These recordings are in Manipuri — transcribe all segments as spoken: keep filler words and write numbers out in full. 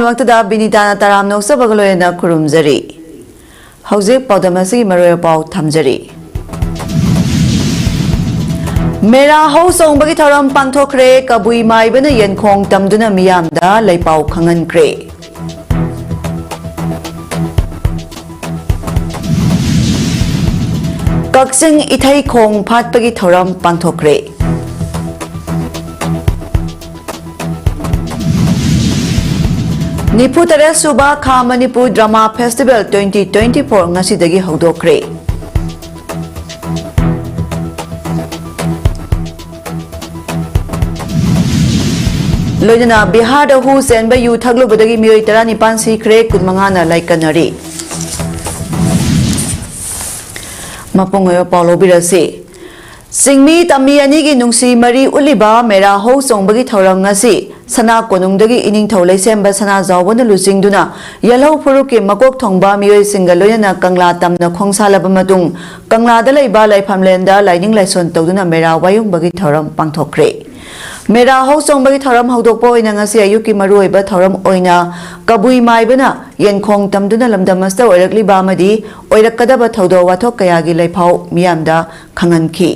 ꯃꯛꯇꯗ ꯕꯤꯅꯤꯇꯥꯅ ꯇꯔꯥꯝꯅ ꯑꯣꯛꯆꯕꯒ ꯂꯣꯏꯅꯅ ꯈꯨꯔꯨꯝꯖꯔꯤ꯫ ꯍꯧꯖꯤꯛ ꯄꯥꯎꯗꯝ ꯑꯁꯤꯒꯤ ꯃꯔꯨꯑꯣꯏꯕ ꯄꯥꯎ ꯊꯝꯖꯔꯤ꯫ ꯃꯦꯔꯥ ꯍꯧ ꯆꯣꯡꯕꯒꯤ ꯊꯧꯔꯝ ꯄꯥꯡꯊꯣꯛꯈ꯭ꯔꯦ꯫ ꯀꯕꯨꯏ ꯃꯥꯏꯕꯅ ꯌꯦꯟꯈꯣꯡ ꯇꯝꯗꯨꯅ ꯃꯤꯌꯥꯝꯗ ꯂꯩꯄꯥꯎ ꯈꯪꯍꯟꯈ꯭ꯔꯦ꯫ ꯀꯛꯆꯤꯡ ꯏꯊꯩꯈꯣꯡ ꯐꯥꯠꯄꯒꯤ ꯊꯧꯔꯝ ꯄꯥꯡꯊꯣꯛꯈ꯭ꯔꯦ꯫ ꯅꯤꯐꯨ ꯇꯔꯦꯠ ꯁꯨꯕ ꯈꯥ Manipur drama festival twenty twenty four ꯉꯁꯤꯗꯒꯤ ꯍꯧꯗꯣꯛꯈ꯭ꯔꯦ꯫ ꯂꯣꯏꯅꯅ ꯕꯤꯍꯥꯔꯗ ꯍꯨ ꯆꯦꯟꯕ ꯌꯨ ꯊꯛꯂꯨꯕꯗꯒꯤ ꯃꯤꯑꯣꯏ ꯇꯔꯥꯅꯤꯄꯥꯟ ꯁꯤꯈ꯭ꯔꯦ, ꯀꯨꯟꯃꯉꯥꯅ ꯂꯥꯏꯀꯠꯅꯔꯤ꯫ ꯃꯄꯨꯡ ꯑꯣꯏꯕ ꯄꯥꯎ ꯂꯧꯕꯤꯔꯁꯤ꯫ ꯆꯤꯡꯃꯤ ꯇꯝꯃꯤ ꯑꯅꯤꯒꯤ ꯅꯨꯡꯁꯤ ꯃꯔꯤ ꯎꯠꯂꯤꯕ ꯃꯦꯔꯥ ꯍꯧ ꯆꯣꯡꯕꯒꯤ ꯊꯧꯔꯝ ꯉꯁꯤ ꯁꯅꯥ ꯀꯣꯅꯨꯡꯗꯒꯤ ꯏꯅꯤꯡꯊꯧ ꯂꯩꯁꯦꯝꯕ ꯁꯅꯥꯖꯥꯎꯕꯅ ꯂꯨꯆꯤꯡꯗꯨꯅ ꯌꯦꯜꯍꯧ ꯐꯨꯔꯨꯞꯀꯤ ꯃꯀꯣꯛ ꯊꯣꯡꯕ ꯃꯤꯑꯣꯏꯁꯤꯡꯒ ꯂꯣꯏꯅꯅ ꯀꯪꯂꯥ ꯇꯝꯅ ꯈꯣꯡꯁꯥꯜꯂꯕ ꯃꯇꯨꯡ, ꯀꯪꯂꯥꯗ ꯂꯩꯕ ꯂꯥꯏꯐꯝꯂꯦꯟꯗ ꯂꯥꯏꯅꯤꯡ ꯂꯥꯏꯁꯣꯟ ꯇꯧꯗꯨꯅ ꯃꯦꯔꯥ ꯋꯥꯌꯨꯡꯕꯒꯤ ꯊꯧꯔꯝ ꯄꯥꯡꯊꯣꯛꯈ꯭ꯔꯦ꯫ ꯃꯦꯔꯥ ꯍꯧ ꯆꯣꯡꯕꯒꯤ ꯊꯧꯔꯝ ꯍꯧꯗꯣꯛꯄ ꯑꯣꯏꯅ ꯉꯁꯤ ꯑꯌꯨꯛꯀꯤ ꯃꯔꯨꯑꯣꯏꯕ ꯊꯧꯔꯝ ꯑꯣꯏꯅ ꯀꯕꯨꯏ ꯃꯥꯏꯕꯅ ꯌꯦꯟꯈꯣꯡ ꯇꯝꯗꯨꯅ ꯂꯝꯗꯝ ꯑꯁꯤꯗ ꯑꯣꯏꯔꯛꯂꯤꯕ ꯑꯃꯗꯤ ꯑꯣꯏꯔꯛꯀꯗꯕ ꯊꯧꯗꯣꯛ ꯋꯥꯊꯣꯛ ꯀꯌꯥꯒꯤ ꯂꯩꯐꯥꯎ ꯃꯤꯌꯥꯝꯗ ꯈꯪꯍꯟꯈꯤ꯫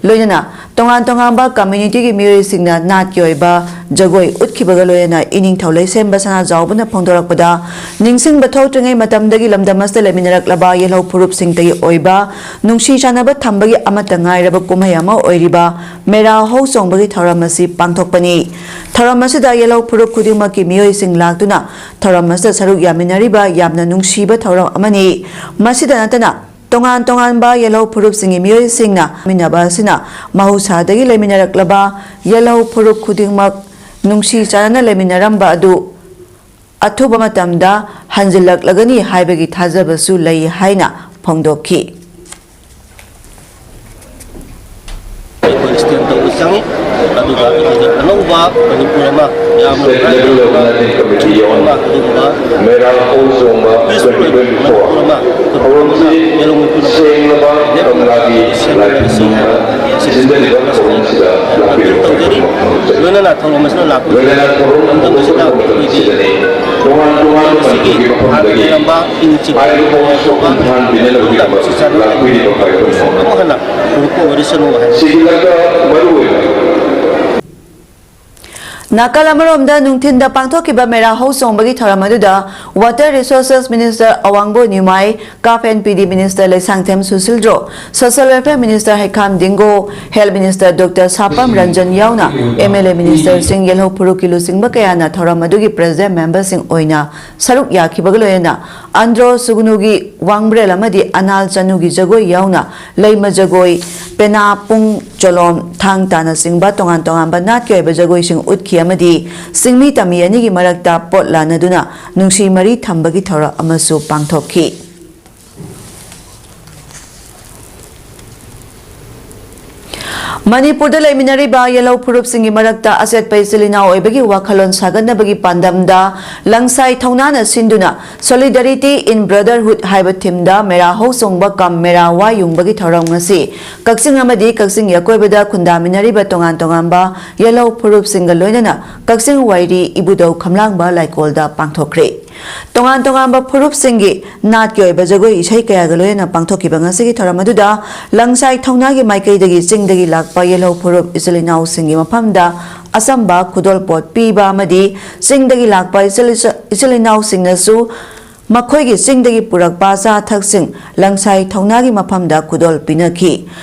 ꯂꯣꯏꯅꯅ ꯇꯣꯉꯥꯟ ꯇꯣꯉꯥꯟꯕ ꯀꯝꯃ꯭ꯌꯨꯅꯤꯇꯤꯒꯤ ꯃꯤꯑꯣꯏꯁꯤꯡꯅ ꯅꯥꯠꯀꯤ ꯑꯣꯏꯕ ꯖꯒꯣꯏ ꯎꯠꯈꯤꯕꯒ ꯂꯣꯏꯅꯅ ꯏꯅꯤꯡꯊꯧ ꯂꯩꯁꯦꯝꯕ ꯁꯅꯥꯖꯥꯎꯕꯅ ꯐꯣꯡꯗꯣꯔꯛꯄꯗ, ꯅꯤꯡꯁꯤꯡꯕ ꯊꯣꯛꯇ꯭ꯔꯤꯉꯩ ꯃꯇꯝꯗꯒꯤ ꯂꯝꯗꯝ ꯑꯁꯤꯗ ꯂꯩꯃꯤꯟꯅꯔꯛꯂꯕ ꯌꯦꯜꯍꯧ ꯐꯨꯔꯨꯞꯁꯤꯡꯇꯒꯤ ꯑꯣꯏꯕ ꯅꯨꯡꯁꯤ ꯆꯥꯟꯅꯕ ꯊꯝꯕꯒꯤ ꯑꯃꯠꯇ ꯉꯥꯏꯔꯕ ꯀꯨꯝꯍꯩ ꯑꯃ ꯑꯣꯏꯔꯤꯕ ꯃꯦꯔꯥ ꯍꯧ ꯆꯣꯡꯕꯒꯤ ꯊꯧꯔꯝ ꯑꯁꯤ ꯄꯥꯡꯊꯣꯛꯄꯅꯤ꯫ ꯊꯧꯔꯝ ꯑꯁꯤꯗ ꯌꯦꯜꯍꯧ ꯐꯨꯔꯨꯞ ꯈꯨꯗꯤꯡꯃꯛꯀꯤ ꯃꯤꯑꯣꯏꯁꯤꯡ ꯂꯥꯛꯇꯨꯅ ꯊꯧꯔꯝ ꯑꯁꯤꯗ ꯁꯔꯨꯛ ꯌꯥꯃꯤꯟꯅꯔꯤꯕ ꯌꯥꯝꯅ ꯅꯨꯡꯁꯤꯕ ꯊꯧꯔꯝ ꯑꯃꯅꯤ꯫ ꯃꯁꯤꯗ ꯅꯠꯇꯅ ꯇꯣꯉꯥꯟ ꯇꯣꯉꯥꯟꯕ ꯌꯦꯜꯍꯧ ꯐꯨꯔꯨꯞꯁꯤꯡꯒꯤ ꯃꯤꯑꯣꯏꯁꯤꯡꯅ ꯂꯩꯃꯤꯟꯅꯕ ꯑꯁꯤꯅ ꯃꯍꯧꯁꯥꯗꯒꯤ ꯂꯩꯃꯤꯟꯅꯔꯛꯂꯕ ꯌꯦꯜꯍꯧ ꯐꯨꯔꯨꯞ ꯈꯨꯗꯤꯡꯃꯛ ꯅꯨꯡꯁꯤ ꯆꯥꯟꯅꯅ ꯂꯩꯃꯤꯟꯅꯔꯝꯕ ꯑꯗꯨ ꯑꯊꯨꯕ ꯃꯇꯝꯗ ꯍꯟꯖꯤꯜꯂꯛꯂꯒꯅꯤ ꯍꯥꯏꯕꯒꯤ ꯊꯥꯖꯕꯁꯨ ꯂꯩ ꯍꯥꯏꯅ ꯐꯣꯡꯗꯣꯛꯈꯤ꯫ ꯑꯩꯈꯣꯏ ꯁ꯭ꯇꯦꯟ ꯇꯧꯕ ꯆꯪꯉꯤ꯫ ꯑꯗꯨꯒ ꯑꯩꯈꯣꯏꯅ ꯑꯅꯧꯕ ꯃꯅꯤꯄꯨꯔ ꯑꯃ ꯌꯥꯝꯅ ꯁ꯭ꯇꯦꯠ ꯂꯦꯚꯦꯜ ꯑꯣꯔꯒꯅꯥꯏꯖꯤꯡ ꯀꯃꯤꯇꯤ ꯑꯃ ꯑꯃ, ꯑꯗꯨꯒꯨꯝꯕ ꯃꯦꯔꯥ ꯍꯧ ꯆꯣꯡꯕ ꯄꯤꯁꯐꯨꯜ ꯇ꯭ꯋꯦꯟꯇꯤ ꯇ꯭ꯋꯦꯟꯇꯤ ꯐꯣꯔ ꯃꯅꯤꯄꯨꯔ ꯑꯃ ꯊꯧꯔꯝꯁꯤ ꯌꯦꯜꯍꯧ ꯃꯅꯤꯄꯨꯔ ꯑꯃ ꯁꯦꯡꯂꯕ ꯂꯦꯞꯇꯅ ꯀꯪꯂꯥꯒꯤ ꯁꯦꯝꯒꯠꯂꯁꯤ ꯂꯥꯏꯐꯝꯅ ꯍꯥꯏꯕ ꯁꯤꯟꯖꯔꯤꯕ ꯊꯧꯔꯝꯁꯤꯗ ꯂꯥꯛꯄꯤꯔꯤꯕ ꯇꯧꯖꯔꯤ꯫ ꯈꯨꯗꯤꯡꯃꯛ ꯂꯣꯏꯅꯅ ꯊꯧꯔꯝ ꯑꯁꯤꯅ ꯂꯥꯛꯄ ꯂꯣꯏꯅꯅ ꯊꯧꯔꯝ ꯃꯇꯝ ꯑꯁꯤꯗ ꯄꯨꯝꯅꯃꯛ ꯑꯩꯈꯣꯏꯒꯤ ꯁꯤꯗꯅꯤ꯫ ꯇꯣꯉꯥꯟ ꯇꯣꯉꯥꯟꯕ ꯃꯁꯤꯒꯤ ꯃꯅꯤꯄꯨꯔꯒꯤ ꯃꯐꯝꯗꯒꯤ ꯂꯩꯔꯝꯕ ꯏꯪ ꯆꯤꯛꯄ ꯍꯥꯏꯔꯤꯕ ꯊꯧꯔꯝ ꯊꯣꯛꯄ ꯄꯨꯡꯐꯥꯟ ꯄꯤꯅꯅꯕꯒꯤꯗꯃꯛ ꯂꯥꯛꯄꯤꯔꯤꯕ ꯈ꯭ꯋꯥꯏꯗꯒꯤ ꯑꯃꯨꯛ ꯍꯟꯅ ꯄꯨꯔꯛꯄ ꯑꯣꯏꯔꯁꯅꯨ ꯍꯥꯏꯅ ꯁꯤꯒꯤꯗꯃꯛꯇ ꯃꯔꯨ ꯑꯣꯏꯅ ꯅꯥꯀꯜ ꯑꯃꯔꯣꯝꯗ ꯅꯨꯡꯊꯤꯟꯗ ꯄꯥꯡꯊꯣꯛꯈꯤꯕ ꯃꯦꯔꯥ ꯍꯧ ꯆꯣꯡꯕꯒꯤ ꯊꯧꯔꯝ ꯑꯗꯨꯗ Water Resources Minister ꯑꯋꯥꯡꯕꯣ ꯅ꯭ꯌꯨꯃꯥꯏ, CAF and PD Minister Leishangthem ꯁꯨꯁꯤꯜꯗ꯭ꯔꯣ, Social Welfare Minister ꯍꯩꯈꯥꯝ ꯗꯤꯡꯒꯣ, Health Minister Doctor ꯁꯥꯄꯝ Ranjan ꯌꯥꯎꯅ MLA ministerꯁꯤꯡ, ꯌꯦꯜꯍꯧ ꯐꯨꯔꯨꯞꯀꯤ ꯂꯨꯆꯤꯡꯕ ꯀꯌꯥꯅ ꯊꯧꯔꯝ ꯑꯗꯨꯒꯤ president memberꯁꯤꯡ ꯑꯣꯏꯅ ꯁꯔꯨꯛ ꯌꯥꯈꯤꯕꯒ ꯂꯣꯏꯅꯅ ꯑꯟꯗ꯭ꯔꯣ ꯁꯨꯒꯅꯨꯒꯤ ꯋꯥꯡꯕ꯭ꯔꯦꯜ ꯑꯃꯗꯤ ꯑꯅꯥꯜ ꯆꯅꯨꯒꯤ ꯖꯒꯣꯏ ꯌꯥꯎꯅ ꯂꯩꯃ ꯖꯒꯣꯏ, ꯄꯦꯅꯥ, ꯄꯨꯡ ꯆꯣꯂꯣꯝ, ꯊꯥꯡ ꯇꯥꯅꯆꯤꯡꯕ ꯇꯣꯉꯥꯟ ꯇꯣꯉꯥꯟꯕ ꯅꯥꯠꯀꯤ ꯑꯣꯏꯕ ꯖꯒꯣꯏꯁꯤꯡ ꯎꯠꯈꯤ ꯑꯃꯗꯤ ꯆꯤꯡꯃꯤ ꯇꯝꯃꯤ ꯑꯅꯤꯒꯤ ꯃꯔꯛꯇ ꯄꯣꯠ ꯂꯥꯟꯅꯗꯨꯅ ꯅꯨꯡꯁꯤ ꯃꯔꯤ ꯊꯝꯕꯒꯤ ꯊꯧꯔꯝ ꯑꯃꯁꯨ ꯄꯥꯡꯊꯣꯛꯈꯤ꯫ ꯃꯅꯤꯄꯨꯔꯗ ꯂꯩꯃꯤꯟꯅꯔꯤꯕ ꯌꯦꯜꯍꯧ ꯐꯨꯔꯨꯞꯁꯤꯡꯒꯤ ꯃꯔꯛꯇ ꯑꯆꯦꯠꯄ ꯏꯆꯤꯜ ꯏꯅꯥꯎ ꯑꯣꯏꯕꯒꯤ ꯋꯥꯈꯜꯂꯣꯟ ꯁꯥꯒꯠꯅꯕꯒꯤ ꯄꯥꯟꯗꯝꯗ ꯂꯪꯁꯥꯏ ꯊꯧꯅꯥꯅ ꯁꯤꯟꯗꯨꯅ Solidarity in Brotherhood ꯍꯥꯏꯕ themeꯗ ꯃꯦꯔꯥ ꯍꯧ ꯆꯣꯡꯕ ꯀꯝ ꯃꯦꯔꯥ ꯋꯥ ꯌꯨꯡꯕꯒꯤ ꯊꯧꯔꯝ ꯉꯁꯤ ꯀꯛꯆꯤꯡ ꯑꯃꯗꯤ ꯀꯛꯆꯤꯡꯒꯤ ꯑꯀꯣꯏꯕꯗ ꯈꯨꯟꯗꯥꯃꯤꯟꯅꯔꯤꯕ ꯇꯣꯉꯥꯟ ꯇꯣꯉꯥꯟꯕ ꯌꯦꯜꯍꯧ ꯐꯨꯔꯨꯞꯁꯤꯡꯒ ꯂꯣꯏꯅꯅ ꯀꯛꯆꯤꯡ ꯋꯥꯏꯔꯤ ꯏꯕꯨꯙꯧ ꯈꯝꯂꯥꯡꯕ ꯂꯥꯏꯀꯣꯜꯗ ꯄꯥꯡꯊꯣꯛꯈ꯭ꯔꯦ꯫ ꯇꯣꯉꯥꯟ ꯇꯣꯉꯥꯟꯕ ꯐꯨꯔꯨꯞꯁꯤꯡꯒꯤ ꯅꯥꯠꯀꯤ ꯑꯣꯏꯕ ꯖꯒꯣꯏ ꯏꯁꯩ ꯀꯌꯥꯒ ꯂꯣꯏꯅꯅ ꯄꯥꯡꯊꯣꯛꯈꯤꯕ ꯉꯁꯤꯒꯤ ꯊꯧꯔꯝ ꯑꯗꯨꯗ ꯂꯪꯁꯥꯏ ꯊꯧꯅꯥꯒꯤ ꯃꯥꯏꯀꯩꯗꯒꯤ ꯆꯤꯡꯗꯒꯤ ꯂꯥꯛꯄ ꯌꯦꯜꯍꯧ ꯐꯨꯔꯨꯞ ꯏꯆꯤꯜ ꯏꯅꯥꯎꯁꯤꯡꯒꯤ ꯃꯐꯝꯗ ꯑꯆꯝꯕ ꯈꯨꯗꯣꯜꯄꯣꯠ ꯄꯤꯕ ꯑꯃꯗꯤ ꯆꯤꯡꯗꯒꯤ ꯂꯥꯛꯄ ꯏꯆꯤꯜ ꯏꯆꯤꯜ ꯏꯅꯥꯎꯁꯤꯡꯅꯁꯨ ꯃꯈꯣꯏꯒꯤ ꯆꯤꯡꯗꯒꯤ ꯄꯨꯔꯛꯄ ꯑꯆꯥ ꯑꯊꯛꯁꯤꯡ ꯂꯪꯁꯥꯏ ꯊꯧꯅꯥꯒꯤ ꯃꯐꯝꯗ ꯈꯨꯗꯣꯜ ꯄꯤꯅꯈꯤ꯫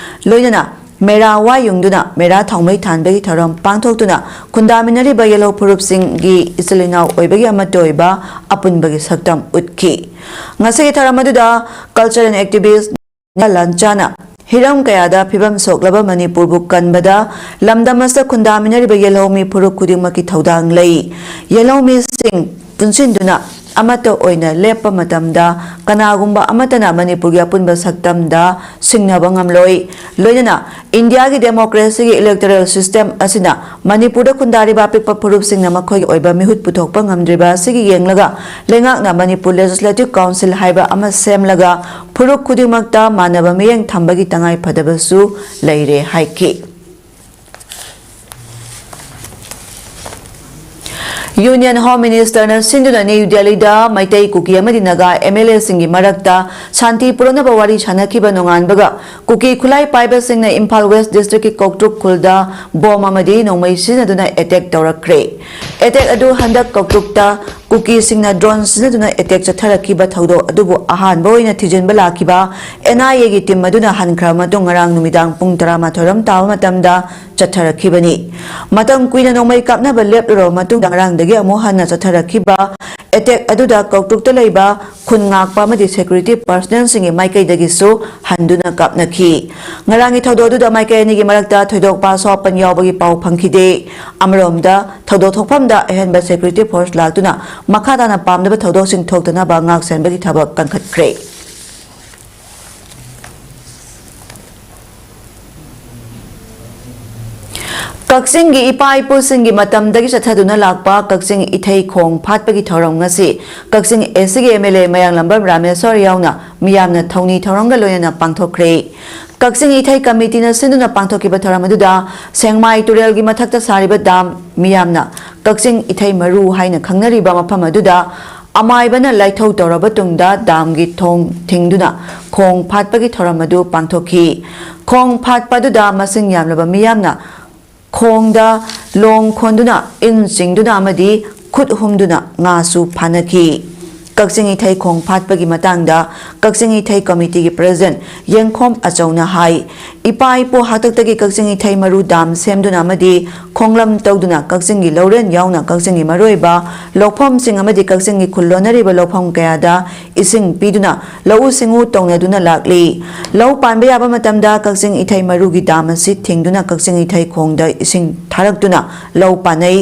ꯂꯣꯏꯅꯅ ꯃꯦꯔꯥ ꯋꯥ ꯌꯨꯡꯗꯨꯅ ꯃꯦꯔꯥ ꯊꯥꯎꯃꯩ ꯊꯥꯟꯕꯒꯤ ꯊꯧꯔꯝ ꯄꯥꯡꯊꯣꯛꯇꯨꯅ ꯈꯨꯟꯗꯥꯃꯤꯟꯅꯔꯤꯕ ꯌꯦꯜꯍꯧ ꯐꯨꯔꯨꯞꯁꯤꯡꯒꯤ ꯏꯆꯤꯜ ꯏꯅꯥꯎ ꯑꯣꯏꯕꯒꯤ ꯑꯃꯠꯇ ꯑꯣꯏꯕ ꯑꯄꯨꯟꯕꯒꯤ ꯁꯛꯇꯝ ꯎꯠꯈꯤ꯫ ꯉꯁꯤꯒꯤ ꯊꯧꯔꯝ ꯑꯗꯨꯗ cultural activist ꯂꯥꯟꯆꯥꯅ ꯍꯤꯔꯝ ꯀꯌꯥꯗ ꯐꯤꯕꯝ ꯁꯣꯛꯂꯕ ꯃꯅꯤꯄꯨꯔꯕꯨ ꯀꯟꯕꯗ ꯂꯝꯗꯝ ꯑꯁꯤꯗ ꯈꯨꯟꯗꯥꯃꯤꯟꯅꯔꯤꯕ ꯌꯦꯜꯍꯧꯃꯤ ꯐꯨꯔꯨꯞ ꯈꯨꯗꯤꯡꯃꯛꯀꯤ ꯊꯧꯗꯥꯡ ꯂꯩ꯫ ꯌꯦꯜꯍꯧꯃꯤꯁꯤꯡ ꯄꯨꯟꯁꯤꯟꯗꯨꯅ ꯑꯃꯠꯇ ꯑꯣꯏꯅ ꯂꯦꯞꯄ ꯃꯇꯝꯗ ꯀꯅꯥꯒꯨꯝꯕ ꯑꯃꯠꯇꯅ ꯃꯅꯤꯄꯨꯔꯒꯤ ꯑꯄꯨꯟꯕ ꯁꯛꯇꯝꯗ ꯁꯤꯡꯅꯕ ꯉꯝꯂꯣꯏ꯫ ꯂꯣꯏꯅꯅ ꯏꯟꯗꯤꯌꯥꯒꯤ democracyꯒꯤ electoral system ꯑꯁꯤꯅ ꯃꯅꯤꯄꯨꯔꯗ ꯈꯨꯟꯗꯥꯔꯤꯕ ꯑꯄꯤꯛꯄ ꯐꯨꯔꯨꯞꯁꯤꯡꯅ ꯃꯈꯣꯏꯒꯤ ꯑꯣꯏꯕ ꯃꯤꯍꯨꯠ ꯄꯨꯊꯣꯛꯄ ꯉꯝꯗ꯭ꯔꯤꯕ ꯑꯁꯤꯒꯤ ꯌꯦꯡꯂꯒ ꯂꯩꯉꯥꯛꯅ ꯃꯅꯤꯄꯨꯔ Legislative Council ꯍꯥꯏꯕ ꯑꯃ ꯁꯦꯝꯂꯒ ꯐꯨꯔꯨꯞ ꯈꯨꯗꯤꯡꯃꯛꯇ ꯃꯥꯟꯅꯕ ꯃꯤꯠꯌꯦꯡ ꯊꯝꯕꯒꯤ ꯇꯉꯥꯏ ꯐꯗꯕꯁꯨ ꯂꯩꯔꯦ ꯍꯥꯏꯈꯤ꯫ Union Home Ministerꯅ ꯁꯤꯟꯗꯨꯅ ꯅ꯭ꯌꯨ ꯗꯦꯜꯂꯤꯗ ꯃꯩꯇꯩ, ꯀꯨꯀꯤ ꯑꯃꯗꯤ ꯅꯥꯒꯥ MLAꯁꯤꯡꯒꯤ ꯃꯔꯛꯇ ꯁꯥꯟꯇꯤ ꯄꯨꯔꯛꯅꯕ ꯋꯥꯔꯤ ꯁꯥꯟꯅꯈꯤꯕ ꯅꯣꯡꯉꯥꯟꯕꯒ ꯀꯨꯀꯤ ꯈꯨꯠꯂꯥꯏ ꯄꯥꯏꯕꯁꯤꯡꯅ ꯏꯝꯐꯥꯜ West Districtꯀꯤ ꯀꯧꯇ꯭ꯔꯨꯛ ꯈꯨꯜꯗ ꯕꯣꯝ ꯑꯃꯗꯤ ꯅꯣꯡꯃꯩ ꯁꯤꯖꯤꯟꯅꯗꯨꯅ attack ꯇꯧꯔꯛꯈ꯭ꯔꯦ꯫ Attack ꯑꯗꯨ ꯍꯟꯗꯛ ꯀꯧꯇ꯭ꯔꯨꯛꯇ ꯀꯨꯀꯤꯁꯤꯡꯅ drone ꯁꯤꯖꯤꯟꯅꯗꯨꯅ attack ꯆꯠꯊꯔꯛꯈꯤꯕ ꯊꯧꯗꯣꯛ ꯑꯗꯨꯕꯨ ꯑꯍꯥꯟꯕ ꯑꯣꯏꯅ ꯊꯤꯖꯤꯟꯕ ꯂꯥꯛꯈꯤꯕ NIAꯒꯤ team ꯑꯗꯨꯅ ꯍꯟꯈ꯭ꯔꯕ ꯃꯇꯨꯡ ꯉꯔꯥꯡ ꯅꯨꯃꯤꯗꯥꯡ ꯄꯨꯡ ꯇꯔꯥꯃꯥꯊꯣꯏ ꯔꯣꯝ ꯇꯥꯕ ꯃꯇꯝꯗ ꯆꯠꯊꯔꯛꯈꯤꯕꯅꯤ꯫ ꯃꯇꯝ ꯀꯨꯏꯅ ꯅꯣꯡꯃꯩ ꯀꯥꯞꯅꯕ ꯂꯦꯞꯂꯨꯔꯕ ꯃꯇꯨꯡꯗ ꯉꯔꯥꯡꯗꯒꯤ ꯑꯃꯨꯛ ꯍꯟꯅ ꯆꯠꯊꯔꯛꯈꯤꯕ attack ꯑꯗꯨꯗ ꯀꯧꯇ꯭ꯔꯨꯛꯇ ꯂꯩꯕ ꯈꯨꯟ ꯉꯥꯛꯄ ꯑꯃꯗꯤ security personnelꯁꯤꯡꯒꯤ ꯃꯥꯏꯀꯩꯗꯒꯤꯁꯨ ꯍꯟꯗꯨꯅ ꯀꯥꯞꯅꯈꯤ꯫ ꯉꯔꯥꯡꯒꯤ ꯊꯧꯗꯣꯛ ꯑꯗꯨꯗ ꯃꯥꯏꯀꯩ ꯑꯅꯤꯒꯤ ꯃꯔꯛꯇ ꯊꯣꯏꯗꯣꯛꯄ ꯑꯁꯣꯛ ꯑꯄꯟ ꯌꯥꯎꯕꯒꯤ ꯄꯥꯎ ꯐꯪꯈꯤꯗꯦ꯫ ꯑꯃꯔꯣꯝꯗ ꯊꯧꯗꯣꯛ ꯊꯣꯛꯐꯝꯗ ꯑꯍꯦꯟꯕ security force ꯂꯥꯛꯇꯨꯅ ꯃꯈꯥ ꯇꯥꯅ ꯄꯥꯝꯗꯕ ꯊꯧꯗꯣꯛꯁꯤꯡ ꯊꯣꯛꯇꯅꯕ ꯉꯥꯛ ꯁꯦꯟꯕꯒꯤ ꯊꯕꯛ ꯀꯟꯈꯠꯈ꯭ꯔꯦ꯫ ꯀꯛꯆꯤꯡꯒꯤ ꯏꯄꯥ ꯏꯄꯨꯁꯤꯡꯒꯤ ꯃꯇꯝꯗꯒꯤ ꯆꯠꯊꯗꯨꯅ ꯂꯥꯛꯄ ꯀꯛꯆꯤꯡ ꯏꯊꯩ ꯈꯣꯡ ꯐꯥꯠꯄꯒꯤ ꯊꯧꯔꯝ ꯉꯁꯤ ꯀꯛꯆꯤꯡ ACꯒꯤ MLA ꯃꯌꯥꯡꯂꯝꯕꯝ ꯔꯥꯃꯦꯁ꯭ꯋꯔ ꯌꯥꯎꯅ ꯃꯤꯌꯥꯝꯅ ꯊꯧꯅꯤ ꯊꯧꯔꯝꯒ ꯂꯣꯏꯅꯅ ꯄꯥꯡꯊꯣꯛꯈ꯭ꯔꯦ꯫ ꯀꯛꯆꯤꯡ ꯏꯊꯩ committeeꯅ ꯁꯤꯟꯗꯨꯅ ꯄꯥꯡꯊꯣꯛꯈꯤꯕ ꯊꯧꯔꯝ ꯑꯗꯨꯗ ꯁꯦꯡꯃꯥꯏ ꯇꯨꯔꯦꯜꯒꯤ ꯃꯊꯛꯇ ꯁꯥꯔꯤꯕ dam, ꯃꯤꯌꯥꯝꯅ ꯀꯛꯆꯤꯡ ꯏꯊꯩ ꯃꯔꯨ ꯍꯥꯏꯅ ꯈꯪꯅꯔꯤꯕ ꯃꯐꯝ ꯑꯗꯨꯗ ꯑꯃꯥꯏꯕꯅ ꯂꯥꯏꯊꯧ ꯇꯧꯔꯕ ꯇꯨꯡꯗ damꯒꯤ ꯊꯣꯡ ꯊꯤꯡꯗꯨꯅ ꯈꯣꯡ ꯐꯥꯠꯄꯒꯤ ꯊꯧꯔꯝ ꯑꯗꯨ ꯄꯥꯡꯊꯣꯛꯈꯤ꯫ ꯈꯣꯡ ꯐꯥꯠꯄ ꯑꯗꯨꯗ ꯃꯁꯤꯡ ꯌꯥꯝꯂꯕ ꯃꯤꯌꯥꯝꯅ ꯈꯣꯡꯗ ꯂꯣꯡ ꯈꯣꯟꯗꯨꯅ, ꯏꯟ ꯆꯤꯡꯗꯨꯅ ꯑꯃꯗꯤ ꯈꯨꯠ ꯍꯨꯝꯗꯨꯅ ꯉꯥꯁꯨ ꯐꯥꯅꯈꯤ꯫ ꯀꯛꯆꯤꯡ ꯏꯊꯩ ꯈꯣꯡ ꯐꯥꯠꯄꯒꯤ ꯃꯇꯥꯡꯗ ꯀꯛꯆꯤꯡ ꯏꯊꯩ ꯀꯃꯤꯇꯤꯒꯤ ꯄ꯭ꯔꯦꯁꯤꯗꯦꯟꯠ ꯌꯦꯡꯈꯣꯝ ꯑꯆꯧꯅ ꯍꯥꯏ꯫ ꯏꯄꯥ ꯏꯄꯨ ꯍꯥꯛꯇꯛꯇꯒꯤ ꯀꯛꯆꯤꯡ ꯏꯊꯩ ꯃꯔꯨ ꯗꯥꯝ ꯁꯦꯝꯗꯨꯅ ꯑꯃꯗꯤ ꯈꯣꯡꯂꯝ ꯇꯧꯗꯨꯅ ꯀꯛꯆꯤꯡꯒꯤ ꯂꯧꯔꯦꯟ ꯌꯥꯎꯅ ꯀꯛꯆꯤꯡꯒꯤ ꯃꯔꯨꯑꯣꯏꯕ ꯂꯧꯐꯝꯁꯤꯡ ꯑꯃꯗꯤ ꯀꯛꯆꯤꯡꯒꯤ ꯈꯨꯜ ꯂꯣꯟꯅꯔꯤꯕ ꯂꯧꯐꯝ ꯀꯌꯥꯗ ꯏꯁꯤꯡ ꯄꯤꯗꯨꯅ ꯂꯧꯎ ꯁꯤꯡꯎ ꯇꯧꯅꯗꯨꯅ ꯂꯥꯛꯂꯤ꯫ ꯂꯧ ꯄꯥꯟꯕ ꯌꯥꯕ ꯃꯇꯝꯗ ꯀꯛꯆꯤꯡ ꯏꯊꯩ ꯃꯔꯨꯒꯤ ꯗꯥꯝ ꯑꯁꯤ ꯊꯤꯡꯗꯨꯅ ꯀꯛꯆꯤꯡ ꯏꯊꯩ ꯈꯣꯡꯗ ꯏꯁꯤꯡ ꯊꯥꯔꯛꯇꯨꯅ ꯂꯧ ꯄꯥꯟꯅꯩ꯫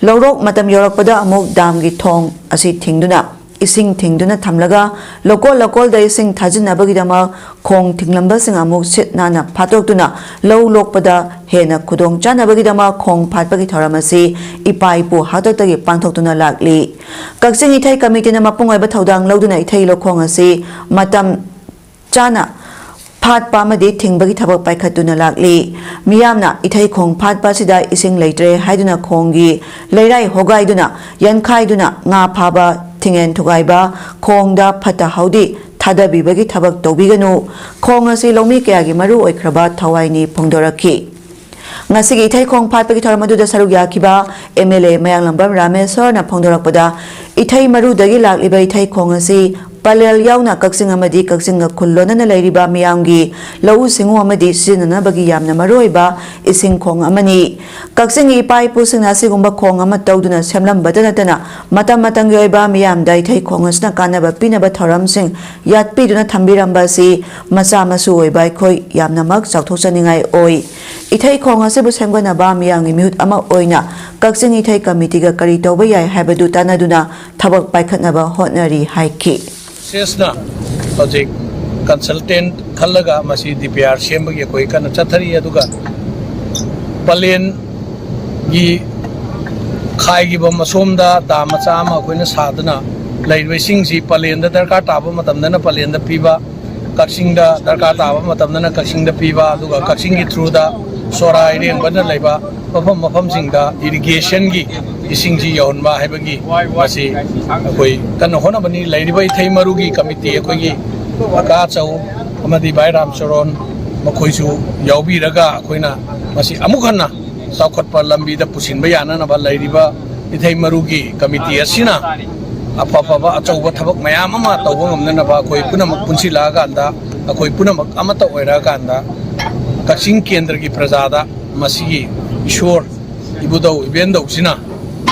ꯂꯧꯔꯣꯛ ꯃꯇꯝ ꯌꯧꯔꯛꯄꯗ ꯑꯃꯨꯛ ꯗꯥꯝꯒꯤ ꯊꯣꯡ ꯑꯁꯤ ꯊꯤꯡꯗꯨꯅ ꯏꯁꯤꯡ ꯊꯤꯡꯗꯨꯅ ꯊꯝꯂꯒ ꯂꯧꯀꯣꯜ ꯂꯧꯀꯣꯜꯗ ꯏꯁꯤꯡ ꯊꯥꯖꯤꯟꯅꯕꯒꯤꯗꯃꯛ ꯈꯣꯡ ꯊꯤꯡꯂꯝꯕꯁꯤꯡ ꯑꯃꯨꯛ ꯁꯤꯠ ꯅꯥꯟꯅ ꯐꯥꯠꯇꯣꯛꯇꯨꯅ ꯂꯧ ꯂꯣꯛꯄꯗ ꯍꯦꯟꯅ ꯈꯨꯗꯣꯡ ꯆꯥꯅꯕꯒꯤꯗꯃꯛ ꯈꯣꯡ ꯐꯥꯠꯄꯒꯤ ꯊꯧꯔꯝ ꯑꯁꯤ ꯏꯄꯥ ꯏꯄꯨ ꯍꯥꯛꯇꯛꯇꯒꯤ ꯄꯥꯡꯊꯣꯛꯇꯨꯅ ꯂꯥꯛꯂꯤ꯫ ꯀꯛꯆꯤꯡ ꯏꯊꯩ ꯀꯃꯤꯇꯤꯅ ꯃꯄꯨꯡ ꯑꯣꯏꯕ ꯊꯧꯗꯥꯡ ꯂꯧꯗꯨꯅ ꯏꯊꯩ ꯂꯧꯈꯣꯡ ꯑꯁꯤ ꯃꯇꯝ ꯆꯥꯅ ꯐꯥꯠꯄ ꯑꯃꯗꯤ ꯊꯤꯡꯕꯒꯤ ꯊꯕꯛ ꯄꯥꯏꯈꯠꯇꯨꯅ ꯂꯥꯛꯂꯤ꯫ ꯃꯤꯌꯥꯝꯅ ꯏꯊꯩ ꯈꯣꯡ ꯐꯥꯠꯄ ꯑꯁꯤꯗ ꯏꯁꯤꯡ ꯂꯩꯇ꯭ꯔꯦ ꯍꯥꯏꯗꯨꯅ ꯈꯣꯡꯒꯤ ꯂꯩꯔꯥꯏ ꯍꯣꯒꯥꯏꯗꯨꯅ, ꯌꯥꯟꯈꯥꯏꯗꯨꯅ ꯉꯥ ꯐꯥꯕ, ꯊꯤꯡꯉꯦꯟ ꯊꯨꯒꯥꯏꯕ, ꯈꯣꯡꯗ ꯐꯠꯇ ꯍꯥꯎꯗꯤ ꯊꯥꯗꯕꯤꯕꯒꯤ ꯊꯕꯛ ꯇꯧꯕꯤꯒꯅꯨ꯫ ꯈꯣꯡ ꯑꯁꯤ ꯂꯧꯃꯤ ꯀꯌꯥꯒꯤ ꯃꯔꯨ ꯑꯣꯏꯈ꯭ꯔꯕ ꯊꯋꯥꯏꯅꯤ ꯐꯣꯡꯗꯣꯔꯛꯈꯤ꯫ ꯉꯁꯤꯒꯤ ꯏꯊꯩ ꯈꯣꯡ ꯐꯥꯠꯄꯒꯤ ꯊꯧꯔꯝ ꯑꯗꯨꯗ ꯁꯔꯨꯛ ꯌꯥꯈꯤꯕ ꯑꯦꯝ ꯑꯦꯜ ꯑꯦ ꯃꯌꯥꯡꯂꯝꯕꯝ ꯔꯥꯃꯦꯁ꯭ꯋꯔꯅ ꯐꯣꯡꯗꯣꯔꯛꯄꯗ, ꯏꯊꯩ ꯃꯔꯨꯗꯒꯤ ꯂꯥꯛꯂꯤꯕ ꯏꯊꯩ ꯈꯣꯡ ꯑꯁꯤ ꯄꯂꯦꯜ ꯌꯥꯎꯅ ꯀꯛꯆꯤꯡ ꯑꯃꯗꯤ ꯀꯛꯆꯤꯡꯒ ꯈꯨꯜ ꯂꯣꯟꯅꯅ ꯂꯩꯔꯤꯕ ꯃꯤꯌꯥꯝꯒꯤ ꯂꯧꯎ ꯁꯤꯡꯎ ꯑꯃꯗꯤ ꯁꯤꯖꯤꯟꯅꯅꯕꯒꯤ ꯌꯥꯝꯅ ꯃꯔꯨꯑꯣꯏꯕ ꯏꯁꯤꯡ ꯈꯣꯡ ꯑꯃꯅꯤ꯫ ꯀꯛꯆꯤꯡꯒꯤ ꯏꯄꯥ ꯏꯄꯨꯁꯤꯡꯅ ꯑꯁꯤꯒꯨꯝꯕ ꯈꯣꯡ ꯑꯃ ꯇꯧꯗꯨꯅ ꯁꯦꯝꯂꯝꯕꯇ ꯅꯠꯇꯅ ꯃꯇꯝ ꯃꯇꯝꯒꯤ ꯑꯣꯏꯕ ꯃꯤꯌꯥꯝꯗ ꯏꯊꯩ ꯈꯣꯡ ꯑꯁꯤꯅ ꯀꯥꯟꯅꯕ ꯄꯤꯅꯕ ꯊꯧꯔꯝꯁꯤꯡ ꯌꯥꯠꯄꯤꯗꯨꯅ ꯊꯝꯕꯤꯔꯝꯕ ꯑꯁꯤ ꯃꯆꯥ ꯃꯁꯨ ꯑꯣꯏꯕ ꯑꯩꯈꯣꯏ ꯌꯥꯝꯅꯃꯛ ꯆꯥꯎꯊꯣꯛꯆꯅꯤꯡꯉꯥꯏ ꯑꯣꯏ꯫ ꯏꯊꯩ ꯈꯣꯡ ꯑꯁꯤꯕꯨ ꯁꯦꯝꯒꯠꯅꯕ ꯃꯤꯌꯥꯝꯒꯤ ꯃꯤꯍꯨꯠ ꯑꯃ ꯑꯣꯏꯅ ꯀꯛꯆꯤꯡ ꯏꯊꯩ ꯀꯃꯤꯇꯤꯒ ꯀꯔꯤ ꯇꯧꯕ ꯌꯥꯏ ꯍꯥꯏꯕꯗꯨ ꯇꯥꯟꯅꯗꯨꯅ ꯊꯕꯛ ꯄꯥꯏꯈꯠꯅꯕ ꯍꯣꯠꯅꯔꯤ ꯍꯥꯏꯈꯤ꯫ ꯁꯦꯁꯅ ꯍꯧꯖꯤꯛ ꯀꯟꯁꯜꯇꯦꯟꯠ ꯈꯜꯂꯒ ꯃꯁꯤ ꯗꯤ ꯄꯤ ꯑꯥꯔ ꯁꯦꯝꯕꯒꯤ ꯑꯩꯈꯣꯏ ꯀꯟꯅ ꯆꯠꯊꯔꯤ꯫ ꯑꯗꯨꯒ ꯄꯂꯦꯟꯒꯤ ꯈꯥꯏꯈꯤꯕ ꯃꯁꯣꯝꯗ ꯗꯥꯝ ꯃꯆꯥ ꯑꯃ ꯑꯩꯈꯣꯏꯅ ꯁꯥꯗꯨꯅ ꯂꯩꯔꯤꯕ ꯏꯁꯤꯡꯁꯤ ꯄꯂꯦꯟꯗ ꯗꯔꯀꯥꯔ ꯇꯥꯕ ꯃꯇꯝꯗꯅ ꯄꯂꯦꯟꯗ ꯄꯤꯕ, ꯀꯛꯆꯤꯡꯗ ꯗꯔꯀꯥꯔ ꯇꯥꯕ ꯃꯇꯝꯗꯅ ꯀꯛꯆꯤꯡꯗ ꯄꯤꯕ, ꯑꯗꯨꯒ ꯀꯛꯆꯤꯡꯒꯤ ꯊ꯭ꯔꯨꯗ ꯁꯣꯔꯥ ꯏꯔꯦꯡꯕꯅ ꯂꯩꯕ ꯃꯐꯝ ꯃꯐꯝꯁꯤꯡꯗ ꯏꯔꯤꯒꯦꯁꯟꯒꯤ ꯏꯁꯤꯡꯁꯤ ꯌꯧꯍꯟꯕ ꯍꯥꯏꯕꯒꯤ ꯃꯁꯤ ꯑꯩꯈꯣꯏ ꯀꯟꯅ ꯍꯣꯠꯅꯕꯅꯤ꯫ ꯂꯩꯔꯤꯕ ꯏꯊꯩ ꯃꯔꯨꯒꯤ ꯀꯃꯤꯇꯤ ꯑꯩꯈꯣꯏꯒꯤ ꯀꯀꯥ ꯑꯆꯧ ꯑꯃꯗꯤ ꯚꯥꯏ ꯔꯥꯝꯆꯔꯣꯟ ꯃꯈꯣꯏꯁꯨ ꯌꯥꯎꯕꯤꯔꯒ ꯑꯩꯈꯣꯏꯅ ꯃꯁꯤ ꯑꯃꯨꯛ ꯍꯟꯅ ꯆꯥꯎꯈꯠꯄ ꯂꯝꯕꯤꯗ ꯄꯨꯁꯤꯟꯕ ꯌꯥꯅꯅꯕ ꯂꯩꯔꯤꯕ ꯏꯊꯩ ꯃꯔꯨꯒꯤ ꯀꯃꯤꯇꯤ ꯑꯁꯤꯅ ꯑꯐ ꯑꯐꯕ ꯑꯆꯧꯕ ꯊꯕꯛ ꯃꯌꯥꯝ ꯑꯃ ꯇꯧꯕ ꯉꯝꯅꯅꯕ ꯑꯩꯈꯣꯏ ꯄꯨꯝꯅꯃꯛ ꯄꯨꯟꯁꯤꯜꯂꯛꯑꯀꯥꯟꯗ, ꯑꯩꯈꯣꯏ ꯄꯨꯝꯅꯃꯛ ꯑꯃꯠꯇ ꯑꯣꯏꯔꯛꯑꯀꯥꯟꯗ, ꯀꯛꯆꯤꯡ ꯀꯦꯟꯗ꯭ꯔꯒꯤ ꯄ꯭ꯔꯖꯥꯗ ꯃꯁꯤꯒꯤ ꯏꯁꯣꯔ ꯏꯕꯨꯙꯧ ꯏꯕꯦꯟꯗꯧꯁꯤꯅ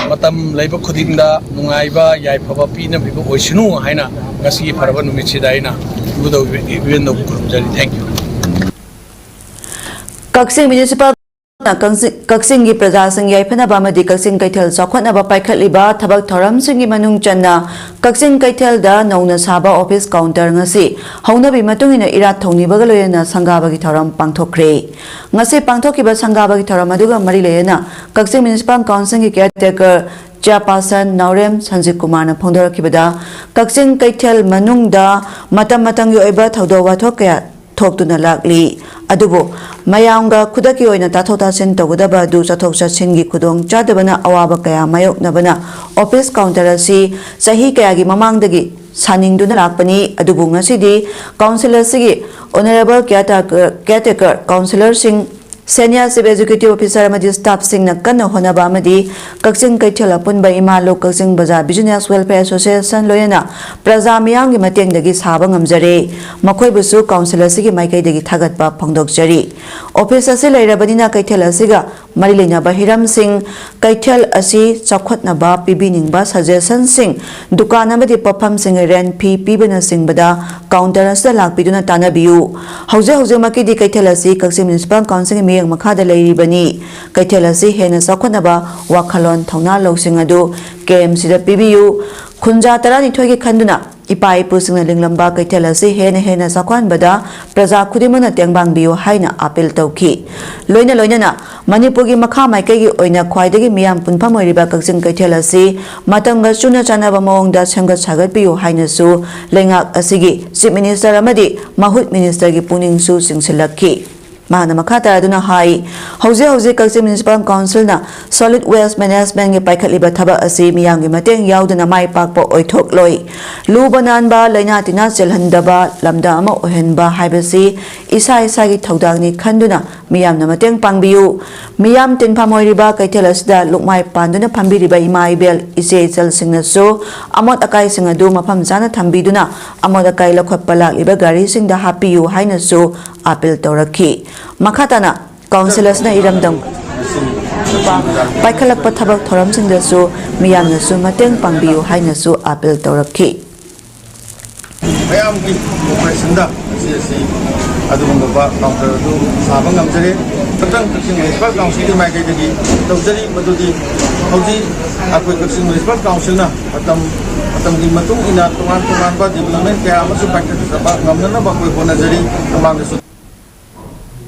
ꯃꯇꯝ ꯂꯩꯕ ꯈꯨꯗꯤꯡꯗ ꯅꯨꯡꯉꯥꯏꯕ ꯌꯥꯏꯐꯕ ꯄꯤꯅꯕꯤꯕ ꯑꯣꯏꯁꯅꯨ ꯍꯥꯏꯅ ꯉꯁꯤꯒꯤ ꯐꯔꯕ ꯅꯨꯃꯤꯠꯁꯤꯗ ꯑꯩꯅ ꯏꯕꯨꯙꯧ ꯏꯕꯦꯟꯗꯧꯕꯨ ꯈꯨꯔꯨꯝꯖꯔꯤ꯫ Thank you꯫ ꯀꯛꯆꯤꯡ ꯃ꯭ꯌꯨꯅꯤꯁꯤꯄꯥꯜ ꯀꯛꯆꯤꯡ- ꯀꯛꯆꯤꯡꯒꯤ ꯄ꯭ꯔꯖꯥꯁꯤꯡ ꯌꯥꯏꯐꯅꯕ ꯑꯃꯗꯤ ꯀꯛꯆꯤꯡ ꯀꯩꯊꯦꯜ ꯆꯥꯎꯈꯠꯅꯕ ꯄꯥꯏꯈꯠꯂꯤꯕ ꯊꯕꯛ ꯊꯧꯔꯝꯁꯤꯡꯒꯤ ꯃꯅꯨꯡ ꯆꯟꯅ ꯀꯛꯆꯤꯡ ꯀꯩꯊꯦꯜꯗ ꯅꯧꯅ ꯁꯥꯕ ꯑꯣꯐꯤꯁ ꯀꯥꯎꯟꯇꯔ ꯉꯁꯤ ꯍꯧꯅꯕꯤ ꯃꯇꯨꯡ ꯏꯟꯅ ꯏꯔꯥꯠ ꯊꯧꯅꯤꯕꯒ ꯂꯣꯏꯅꯅ ꯁꯪꯒꯥꯕꯒꯤ ꯊꯧꯔꯝ ꯄꯥꯡꯊꯣꯛꯈ꯭ꯔꯦ꯫ ꯉꯁꯤ ꯄꯥꯡꯊꯣꯛꯈꯤꯕ ꯁꯪꯒꯥꯕꯒꯤ ꯊꯧꯔꯝ ꯑꯗꯨꯒ ꯃꯔꯤ ꯂꯩꯅꯅ ꯀꯛꯆꯤꯡ ꯃ꯭ꯌꯨꯅꯤꯁꯤꯄꯥꯜ ꯀꯥꯎꯟꯁꯤꯜꯒꯤ ꯀꯤꯌꯥꯔꯇꯦꯀꯔ ꯆꯤꯌꯥꯔꯄꯥꯔꯁꯟ ꯅꯥꯎꯔꯦꯝ ꯁꯟꯖꯤꯠ ꯀꯨꯃꯥꯔꯅ ꯐꯣꯡꯗꯣꯔꯛꯈꯤꯕꯗ, ꯀꯛꯆꯤꯡ ꯀꯩꯊꯦꯜ ꯃꯅꯨꯡꯗ ꯃꯇꯝ ꯃꯇꯝꯒꯤ ꯑꯣꯏꯕ ꯊꯧꯗꯣꯛ ꯋꯥꯊꯣꯛ ꯀꯌꯥ ꯊꯣꯛꯇꯨꯅ ꯂꯥꯛꯂꯤ꯫ ꯑꯗꯨꯕꯨ ꯃꯌꯥꯝꯒ ꯈꯨꯗꯛꯀꯤ ꯑꯣꯏꯅ ꯇꯥꯊꯣꯛ ꯇꯥꯁꯤꯟ ꯇꯧꯒꯗꯕ ꯑꯗꯨ ꯆꯠꯊꯣꯛ ꯆꯠꯁꯤꯟꯒꯤ ꯈꯨꯗꯣꯡ ꯆꯥꯗꯕꯅ ꯑꯋꯥꯕ ꯀꯌꯥ ꯃꯥꯌꯣꯛꯅꯕꯅ ꯑꯣꯐꯤꯁ ꯀꯥꯎꯟꯇꯔ ꯑꯁꯤ ꯆꯍꯤ ꯀꯌꯥꯒꯤ ꯃꯃꯥꯡꯗꯒꯤ ꯁꯥꯅꯤꯡꯗꯨꯅ ꯂꯥꯛꯄꯅꯤ꯫ ꯑꯗꯨꯕꯨ ꯉꯁꯤꯗꯤ ꯀꯥꯎꯟꯁꯤꯜ ꯑꯁꯤꯒꯤ ꯑꯣꯅꯔꯦꯕꯜ ꯀꯤꯌꯥꯔꯇꯦꯀꯔ ꯀꯥꯎꯟꯁꯤꯂꯔꯁꯤꯡ, ꯁꯦꯅꯤꯌꯔ ꯆꯤꯐ ꯑꯦꯛꯖꯤꯀ꯭ꯌꯨꯇꯤꯚ ꯑꯣꯐꯤꯁꯥꯔ ꯑꯃꯗꯤ ꯁ꯭ꯇꯥꯐꯁꯤꯡꯅ ꯀꯟꯅ ꯍꯣꯠꯅꯕ ꯑꯃꯗꯤ ꯀꯛꯆꯤꯡ ꯀꯩꯊꯦꯜ ꯑꯄꯨꯟꯕ ꯏꯃꯥ ꯂꯨꯞ ꯀꯛꯆꯤꯡ ꯕꯖꯥꯔ ꯕꯤꯖꯤꯅꯦꯁ ꯋꯦꯜꯐꯤꯌꯔ ꯑꯦꯁꯣꯁꯤꯌꯦꯁꯟ ꯂꯣꯏꯅꯅ ꯄ꯭ꯔꯖꯥ ꯃꯤꯌꯥꯝꯒꯤ ꯃꯇꯦꯡꯗꯒꯤ ꯁꯥꯕ ꯉꯝꯖꯔꯦ꯫ ꯃꯈꯣꯏꯕꯨꯁꯨ ꯀꯥꯎꯟꯁꯤꯜ ꯑꯁꯤꯒꯤ ꯃꯥꯏꯀꯩꯗꯒꯤ ꯊꯥꯒꯠꯄ ꯐꯣꯡꯗꯣꯛꯆꯔꯤ꯫ ꯑꯣꯐꯤꯁ ꯑꯁꯤ ꯂꯩꯔꯕꯅꯤꯅ ꯀꯩꯊꯦꯜ ꯑꯁꯤꯒ ꯃꯔꯤ ꯂꯩꯅꯕ ꯍꯤꯔꯝꯁꯤꯡ, ꯀꯩꯊꯦꯜ ꯑꯁꯤ ꯆꯥꯎꯈꯠꯅꯕ ꯄꯤꯕꯤꯅꯤꯡꯕ ꯁꯖꯦꯁꯟꯁꯤꯡ, ꯗꯨꯀꯥꯟ ꯑꯃꯗꯤ ꯄꯣꯠꯐꯝꯁꯤꯡ, ꯔꯦꯟꯠ ꯐꯤ ꯄꯤꯕꯅꯆꯤꯡꯕꯗ ꯀꯥꯎꯟꯇꯔ ꯑꯁꯤꯗ ꯂꯥꯛꯄꯤꯗꯨꯅ ꯇꯥꯟꯅꯕꯤꯌꯨ꯫ ꯍꯧꯖꯤꯛ ꯍꯧꯖꯤꯛꯃꯛꯀꯤꯗꯤ ꯀꯩꯊꯦꯜ ꯑꯁꯤ ꯀꯛꯆꯤꯡ ꯃ꯭ꯌꯨꯅꯤꯁꯤꯄꯥꯜ ꯀꯥꯎꯟꯁꯤꯜꯒꯤ ꯃꯤꯠꯌꯦꯡ ꯃꯈꯥꯗ ꯂꯩꯔꯤꯕꯅꯤ꯫ ꯀꯩꯊꯦꯜ ꯑꯁꯤ ꯍꯦꯟꯅ ꯆꯥꯎꯈꯠꯅꯕ ꯋꯥꯈꯜꯂꯣꯟ ꯊꯧꯅꯥ ꯂꯧꯁꯤꯡ ꯑꯗꯨ ꯀꯦ ꯑꯦꯝ ꯁꯤꯗ ꯄꯤꯕꯤꯌꯨ꯫ ꯈꯨꯟꯖꯥ ꯇꯔꯥꯅꯤꯊꯣꯏꯒꯤ ꯈꯟꯗꯨꯅ ꯏꯄꯥ ꯏꯄꯨꯁꯤꯡꯅ ꯂꯤꯡꯂꯝꯕ ꯀꯩꯊꯦꯜ ꯑꯁꯤ ꯍꯦꯟꯅ ꯍꯦꯟꯅ ꯆꯥꯎꯈꯠꯍꯟꯕꯗ ꯄ꯭ꯔꯖꯥ ꯈꯨꯗꯤꯡꯃꯛꯅ ꯇꯦꯡꯕꯥꯡꯕꯤꯌꯨ ꯍꯥꯏꯅ ꯑꯥꯄꯤꯜ ꯇꯧꯈꯤ꯫ ꯂꯣꯏꯅ ꯂꯣꯏꯅꯅ ꯃꯅꯤꯄꯨꯔꯒꯤ ꯃꯈꯥ ꯃꯥꯏꯀꯩꯒꯤ ꯑꯣꯏꯅ ꯈ꯭ꯋꯥꯏꯗꯒꯤ ꯃꯤꯌꯥꯝ ꯄꯨꯟꯐꯝ ꯑꯣꯏꯔꯤꯕ ꯀꯛꯆꯤꯡ ꯀꯩꯊꯦꯜ ꯑꯁꯤ ꯃꯇꯝꯒ ꯆꯨꯅ ꯆꯥꯟꯅꯕ ꯃꯑꯣꯡꯗ ꯁꯦꯝꯒꯠ ꯁꯥꯒꯠꯄꯤꯌꯨ ꯍꯥꯏꯅꯁꯨ ꯂꯩꯉꯥꯛ ꯑꯁꯤꯒꯤ ꯆꯤꯐ ꯃꯤꯅꯤꯁꯇꯔ ꯑꯃꯗꯤ ꯃꯍꯨꯠ ꯃꯤꯅꯤꯁꯇꯔꯒꯤ ꯄꯨꯛꯅꯤꯡꯁꯨ ꯆꯤꯡꯁꯤꯜꯂꯛꯈꯤ꯫ ꯃꯍꯥꯛꯅ ꯃꯈꯥ ꯇꯥꯔꯗꯨꯅ ꯍꯥꯏ, ꯍꯧꯖꯤꯛ ꯍꯧꯖꯤꯛ ꯀꯛꯆꯤꯡ ꯃ꯭ꯌꯨꯅꯤꯁꯤꯄꯥꯜ ꯀꯥꯎꯟꯁꯤꯜꯅ ꯁꯣꯂꯤꯗ ꯋꯦꯁ ꯃꯦꯅꯦꯖꯃꯦꯟꯒꯤ ꯄꯥꯏꯈꯠꯂꯤꯕ ꯊꯕꯛ ꯑꯁꯤ ꯃꯤꯌꯥꯝꯒꯤ ꯃꯇꯦꯡ ꯌꯥꯎꯗꯅ ꯃꯥꯏ ꯄꯥꯛꯄ ꯑꯣꯏꯊꯣꯛꯂꯣꯏ꯫ ꯂꯨꯕ ꯅꯥꯟꯕ, ꯂꯩꯅꯥ ꯇꯤꯟꯅꯥ ꯆꯦꯜꯍꯟꯗꯕ ꯂꯝꯗꯝ ꯑꯃ ꯑꯣꯏꯍꯟꯕ ꯍꯥꯏꯕꯁꯤ ꯏꯁꯥ ꯏꯁꯥꯒꯤ ꯊꯧꯗꯥꯡꯅꯤ ꯈꯟꯗꯨꯅ ꯃꯤꯌꯥꯝꯅ ꯃꯇꯦꯡ ꯄꯥꯡꯕꯤꯌꯨ꯫ ꯃꯤꯌꯥꯝ ꯇꯤꯟꯐꯝ ꯑꯣꯏꯔꯤꯕ ꯀꯩꯊꯦꯜ ꯑꯁꯤꯗ ꯂꯨꯛꯃꯥꯏ ꯄꯥꯟꯗꯨꯅ ꯐꯝꯕꯤꯔꯤꯕ ꯏꯃꯥ ꯏꯕꯦꯜ, ꯏꯆꯦ ꯏꯆꯜꯁꯤꯡꯅꯁꯨ ꯑꯃꯣꯠ ꯑꯀꯥꯏꯁꯤꯡ ꯑꯗꯨ ꯃꯐꯝ ꯆꯥꯅ ꯊꯝꯕꯤꯗꯨꯅ ꯑꯃꯣꯠ ꯑꯀꯥꯏ ꯂꯧꯈꯠꯄ ꯂꯥꯛꯂꯤꯕ ꯒꯥꯔꯤꯁꯤꯡꯗ ꯍꯥꯞꯄꯤꯌꯨ ꯍꯥꯏꯅꯁꯨ ꯑꯥꯄꯤꯜ ꯇꯧꯔꯛꯈꯤ꯫ ꯃꯈꯥ ꯇꯥꯅ ꯀꯥꯎꯟꯁꯤꯜ ꯑꯁꯤꯅ ꯏꯔꯝꯗꯝ ꯄꯥꯏꯈꯠꯂꯛꯄ ꯊꯕꯛ ꯊꯧꯔꯝꯁꯤꯡꯗꯁꯨ ꯃꯤꯌꯥꯝꯅꯁꯨ ꯃꯇꯦꯡ ꯄꯥꯡꯕꯤꯌꯨ ꯍꯥꯏꯅꯁꯨ ꯑꯥꯄꯤꯜ ꯇꯧꯔꯛꯈꯤ꯫ ꯃꯌꯥꯝꯒꯤ cooperation ꯗ ꯉꯁꯤ ꯑꯁꯤ ꯑꯗꯨꯒꯨꯝꯂꯕ counter ꯑꯗꯨ ꯁꯥꯕ ꯉꯝꯖꯔꯦ꯫ ꯃꯊꯪ ꯀꯛꯆꯤꯡ ꯃ꯭ꯌꯨꯅꯤꯁꯤꯄꯥꯜ ꯀꯥꯎꯟꯁꯤꯜꯒꯤ ꯃꯥꯏꯀꯩꯗꯒꯤ ꯇꯧꯖꯔꯤ꯫ ꯃꯗꯨꯗꯤ ꯍꯧꯖꯤꯛ ꯑꯩꯈꯣꯏ ꯀꯛꯆꯤꯡ ꯃ꯭ꯌꯨꯅꯤꯁꯤꯄꯥꯜ ꯀꯥꯎꯟꯁꯤꯜꯅ ꯃꯇꯝ ꯃꯇꯝꯒꯤ ꯃꯇꯨꯡ ꯏꯟꯅ ꯇꯣꯉꯥꯟ ꯇꯣꯉꯥꯟꯕ development ꯀꯌꯥ ꯑꯃꯁꯨ ꯄꯥꯏꯈꯠꯆꯕ ꯉꯝꯅꯅꯕ ꯑꯩꯈꯣꯏ ꯍꯣꯠꯅꯖꯔꯤ꯫ ꯃꯃꯥꯡꯗꯁꯨ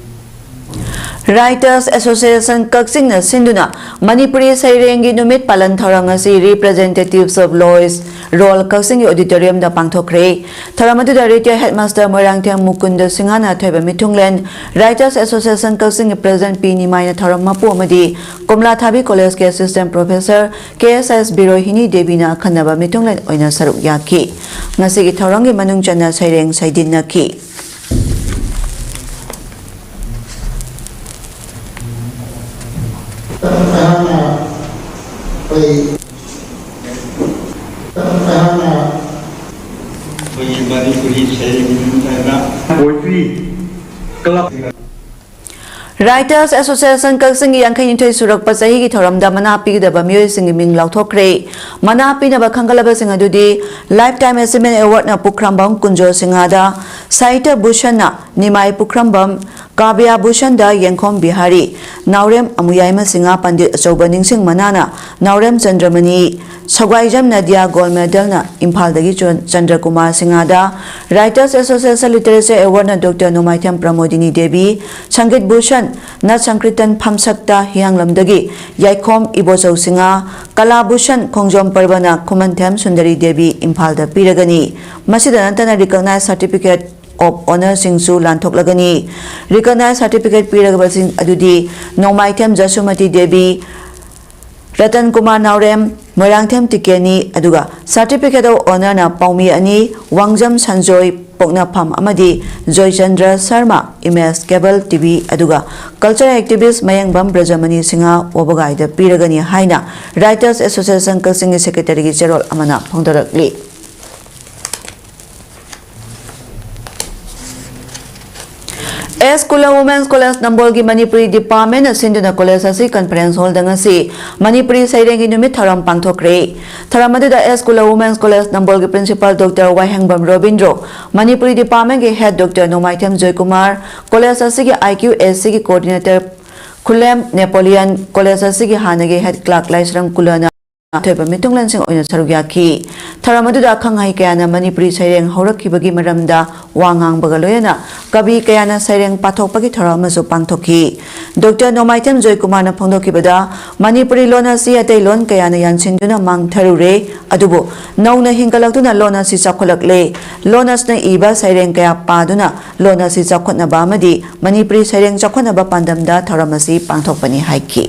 Writers Association ꯀꯛꯆꯤꯡꯅ ꯁꯤꯟꯗꯨꯅ ꯃꯅꯤꯄꯨꯔꯤ ꯁꯩꯔꯦꯡꯒꯤ ꯅꯨꯃꯤꯠ ꯄꯥꯂꯟ ꯊꯧꯔꯝ ꯑꯁꯤ Representatives of Lois Roll ꯀꯛꯆꯤꯡꯒꯤ auditorium ꯗ ꯄꯥꯡꯊꯣꯛꯈ꯭ꯔꯦ꯫ ꯊꯧꯔꯝ ꯑꯗꯨꯗ retired headmaster ꯃꯣꯏꯔꯥꯡꯊꯦꯝ ꯃꯨꯀꯨꯟꯗ ꯁꯤꯡꯍꯥꯅ ꯑꯊꯣꯏꯕ ꯃꯤꯊꯨꯡꯂꯦꯟ, Writers Association ꯀꯛꯆꯤꯡꯒꯤ president ꯄꯤ ꯅꯤꯃꯥꯏꯅ ꯊꯧꯔꯝ ꯃꯄꯨ ꯑꯃꯗꯤ ꯀꯣꯝꯂꯥꯊꯥꯕꯤ college ꯀꯤ assistant professor ꯀꯦ ꯑꯦꯁ ꯑꯦꯁ ꯕꯤꯔꯣꯍꯤꯅꯤ ꯗꯦꯕꯤꯅ ꯑꯈꯟꯅꯕ ꯃꯤꯊꯨꯡꯂꯦꯟ ꯑꯣꯏꯅ ꯁꯔꯨꯛ ꯌꯥꯈꯤ꯫ ꯉꯁꯤꯒꯤ ꯊꯧꯔꯝꯒꯤ ꯃꯅꯨꯡ ꯆꯟꯅ ꯁꯩꯔꯦꯡ ꯁꯩꯗꯤꯟꯅꯈꯤ꯫ ꯑꯩꯍꯥꯛꯅ ꯑꯩꯈꯣꯏ ꯑꯩꯍꯥꯛꯅ ꯑꯩꯈꯣꯏꯒꯤ ꯃꯅꯤꯄꯨꯔꯤ ꯁꯩꯔꯦꯡ ꯍꯥꯏꯅ poetry club Writers Association ꯀꯛꯆꯤꯡꯒꯤ ꯌꯥꯡꯈꯩꯅꯤꯊꯣꯏ ꯁꯨꯔꯛꯄ ꯆꯍꯤꯒꯤ ꯊꯧꯔꯝꯗ ꯃꯅꯥ ꯄꯤꯒꯗꯕ ꯃꯤꯑꯣꯏꯁꯤꯡꯒꯤ ꯃꯤꯡ ꯂꯥꯎꯊꯣꯛꯈ꯭ꯔꯦ꯫ ꯃꯅꯥ ꯄꯤꯅꯕ ꯈꯟꯒꯠꯂꯕꯁꯤꯡ ꯑꯗꯨꯗꯤ Lifetime Achievement Award ꯅ ꯄꯨꯈ꯭ꯔꯝꯕꯝ ꯀꯨꯟꯖꯣ ꯁꯤꯡꯍꯥꯗ, ꯁꯥꯍꯤꯇ꯭ꯌ ꯚꯨꯁꯟꯅ ꯅꯤꯃꯥꯏ ꯄꯨꯈ꯭ꯔꯝꯕꯝ, ꯀꯥꯕ꯭ꯌꯥ ꯚꯨꯁꯟꯗ ꯌꯦꯡꯈꯣꯝ ꯕꯤꯍꯥꯔꯤ, ꯅꯥꯎꯔꯦꯝ ꯑꯃꯨꯌꯥꯏꯃ ꯁꯤꯡꯍꯥ ꯄꯟꯗꯤꯠ ꯑꯆꯧꯕ ꯅꯤꯡꯁꯤꯡ ꯃꯅꯥꯅ ꯅꯥꯎꯔꯦꯝ ꯆꯟꯗ꯭ꯔꯃꯅꯤ, ꯁꯒ꯭ꯋꯥꯏꯖꯝ ꯅꯗꯤꯌꯥ gold medal ꯅ ꯏꯝꯐꯥꯜꯗꯒꯤ ꯆꯟ-, ꯆꯟꯗ꯭ꯔꯀꯨꯃꯥꯔ ꯁꯤꯡꯍꯥꯗ, Writers Association Literature Award ꯅ ꯗꯣꯛꯇꯔ ꯅꯣꯡꯃꯥꯏꯊꯦꯝ ꯄ꯭ꯔꯃꯣꯗꯤꯅꯤ ꯗꯦꯕꯤ, ꯁꯪꯒꯤꯠ ꯚꯨꯁꯟ ꯅ ꯁꯪꯀ꯭ꯔꯤꯇꯟ ꯐꯝꯁꯛꯇ ꯍꯤꯌꯥꯡꯂꯝꯗꯒꯤ ꯌꯥꯏꯈꯣꯝ ꯏꯕꯣꯆꯧ ꯁꯤꯡꯍꯥ, ꯀꯂꯥ ꯚꯨꯁꯟ ꯈꯣꯡꯖꯣꯝ ꯄꯔꯕꯅ ꯈꯨꯃꯟꯊꯦꯝ ꯁꯨꯟꯗꯔꯤ ꯗꯦꯕꯤ ꯏꯝꯐꯥꯜꯗ ꯄꯤꯔꯒꯅꯤ꯫ ꯃꯁꯤꯗ ꯅꯠꯇꯅ recognize certificate of Honourꯁꯤꯡꯁꯨ ꯂꯥꯟꯊꯣꯛꯂꯒꯅꯤ꯫ Recognised certificate ꯄꯤꯔꯒꯕꯁꯤꯡ ꯑꯗꯨꯗꯤ ꯅꯣꯡꯃꯥꯏꯊꯦꯝ ꯖꯁꯨꯃꯇꯤ ꯗꯦꯕꯤ, ꯔꯇꯟ ꯀꯨꯃꯥꯔ ꯅꯥꯎꯔꯦꯝ, ꯃꯣꯏꯔꯥꯡꯊꯦꯝ ꯇꯤꯀꯦꯅꯤ, ꯑꯗꯨꯒ Certificate of Honourꯅ ꯄꯥꯎꯃꯤ ꯑꯅꯤ, ꯋꯥꯡꯖꯝ ꯁꯟꯖꯣꯏ ꯄꯣꯛꯅꯐꯝ ꯑꯃꯗꯤ Joychandra Sharma, Image Cable TV, ꯑꯗꯨꯒ cultural activist ꯃꯌꯦꯡꯕꯝ ꯕ꯭ꯔꯖꯃꯅꯤ ꯁꯤꯡꯍ ꯋꯥꯕꯒꯥꯏꯗ ꯄꯤꯔꯒꯅꯤ ꯍꯥꯏꯅ Writers Association ꯀꯛꯆꯤꯡꯒꯤ Secretaryꯒꯤ ꯆꯦꯔꯣꯜ ꯑꯃꯅ ꯐꯣꯡꯗꯣꯔꯛꯂꯤ꯫ ꯑꯦꯁ ꯀꯨꯂ Women's College ꯅꯝꯕꯣꯜꯒꯤ ꯃꯅꯤꯄꯨꯔꯤ departmentꯅ ꯁꯤꯟꯗꯨꯅ college ꯑꯁꯤ conference hallꯗ ꯉꯁꯤ ꯃꯅꯤꯄꯨꯔꯤ ꯁꯩꯔꯦꯡꯒꯤ ꯅꯨꯃꯤꯠ ꯊꯧꯔꯝ ꯄꯥꯡꯊꯣꯛꯈ꯭ꯔꯦ꯫ ꯊꯧꯔꯝ ꯑꯗꯨꯗ ꯑꯦꯁ ꯀꯨꯂ Women's College ꯅꯝꯕꯣꯜꯒꯤ principal Doctor ꯋꯥꯍꯦꯡꯕꯝ ꯔꯣꯕꯤꯟꯗ꯭ꯔꯣ, ꯃꯅꯤꯄꯨꯔꯤ departmentꯀꯤ head Doctor ꯅꯣꯡꯃꯥꯏꯊꯦꯝ ꯖꯣꯏꯀꯨꯃꯥꯔ, college ꯑꯁꯤꯒꯤ IQACꯒꯤ coordinator ꯈꯨꯂꯦꯝ ꯅꯦꯄꯣꯂꯤꯌꯟ, college ꯑꯁꯤꯒꯤ ꯍꯥꯟꯅꯒꯤ head clerk ꯂꯥꯏꯁ꯭ꯔꯝ ꯀꯨꯂꯅ ꯑꯊꯣꯏꯕ ꯃꯤꯇꯨꯡꯂꯦꯟꯁꯤꯡ ꯑꯣꯏꯅ ꯁꯔꯨꯛ ꯌꯥꯈꯤ꯫ ꯊꯧꯔꯝ ꯑꯗꯨꯗ ꯑꯈꯪ ꯑꯍꯩ ꯀꯌꯥꯅ ꯃꯅꯤꯄꯨꯔꯤ ꯁꯩꯔꯦꯡ ꯍꯧꯔꯛꯈꯤꯕꯒꯤ ꯃꯔꯝꯗ ꯋꯥ ꯉꯥꯡꯕꯒ ꯂꯣꯏꯅꯅ ꯀꯕꯤ ꯀꯌꯥꯅ ꯁꯩꯔꯦꯡ ꯄꯥꯊꯣꯛꯄꯒꯤ ꯊꯧꯔꯝ ꯑꯃꯁꯨ ꯄꯥꯡꯊꯣꯛꯈꯤ꯫ ꯗꯣꯛꯇꯔ ꯅꯣꯡꯃꯥꯏꯊꯦꯝ ꯖꯣꯏꯀꯨꯃꯥꯔꯅ ꯐꯣꯡꯗꯣꯛꯈꯤꯕꯗ, ꯃꯅꯤꯄꯨꯔꯤ ꯂꯣꯟ ꯑꯁꯤ ꯑꯇꯩ ꯂꯣꯟ ꯀꯌꯥꯅ ꯌꯥꯟꯁꯤꯟꯗꯨꯅ ꯃꯥꯡꯊꯔꯨꯔꯦ, ꯑꯗꯨꯕꯨ ꯅꯧꯅ ꯍꯤꯡꯒꯠꯂꯛꯇꯨꯅ ꯂꯣꯟ ꯑꯁꯤ ꯆꯥꯎꯈꯠꯂꯛꯂꯦ꯫ ꯂꯣꯟ ꯑꯁꯤꯅ ꯏꯕ ꯁꯩꯔꯦꯡ ꯀꯌꯥ ꯄꯥꯗꯨꯅ ꯂꯣꯟ ꯑꯁꯤ ꯆꯥꯎꯈꯠꯅꯕ ꯑꯃꯗꯤ ꯃꯅꯤꯄꯨꯔꯤ ꯁꯩꯔꯦꯡ ꯆꯥꯎꯈꯠꯅꯕ ꯄꯥꯟꯗꯝꯗ ꯊꯧꯔꯝ ꯑꯁꯤ ꯄꯥꯡꯊꯣꯛꯄꯅꯤ ꯍꯥꯏꯈꯤ꯫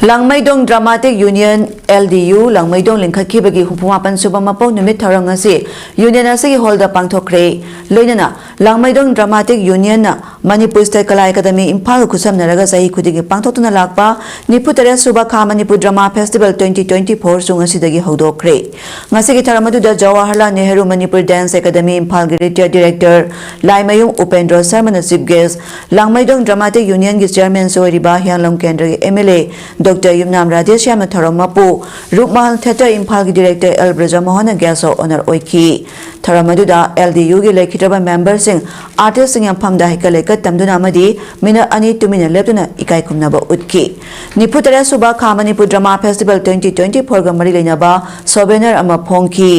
ꯂꯥꯡꯃꯩꯗꯣꯡ Dramatic Union, LDU, ꯂꯥꯡꯃꯩꯗꯣꯡ ꯂꯤꯡꯈꯠꯈꯤꯕꯒꯤ ꯍꯨꯝꯐꯨ ꯃꯥꯄꯟ ꯁꯨꯕ ꯃꯄꯣꯛ ꯅꯨꯃꯤꯠ ꯊꯧꯔꯝ ꯉꯁꯤ Union ꯑꯁꯤꯒꯤ hallꯗ ꯄꯥꯡꯊꯣꯛꯈ꯭ꯔꯦ꯫ ꯂꯣꯏꯅꯅ ꯂꯥꯡꯃꯩꯗꯣꯡ Dramatic Unionꯅ ꯃꯅꯤꯄꯨꯔ State ꯀꯂꯥ ꯑꯦꯀꯥꯗꯃꯤ ꯏꯝꯐꯥꯜꯒ ꯈꯨꯠꯁꯝꯅꯔꯒ ꯆꯍꯤ ꯈꯨꯗꯤꯡꯒꯤ ꯄꯥꯡꯊꯣꯛꯇꯨꯅ ꯂꯥꯛꯄ ꯅꯤꯐꯨ ꯇꯔꯦꯠ ꯁꯨꯕ Khā Manipur Drama Festival twenty twenty-fourꯁꯨ ꯉꯁꯤꯗꯒꯤ ꯍꯧꯗꯣꯛꯈ꯭ꯔꯦ꯫ ꯉꯁꯤꯒꯤ ꯊꯧꯔꯝ ꯑꯗꯨꯗ Jawaharlal Nehru Manipur Dance Academy ꯏꯝꯐꯥꯜꯒꯤ retired director Laimayum ꯎꯄꯦꯟꯗ꯭ꯔꯣ ꯁꯔꯃꯅ chief guest, ꯂꯥꯡꯃꯩꯗꯣꯡ Dramatic Unionꯒꯤ chairmanꯁꯨ ꯑꯣꯏꯔꯤꯕ ꯍꯤꯌꯥꯡꯂꯝ ꯀꯦꯟꯗ꯭ꯔꯒꯤ MLA Doctor ꯌꯨꯝꯅꯥꯝ ꯔꯥꯙꯦꯁ꯭ꯌꯥꯝꯅ ꯊꯧꯔꯝ ꯃꯄꯨ, ꯔꯨꯞꯃꯍꯜ Theatre ꯏꯝꯐꯥꯜꯒꯤ director ꯑꯦꯜ ꯕ꯭ꯔꯖꯃꯣꯍꯟꯅ guest of honour ꯑꯣꯏꯈꯤ꯫ ꯊꯧꯔꯝ ꯑꯗꯨꯗ L D Uꯒꯤ ꯂꯩꯈꯤꯗ꯭ꯔꯕ memberꯁꯤꯡ, artistꯁꯤꯡ ꯌꯥꯝꯐꯝꯗ ꯍꯩꯀꯠ ꯂꯩꯀꯠ ꯇꯝꯗꯨꯅ ꯑꯃꯗꯤ minute ꯑꯅꯤ ꯇꯨꯃꯤꯟꯅ ꯂꯦꯞꯇꯨꯅ ꯏꯀꯥꯏ ꯈꯨꯝꯅꯕ ꯎꯠꯈꯤ꯫ ꯅꯤꯐꯨ ꯇꯔꯦꯠ ꯁꯨꯕ ꯈꯥ ꯃꯅꯤꯄꯨꯔ Drama Festival twenty twenty-fourꯒ ꯃꯔꯤ ꯂꯩꯅꯕ souvenir ꯑꯃ ꯐꯣꯡꯈꯤ꯫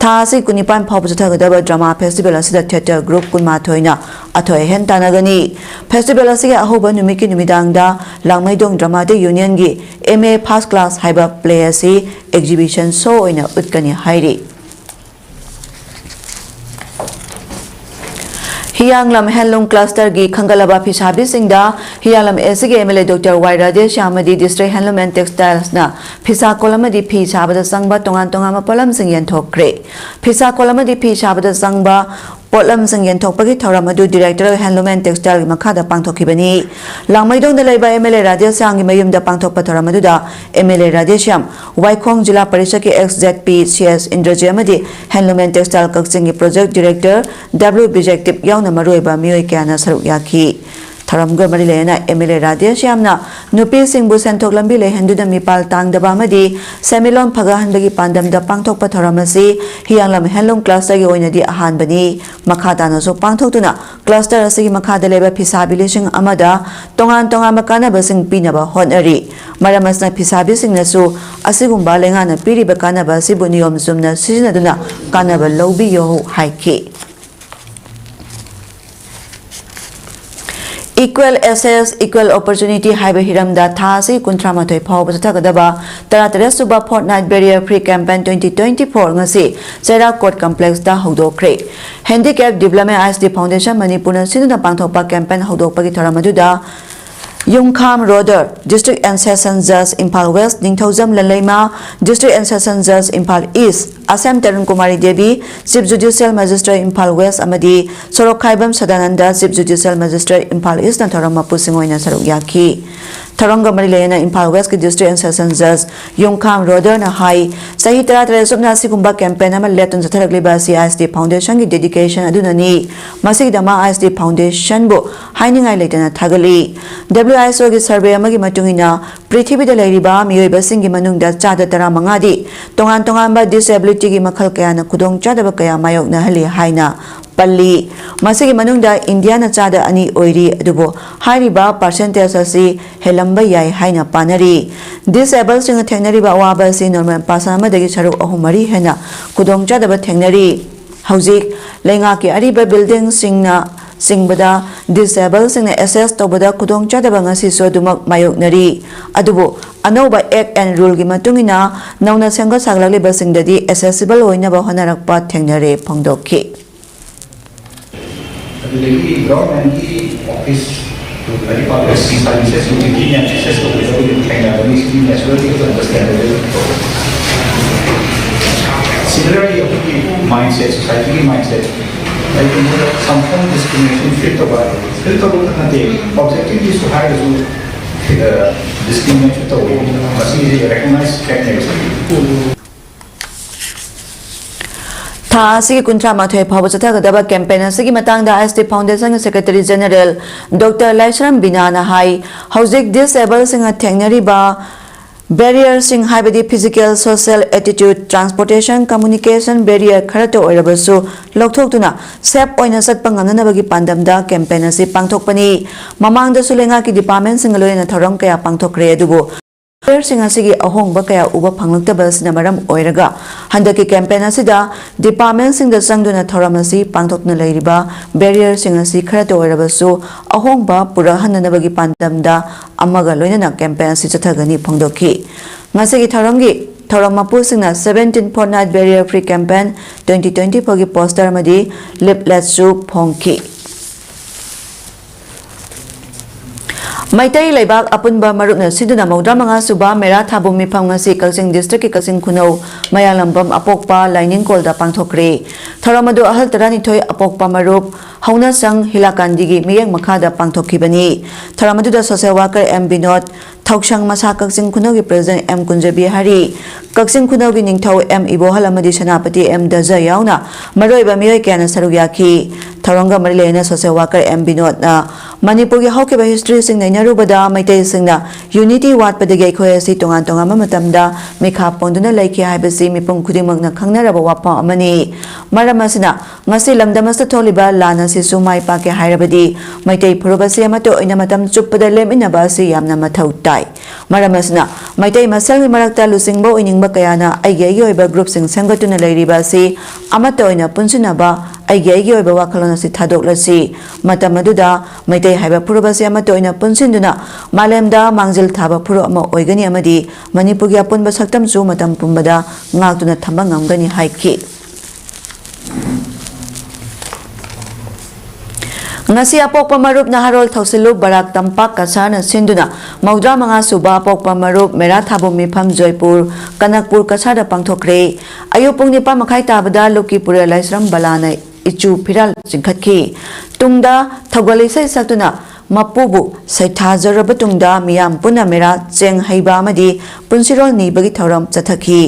ꯊꯥ ꯑꯁꯤ ꯀꯨꯟꯅꯤꯄꯥꯟ ꯐꯥꯎꯕ ꯆꯠꯊꯒꯗꯕ drama festival ꯑꯁꯤꯗ theatre group ꯀꯨꯟꯃꯥꯊꯣꯏꯅ ꯑꯊꯣꯏ ꯑꯍꯦꯟ ꯇꯥꯟꯅꯒꯅꯤ꯫ Festival ꯑꯁꯤꯒꯤ ꯑꯍꯧꯕ ꯅꯨꯃꯤꯠꯀꯤ ꯅꯨꯃꯤꯗꯥꯡꯗ ꯂꯥꯡꯃꯩꯗꯣꯡ Dramatic Unionꯒꯤ M A First Class ꯍꯥꯏꯕ play ꯑꯁꯤ exhibition show ꯑꯣꯏꯅ ꯎꯠꯀꯅꯤ ꯍꯥꯏꯔꯤ꯫ ꯍꯤꯌꯥꯡꯂꯝ Handloom Clusterꯒꯤ ꯈꯟꯒꯠꯂꯕ ꯐꯤꯁꯥꯕꯤꯁꯤꯡꯗ ꯍꯤꯌꯥꯡꯂꯝ ACꯒꯤ MLA Doctor Y ꯔꯥꯙꯦꯁ꯭ꯌꯥꯝ ꯑꯃꯗꯤ District Handloom and Textilesꯅ ꯐꯤꯁꯥꯀꯣꯜ ꯑꯃꯗꯤ ꯐꯤ ꯁꯥꯕꯗ ꯆꯪꯕ ꯇꯣꯉꯥꯟ ꯇꯣꯉꯥꯟꯕ ꯄꯣꯠꯂꯝꯁꯤꯡ ꯌꯦꯟꯊꯣꯛꯈ꯭ꯔꯦ꯫ ꯐꯤꯁꯥꯀꯣꯜ ꯑꯃꯗꯤ ꯐꯤ ꯁꯥꯕꯗ ꯆꯪꯕ ꯄꯣꯠꯂꯝꯁꯤꯡ ꯌꯦꯟꯊꯣꯛꯄꯒꯤ ꯊꯧꯔꯝ ꯑꯗꯨ Director Handloom and Textileꯒꯤ ꯃꯈꯥꯗ ꯄꯥꯡꯊꯣꯛꯈꯤꯕꯅꯤ꯫ ꯂꯥꯡꯃꯩꯗꯣꯡꯗ ꯂꯩꯕ MLA ꯔꯥꯙꯦꯁ꯭ꯌꯥꯝꯒꯤ ꯃꯌꯨꯝꯗ ꯄꯥꯡꯊꯣꯛꯄ ꯊꯧꯔꯝ ꯑꯗꯨꯗ MLA ꯔꯥꯙꯦꯁ꯭ꯌꯥꯝ, ꯋꯥꯏꯈꯣꯡ ꯖꯤꯂꯥ ꯄꯔꯤꯁꯠꯀꯤ ex ZP C S Indrajit ꯑꯃꯗꯤ Handloom and Textile ꯀꯛꯆꯤꯡꯒꯤ Project Director W ꯕꯤꯖꯦꯛꯇꯤꯞ ꯌꯥꯎꯅ ꯃꯔꯨꯑꯣꯏꯕ ꯃꯤꯑꯣꯏ ꯀꯌꯥꯅ ꯁꯔꯨꯛ ꯌꯥꯈꯤ꯫ ꯊꯧꯔꯝꯒ ꯃꯔꯤ ꯂꯩꯅꯅ MLA ꯔꯥꯙꯦꯁ꯭ꯌꯥꯝꯅ ꯅꯨꯄꯤꯁꯤꯡꯕꯨ ꯁꯦꯟꯊꯣꯛ ꯂꯝꯕꯤ ꯂꯩꯍꯟꯗꯨꯅ ꯃꯤꯄꯥꯜ ꯇꯥꯡꯗꯕ ꯑꯃꯗꯤ ꯁꯦꯟꯃꯤꯠꯂꯣꯟ ꯐꯒꯠꯍꯟꯕꯒꯤ ꯄꯥꯟꯗꯝꯗ ꯄꯥꯡꯊꯣꯛꯄ ꯊꯧꯔꯝ ꯑꯁꯤ ꯍꯤꯌꯥꯡꯂꯝ Handloom Clusterꯒꯤ ꯑꯣꯏꯅꯗꯤ ꯑꯍꯥꯟꯕꯅꯤ꯫ ꯃꯈꯥ ꯇꯥꯅꯁꯨ ꯄꯥꯡꯊꯣꯛꯇꯨꯅ cluster ꯑꯁꯤꯒꯤ ꯃꯈꯥꯗ ꯂꯩꯕ ꯐꯤꯁꯥꯕꯤ ꯂꯤꯁꯤꯡ ꯑꯃꯗ ꯇꯣꯉꯥꯟ ꯇꯣꯉꯥꯟꯕ ꯀꯥꯟꯅꯕꯁꯤꯡ ꯄꯤꯅꯕ ꯍꯣꯠꯅꯔꯤ꯫ ꯃꯔꯝ ꯑꯁꯤꯅ ꯐꯤꯁꯥꯕꯤꯁꯤꯡꯅꯁꯨ ꯑꯁꯤꯒꯨꯝꯕ ꯂꯩꯉꯥꯛꯅ ꯄꯤꯔꯤꯕ ꯀꯥꯟꯅꯕ ꯑꯁꯤꯕꯨ ꯅꯤꯌꯣꯝ ꯆꯨꯝꯅ ꯁꯤꯖꯤꯟꯅꯗꯨꯅ ꯀꯥꯟꯅꯕ ꯂꯧꯕꯤꯌꯨ ꯍꯥꯏꯈꯤ꯫ Equal Access, Equal Opportunity ꯍꯥꯏꯕ ꯍꯤꯔꯝꯗ ꯊꯥ ꯑꯁꯤ ꯀꯨꯟꯊ꯭ꯔꯥ ꯃꯥꯊꯣꯏ ꯐꯥꯎꯕ ꯆꯠꯊꯒꯗꯕ ꯇꯔꯥꯇꯔꯦꯠ ꯁꯨꯕ Fortnight Barrier Free Campaign twenty twenty-four ꯉꯁꯤ ꯆꯩꯔꯥꯛ Court Complexꯇ ꯍꯧꯗꯣꯛꯈ꯭ꯔꯦ꯫ Handicap Development ISD Foundation ꯃꯅꯤꯄꯨꯔꯅ ꯁꯤꯟꯗꯨꯅ ꯄꯥꯡꯊꯣꯛꯄ campaign ꯍꯧꯗꯣꯛꯄꯒꯤ ꯊꯧꯔꯝ ꯑꯗꯨꯗ ꯌꯨꯝꯈꯥꯝ ꯔꯣꯗꯔ, District and Session Judge, Imphal West, Ningthoujam ꯂꯟꯂꯩꯃ, District and Session Judge, Imphal East, ꯑꯁꯦꯝ Tarun Kumari Devi, Chief Judicial Magistrate, Imphal West, ꯑꯃꯗꯤ ꯁꯣꯔꯣꯛꯈꯥꯏꯕꯝ Sadananda, Chief Judicial Magistrate, Imphal Eastꯅ ꯊꯧꯔꯝ ꯃꯄꯨꯁꯤꯡ ꯑꯣꯏꯅ ꯁꯔꯨꯛ ꯌꯥꯈꯤ꯫ ꯊꯧꯔꯝꯒ ꯃꯔꯤ ꯂꯩꯅꯅ Imphal Westꯀꯤ District and Session Judge ꯌꯨꯝꯈꯥꯝ ꯔꯣꯗꯔꯅ ꯍꯥꯏ, ꯆꯍꯤ ꯇꯔꯥꯇꯔꯦꯠ ꯆꯨꯞꯅ ꯑꯁꯤꯒꯨꯝꯕ campaign ꯑꯃ ꯂꯦꯞꯇꯅ ꯆꯠꯊꯔꯛꯂꯤꯕ ꯑꯁꯤ ISD Foundationꯒꯤ dedication ꯑꯗꯨꯅꯅꯤ꯫ ꯃꯁꯤꯒꯤꯗꯃꯛ ISD Foundationꯕꯨ ꯍꯥꯏꯅꯤꯡꯉꯥꯏ ꯂꯩꯇꯅ ꯊꯥꯒꯠꯂꯤ꯫ WHOꯒꯤ survey ꯑꯃꯒꯤ ꯃꯇꯨꯡ ꯏꯟꯅ, ꯄ꯭ꯔꯤꯊꯤꯕꯤꯗ ꯂꯩꯔꯤꯕ ꯃꯤꯑꯣꯏꯕꯁꯤꯡꯒꯤ ꯃꯅꯨꯡꯗ ꯆꯥꯗ ꯇꯔꯥꯃꯉꯥꯗꯤ ꯇꯣꯉꯥꯟ ꯇꯣꯉꯥꯟꯕ disability ꯁꯤꯒꯤ ꯃꯈꯜ ꯀꯌꯥꯅ ꯈꯨꯗꯣꯡꯆꯥꯗꯕ ꯀꯌꯥ ꯃꯥꯌꯣꯛꯅꯍꯜꯂꯤ ꯍꯥꯏꯅ ꯄꯜꯂꯤ꯫ ꯃꯁꯤꯒꯤ ꯃꯅꯨꯡꯗ ꯏꯟꯗꯤꯌꯥꯅ ꯆꯥꯗ ꯑꯅꯤ ꯑꯣꯏꯔꯤ, ꯑꯗꯨꯕꯨ ꯍꯥꯏꯔꯤꯕ percentage ꯑꯁꯤ ꯍꯦꯜꯂꯝꯕ ꯌꯥꯏ ꯍꯥꯏꯅ ꯄꯥꯅꯔꯤ꯫ Disabledꯁꯤꯡꯅ ꯊꯦꯡꯅꯔꯤꯕ ꯑꯋꯥꯕ ꯑꯁꯤ normal person ꯑꯃꯗꯒꯤ ꯁꯔꯨꯛ ꯑꯍꯨꯝ ꯃꯔꯤ ꯍꯦꯟꯅ ꯈꯨꯗꯣꯡꯆꯥꯗꯕ ꯊꯦꯡꯅꯔꯤ꯫ ꯍꯧꯖꯤꯛ ꯂꯩꯉꯥꯛꯀꯤ ꯑꯔꯤꯕ buildingꯁꯤꯡꯅ ꯆꯤꯡꯕꯗ disabledꯁꯤꯡꯅ access ꯇꯧꯕꯗ ꯈꯨꯗꯣꯡꯆꯥꯗꯕ ꯉꯁꯤꯁꯨ ꯑꯗꯨꯃꯛ ꯃꯥꯌꯣꯛꯅꯔꯤ꯫ ꯑꯗꯨꯕꯨ ꯑꯅꯧꯕ Act and Ruleꯒꯤ ꯃꯇꯨꯡ ꯏꯟꯅ ꯅꯧꯅ ꯁꯦꯝꯒꯠ ꯁꯥꯒꯠꯂꯛꯂꯤꯕꯁꯤꯡꯗꯗꯤ accessible ꯑꯣꯏꯅꯕ ꯍꯣꯠꯅꯔꯛꯄ ꯊꯦꯡꯅꯔꯦ ꯐꯣꯡꯗꯣꯛꯈꯤ꯫ ꯑꯗꯨꯗꯒꯤ governmentꯀꯤ office, department services ꯃꯌꯥꯝ access ꯇꯧꯕꯗ ꯑꯩꯈꯣꯏ ꯊꯦꯡꯅꯕꯅꯤ꯫ Similarly, ꯑꯩꯈꯣꯏꯒꯤ mindset, societyꯒꯤ mindset, ꯀꯩꯒꯨꯝꯕꯗ some form discrimination feel ꯇꯧꯕ, feel ꯇꯧꯕ ꯈꯛ ꯅꯠꯇꯦ, objectivelyꯁꯨ ꯍꯥꯏꯔꯁꯨ, discrimination ꯇꯧꯕ, ꯃꯁꯤꯁꯦ recognized factꯅꯦꯕ꯫ ꯊꯥ ꯑꯁꯤꯒꯤ ꯀꯨꯟꯊ꯭ꯔꯥ ꯃꯥꯊꯣꯏ ꯐꯥꯎꯕ ꯆꯠꯊꯒꯗꯕ campaign ꯑꯁꯤꯒꯤ ꯃꯇꯥꯡꯗ IST Foundationꯒꯤ Secretary General Doctor ꯂꯥꯏꯁ꯭ꯔꯝ ꯕꯤꯅꯥꯅ ꯍꯥꯏ, ꯍꯧꯖꯤꯛ disabledꯁꯤꯡꯅ ꯊꯦꯡꯅꯔꯤꯕ barrierꯁꯤꯡ, ꯍꯥꯏꯕꯗꯤ physical, social, attitude, transportation, communication barrier ꯈꯔꯇ ꯑꯣꯏꯔꯕꯁꯨ ꯂꯧꯊꯣꯛꯇꯨꯅ safe ꯑꯣꯏꯅ ꯆꯠꯄ ꯉꯝꯅꯅꯕꯒꯤ ꯄꯥꯟꯗꯝꯗ campaign ꯑꯁꯤ ꯄꯥꯡꯊꯣꯛꯄꯅꯤ꯫ ꯃꯃꯥꯡꯗꯁꯨ ꯂꯩꯉꯥꯛꯀꯤ departmentꯁꯤꯡꯒ ꯂꯣꯏꯅꯅ ꯊꯧꯔꯝ ꯀꯌꯥ ꯄꯥꯡꯊꯣꯛꯈ꯭ꯔꯦ, ꯑꯗꯨꯕꯨ barrierꯁꯤꯡ ꯑꯁꯤꯒꯤ ꯑꯍꯣꯡꯕ ꯀꯌꯥ ꯎꯕ ꯐꯪꯂꯛꯇꯕ ꯑꯁꯤꯅ ꯃꯔꯝ ꯑꯣꯏꯔꯒ ꯍꯟꯗꯛꯀꯤ campaign ꯑꯁꯤꯗ departmentꯁꯤꯡꯗ ꯆꯪꯗꯨꯅ ꯊꯧꯔꯝ ꯑꯁꯤ ꯄꯥꯡꯊꯣꯛꯇꯨꯅ ꯂꯩꯔꯤꯕ barrierꯁꯤꯡ ꯑꯁꯤ ꯈꯔꯇ ꯑꯣꯏꯔꯕꯁꯨ ꯑꯍꯣꯡꯕ ꯄꯨꯔꯛꯍꯟꯅꯅꯕꯒꯤ ꯄꯥꯟꯗꯝꯗ ꯑꯃꯒ ꯂꯣꯏꯅꯅ campaign ꯑꯁꯤ ꯆꯠꯊꯒꯅꯤ ꯐꯣꯡꯗꯣꯛꯈꯤ꯫ ꯉꯁꯤꯒꯤ ꯊꯧꯔꯝꯒꯤ ꯊꯧꯔꯝ ꯃꯄꯨꯁꯤꯡꯅ seventeen fortnight barrier free campaign twenty twenty fourꯒꯤ poster ꯑꯃꯗꯤ leafletꯁꯨ ꯐꯣꯡꯈꯤ꯫ ꯃꯩꯇꯩ ꯂꯩꯕꯥꯛ ꯑꯄꯨꯟꯕ ꯃꯔꯨꯞꯅ ꯁꯤꯟꯗꯨꯅ ꯃꯧꯗ꯭ꯔꯥ ꯃꯉꯥ ꯁꯨꯕ ꯃꯦꯔꯥ ꯊꯥꯕꯨꯝ ꯃꯤꯐꯝ ꯉꯁꯤ ꯀꯛꯆꯤꯡ districtꯀꯤ ꯀꯛꯆꯤꯡ ꯈꯨꯅꯧ ꯃꯌꯥꯡꯂꯝꯕꯝ ꯑꯄꯣꯛꯄ ꯂꯥꯏꯅꯤꯡꯀꯣꯜꯗ ꯄꯥꯡꯊꯣꯛꯈ꯭ꯔꯦ꯫ ꯊꯧꯔꯝ ꯑꯗꯨ ꯑꯍꯜ ꯇꯔꯥꯅꯤꯊꯣꯏ ꯑꯄꯣꯛꯄ ꯃꯔꯨꯞ ꯍꯧꯅꯁꯪ ꯍꯤꯂꯥꯀꯥꯟꯗꯤꯒꯤ ꯃꯤꯠꯌꯦꯡ ꯃꯈꯥꯗ ꯄꯥꯡꯊꯣꯛꯈꯤꯕꯅꯤ꯫ ꯊꯧꯔꯝ ꯑꯗꯨꯗ social worker ꯑꯦꯝ ꯕꯤꯅꯣꯗ, ꯊꯧꯁꯪ ꯃꯁꯥ ꯀꯛꯆꯤꯡ ꯈꯨꯅꯧꯒꯤ president ꯑꯦꯝ ꯀꯨꯟꯖꯕꯤꯍꯥꯔꯤ, ꯀꯛꯆꯤꯡ ꯈꯨꯅꯧꯒꯤ ꯅꯤꯡꯊꯧ ꯑꯦꯝ ꯏꯕꯣꯍꯜ ꯑꯃꯗꯤ ꯁꯦꯅꯥꯄꯇꯤ ꯑꯦꯝ ꯗꯖ ꯌꯥꯎꯅ ꯃꯔꯨꯑꯣꯏꯕ ꯃꯤꯑꯣꯏ ꯀꯌꯥꯅ ꯁꯔꯨꯛ ꯌꯥꯈꯤ꯫ ꯊꯧꯔꯝꯒ ꯃꯔꯤ ꯂꯩꯅꯅ social worker ꯑꯦꯝ ꯕꯤꯅꯣꯗꯅ ꯃꯅꯤꯄꯨꯔꯒꯤ ꯍꯧꯈꯤꯕ historyꯁꯤꯡ ꯅꯩꯅꯔꯨꯕꯗ ꯃꯩꯇꯩꯁꯤꯡꯅ unity ꯋꯥꯠꯄꯗꯒꯤ ꯑꯩꯈꯣꯏ ꯑꯁꯤ ꯇꯣꯉꯥꯟ ꯇꯣꯉꯥꯟꯕ ꯃꯇꯝꯗ ꯃꯤꯈꯥ ꯄꯣꯟꯗꯨꯅ ꯂꯩꯈꯤ ꯍꯥꯏꯕꯁꯤ ꯃꯤꯄꯨꯝ ꯈꯨꯗꯤꯡꯃꯛꯅ ꯈꯪꯅꯔꯕ ꯋꯥꯐꯝ ꯑꯃꯅꯤ꯫ ꯃꯔꯝ ꯑꯁꯤꯅ ꯉꯁꯤ ꯂꯝꯗꯝ ꯑꯁꯤꯗ ꯊꯣꯛꯂꯤꯕ ꯂꯥꯟ ꯑꯁꯤꯁꯨ ꯃꯥꯏ ꯄꯥꯛꯀꯦ ꯍꯥꯏꯔꯕꯗꯤ ꯃꯩꯇꯩ ꯐꯨꯔꯨꯞ ꯑꯁꯤ ꯑꯃꯠꯇ ꯑꯣꯏꯅ ꯃꯇꯝ ꯆꯨꯞꯄꯗ ꯂꯦꯞꯃꯤꯟꯅꯕ ꯑꯁꯤ ꯌꯥꯝꯅ ꯃꯊꯧ ꯇꯥꯏ꯫ ꯃꯔꯝ ꯑꯁꯤꯅ ꯃꯩꯇꯩ ꯃꯁꯦꯜꯒꯤ ꯃꯔꯛꯇ ꯂꯨꯆꯤꯡꯕ ꯑꯣꯏꯅꯤꯡꯕ ꯀꯌꯥꯅ ꯑꯩꯒꯤ ꯑꯩꯒꯤ ꯑꯣꯏꯕ groupꯁꯤꯡ ꯁꯦꯝꯒꯠꯇꯨꯅ ꯂꯩꯔꯤꯕ ꯑꯁꯤ ꯑꯃꯠꯇ ꯑꯣꯏꯅ ꯄꯨꯟꯁꯤꯟꯅꯕ ꯑꯩꯒꯤ ꯑꯩꯒꯤ ꯑꯣꯏꯕ ꯋꯥꯈꯜꯂꯣꯟ ꯑꯁꯤ ꯊꯥꯗꯣꯛꯂꯁꯤ꯫ ꯃꯇꯝ ꯑꯗꯨꯗ ꯃꯩꯇꯩ ꯍꯥꯏꯕ ꯐꯨꯔꯨꯞ ꯑꯁꯤ ꯑꯃꯠꯇ ꯑꯣꯏꯅ ꯄꯨꯟꯁꯤꯟꯗꯨꯅ ꯃꯥꯂꯦꯝꯗ ꯃꯥꯡꯖꯤꯜ ꯊꯥꯕ ꯐꯨꯔꯨꯞ ꯑꯃ ꯑꯣꯏꯒꯅꯤ ꯑꯃꯗꯤ ꯃꯅꯤꯄꯨꯔꯒꯤ ꯑꯄꯨꯟꯕ ꯁꯛꯇꯝꯁꯨ ꯃꯇꯝ ꯄꯨꯝꯕꯗ ꯉꯥꯛꯇꯨꯅ ꯊꯝꯕ ꯉꯝꯒꯅꯤ ꯍꯥꯏꯈꯤ꯫ ꯉꯁꯤ ꯑꯄꯣꯛꯄ ꯃꯔꯨꯞ ꯅꯍꯥꯔꯣꯜ ꯊꯧꯁꯤꯜꯂꯨ ꯕꯔꯥꯛ ꯇꯝꯄꯥꯛ ꯀꯁꯥꯔꯅ ꯁꯤꯟꯗꯨꯅ ꯃꯧꯗ꯭ꯔꯥ ꯃꯉꯥ ꯁꯨꯕ ꯑꯄꯣꯛꯄ ꯃꯔꯨꯞ ꯃꯦꯔꯥ ꯊꯥꯕꯨꯝ ꯃꯤꯐꯝ ꯖꯣꯏꯄꯨꯔ ꯀꯅꯛꯄꯨꯔ ꯀꯁꯥꯔꯗ ꯄꯥꯡꯊꯣꯛꯈ꯭ꯔꯦ꯫ ꯑꯌꯨꯛ ꯄꯨꯡ ꯅꯤꯄꯥꯟ ꯃꯈꯥꯏ ꯇꯥꯕꯗ ꯂꯨꯞꯀꯤ ꯄꯨꯔꯦꯜ ꯂꯥꯏꯁ꯭ꯔꯝ ꯕꯂꯥꯅ ꯏꯆꯨ ꯐꯤꯔꯥꯜ ꯆꯤꯡꯈꯠꯈꯤ꯫ ꯇꯨꯡꯗ ꯊꯧꯒꯜ ꯏꯁꯩ ꯁꯛꯇꯨꯅ ꯃꯄꯨꯕꯨ ꯁꯩꯊꯥꯖꯔꯕ ꯇꯨꯡꯗ ꯃꯤꯌꯥꯝ ꯄꯨꯟꯅ ꯃꯦꯔꯥ ꯆꯦꯡ ꯍꯩꯕ ꯑꯃꯗꯤ ꯄꯨꯟꯁꯤꯔꯣꯜ ꯅꯤꯕꯒꯤ ꯊꯧꯔꯝ ꯆꯠꯊꯈꯤ꯫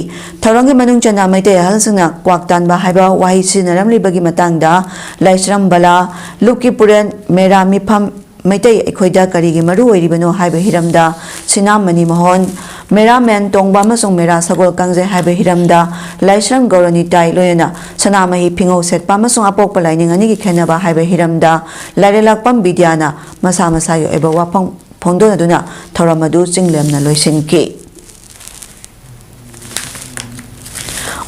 ꯊꯧꯔꯝꯒꯤ ꯃꯅꯨꯡ ꯆꯟꯅ ꯃꯩꯇꯩ ꯑꯍꯜꯁꯤꯡꯅ ꯀ꯭ꯋꯥꯛ ꯇꯥꯟꯕ ꯍꯥꯏꯕ ꯋꯥꯍꯩ ꯁꯤꯖꯤꯟꯅꯔꯝꯂꯤꯕꯒꯤ ꯃꯇꯥꯡꯗ ꯂꯥꯏꯁ꯭ꯔꯝ ꯕꯂꯥ, ꯂꯨꯞꯀꯤ ꯄꯨꯔꯦꯟ, ꯃꯦꯔꯥ ꯃꯤꯐꯝ, ꯃꯩꯇꯩ ꯑꯩꯈꯣꯏꯗ ꯀꯔꯤꯒꯤ ꯃꯔꯨ ꯑꯣꯏꯔꯤꯕꯅꯣ ꯍꯥꯏꯕ ꯍꯤꯔꯝꯗ ꯁꯤꯅꯥꯝ ꯃꯅꯤ ꯃꯣꯍꯟ, ꯃꯦꯔꯥ ꯃꯦꯟ ꯇꯣꯡꯕ ꯑꯃꯁꯨꯡ ꯃꯦꯔꯥ ꯁꯒꯣꯜ ꯀꯥꯡꯖꯩ ꯍꯥꯏꯕ ꯍꯤꯔꯝꯗ ꯂꯥꯏꯁ꯭ꯔꯝ ꯒꯧꯔꯅꯤꯇꯥꯏ ꯂꯣꯏꯅꯅ ꯁꯅꯥꯃꯍꯤ ꯐꯤꯉꯧ ꯁꯦꯠꯄ ꯑꯃꯁꯨꯡ ꯑꯄꯣꯛꯄ ꯂꯥꯏꯅꯤꯡ ꯑꯅꯤꯒꯤ ꯈꯦꯠꯅꯕ ꯍꯥꯏꯕ ꯍꯤꯔꯝꯗ ꯂꯥꯏꯔꯦꯂꯥꯛꯄꯝ ꯕꯤꯗ꯭ꯌꯥꯅ ꯃꯁꯥ ꯃꯁꯥꯒꯤ ꯑꯣꯏꯕ ꯋꯥꯐꯝ ꯐꯣꯡꯗꯣꯛꯅꯗꯨꯅ ꯊꯧꯔꯝ ꯑꯗꯨ ꯆꯤꯡꯂꯦꯝꯅ ꯂꯣꯏꯁꯤꯟꯈꯤ꯫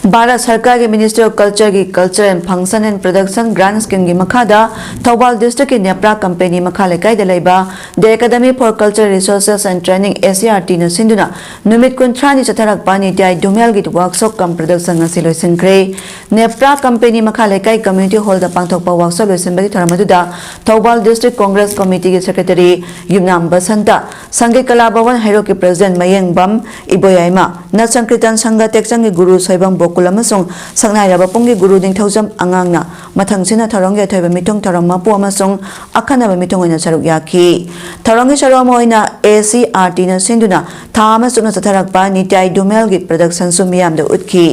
ꯚꯥꯔꯠ ꯁꯔꯀꯥꯔꯒꯤ Ministry of Cultureꯒꯤ Culture and Function and Production Grant Schemeꯒꯤ ꯃꯈꯥꯗ ꯊꯧꯕꯥꯜ districtꯀꯤ ꯅꯦꯄ꯭ꯔꯥ company ꯃꯈꯥ ꯂꯩꯀꯥꯏꯗ ꯂꯩꯕ The Academy for Cultural Resources and Training, ACRTꯅ ꯁꯤꯟꯗꯨꯅ ꯅꯨꯃꯤꯠ ꯀꯨꯟꯊ꯭ꯔꯥꯅꯤ ꯆꯠꯊꯔꯛꯄ ꯅꯤꯇ꯭ꯌꯥꯏ ꯙꯨꯃꯦꯜꯒꯤ workshop cum production ꯉꯁꯤ ꯂꯣꯏꯁꯤꯟꯈ꯭ꯔꯦ꯫ ꯅꯦꯄ꯭ꯔꯥ company ꯃꯈꯥ ꯂꯩꯀꯥꯏ community hallꯗ ꯄꯥꯡꯊꯣꯛꯄ workshop ꯂꯣꯏꯁꯤꯟꯕꯒꯤ ꯊꯧꯔꯝ ꯑꯗꯨꯗ ꯊꯧꯕꯥꯜ District Congress Committeeꯒꯤ Secretary ꯌꯨꯝꯅꯥꯝ ꯕꯁꯟꯇ, ꯁꯪꯒꯤꯠ ꯀꯂꯥ ꯚꯕꯟ ꯍꯩꯔꯣꯛꯀꯤ President ꯃꯌꯦꯡꯕꯝ ꯏꯕꯣꯌꯥꯏꯃ, ꯅꯠ ꯁꯪꯀ꯭ꯔꯤꯇꯟ ꯁꯪꯘ ꯇꯦꯛꯆꯝꯒꯤ ꯒꯨꯔꯨ ꯁꯣꯏꯕꯝ ꯕꯣꯀꯥ, ꯁ꯭ꯀꯨꯜ ꯑꯃꯁꯨꯡ ꯁꯛꯅꯥꯏꯔꯕ ꯄꯨꯡꯒꯤ ꯒꯨꯔꯨ ꯅꯤꯡꯊꯧꯖꯝ ꯑꯉꯥꯡꯅ ꯃꯊꯪꯁꯤꯠꯅ ꯊꯧꯔꯝꯒꯤ ꯑꯊꯣꯏꯕ ꯃꯤꯊꯨꯡ ꯊꯧꯔꯝ ꯃꯄꯨ ꯑꯃꯁꯨꯡ ꯑꯈꯟꯅꯕ ꯃꯤꯊꯨꯡ ꯑꯣꯏꯅ ꯁꯔꯨꯛ ꯌꯥꯈꯤ꯫ ꯊꯧꯔꯝꯒꯤ ꯁꯔꯨꯛ ꯑꯃ ꯑꯣꯏꯅ ꯑꯦ ꯁꯤ ꯑꯥꯔ ꯇꯤꯅ ꯁꯤꯟꯗꯨꯅ ꯊꯥ ꯑꯃ ꯆꯨꯞꯅ ꯆꯠꯊꯔꯛꯄ ꯅꯤꯇꯥꯏ ꯗꯨꯃꯦꯜꯒꯤ ꯄ꯭ꯔꯗꯛꯁꯟꯁꯨ ꯃꯤꯌꯥꯝꯗ ꯎꯠꯈꯤ꯫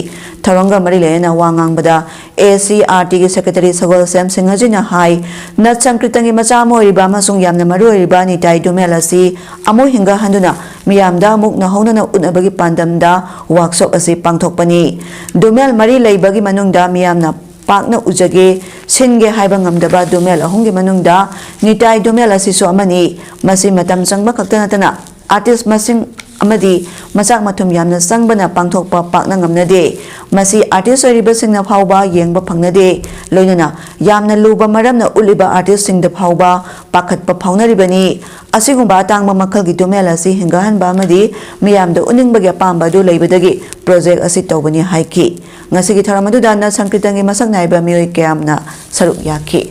ꯊꯧꯔꯝꯒ ꯃꯔꯤ ꯂꯩꯅꯅ ꯋꯥ ꯉꯥꯡꯕꯗ ꯑꯦ ꯁꯤ ꯑꯥꯔ ꯇꯤꯒꯤ ꯁꯦꯀ꯭ꯔꯦꯇꯔꯤ ꯁꯒꯣꯜꯁꯦꯝ ꯁꯤꯡꯍꯖꯤꯅ ꯍꯥꯏ, ꯅꯠ ꯁꯪꯀ꯭ꯔꯤꯇꯟꯒꯤ ꯃꯆꯥ ꯑꯃ ꯑꯣꯏꯔꯤꯕ ꯑꯃꯁꯨꯡ ꯌꯥꯝꯅ ꯃꯔꯨ ꯑꯣꯏꯔꯤꯕ ꯅꯤꯇꯥꯏ ꯗꯨꯃꯦꯜ ꯑꯁꯤ ꯑꯃꯨꯛ ꯍꯤꯡꯒꯠꯍꯟꯗꯨꯅ ꯃꯤꯌꯥꯝꯗ ꯑꯃꯨꯛ ꯅꯧꯍꯧꯅꯅ ꯎꯠꯅꯕꯒꯤ ꯄꯥꯟꯗꯝꯗ ꯋꯥꯛꯁꯣꯞ ꯑꯁꯤ ꯄꯥꯡꯊꯣꯛꯄꯅꯤ꯫ ꯗꯨꯃꯦꯜ ꯃꯔꯤ ꯂꯩꯕꯒꯤ ꯃꯅꯨꯡꯗ ꯃꯤꯌꯥꯝꯅ ꯄꯥꯛꯅ ꯎꯖꯒꯦ, ꯁꯤꯟꯒꯦ ꯍꯥꯏꯕ ꯉꯝꯗꯕ ꯗꯨꯃꯦꯜ ꯑꯍꯨꯝꯒꯤ ꯃꯅꯨꯡꯗ ꯅꯤꯇꯥꯏ ꯗꯨꯃꯦꯜ ꯑꯁꯤꯁꯨ ꯑꯃꯅꯤ꯫ ꯃꯁꯤ ꯃꯇꯝ ꯆꯪꯕ ꯈꯛꯇ ꯅꯠꯇꯅ ꯑꯥꯔꯇꯤꯁ ꯃꯁꯤꯡ ꯑꯃꯗꯤ ꯃꯆꯥꯛ ꯃꯊꯨꯝ ꯌꯥꯝꯅ ꯆꯪꯕꯅ ꯄꯥꯡꯊꯣꯛꯄ ꯄꯥꯛꯅ ꯉꯝꯅꯗꯦ꯫ ꯃꯁꯤ ꯑꯥꯔꯇꯤꯁ ꯑꯣꯏꯔꯤꯕꯁꯤꯡꯅ ꯐꯥꯎꯕ ꯌꯦꯡꯕ ꯐꯪꯅꯗꯦ꯫ ꯂꯣꯏꯅꯅ ꯌꯥꯝꯅ ꯂꯨꯕ ꯃꯔꯝꯅ ꯎꯠꯂꯤꯕ ꯑꯥꯔꯇꯤꯁꯁꯤꯡꯗ ꯐꯥꯎꯕ ꯄꯥꯈꯠꯄ ꯐꯥꯎꯅꯔꯤꯕꯅꯤ꯫ ꯑꯁꯤꯒꯨꯝꯕ ꯑꯇꯥꯡꯕ ꯃꯈꯜꯒꯤ ꯗꯨꯃꯦꯜ ꯑꯁꯤ ꯍꯤꯡꯒꯠꯍꯟꯕ ꯑꯃꯗꯤ ꯃꯤꯌꯥꯝꯗ ꯎꯠꯅꯤꯡꯕꯒꯤ ꯑꯄꯥꯝꯕ ꯑꯗꯨ ꯂꯩꯕꯗꯒꯤ ꯄ꯭ꯔꯣꯖꯦꯛ ꯑꯁꯤ ꯇꯧꯕꯅꯤ ꯍꯥꯏꯈꯤ꯫ ꯉꯁꯤꯒꯤ ꯊꯧꯔꯝ ꯑꯗꯨꯗ ꯅꯠ ꯁꯪꯀ꯭ꯔꯤꯇꯟꯒꯤ ꯃꯁꯛ ꯅꯥꯏꯕ ꯃꯤꯑꯣꯏ ꯀꯌꯥꯝꯅ ꯁꯔꯨꯛ ꯌꯥꯈꯤ꯫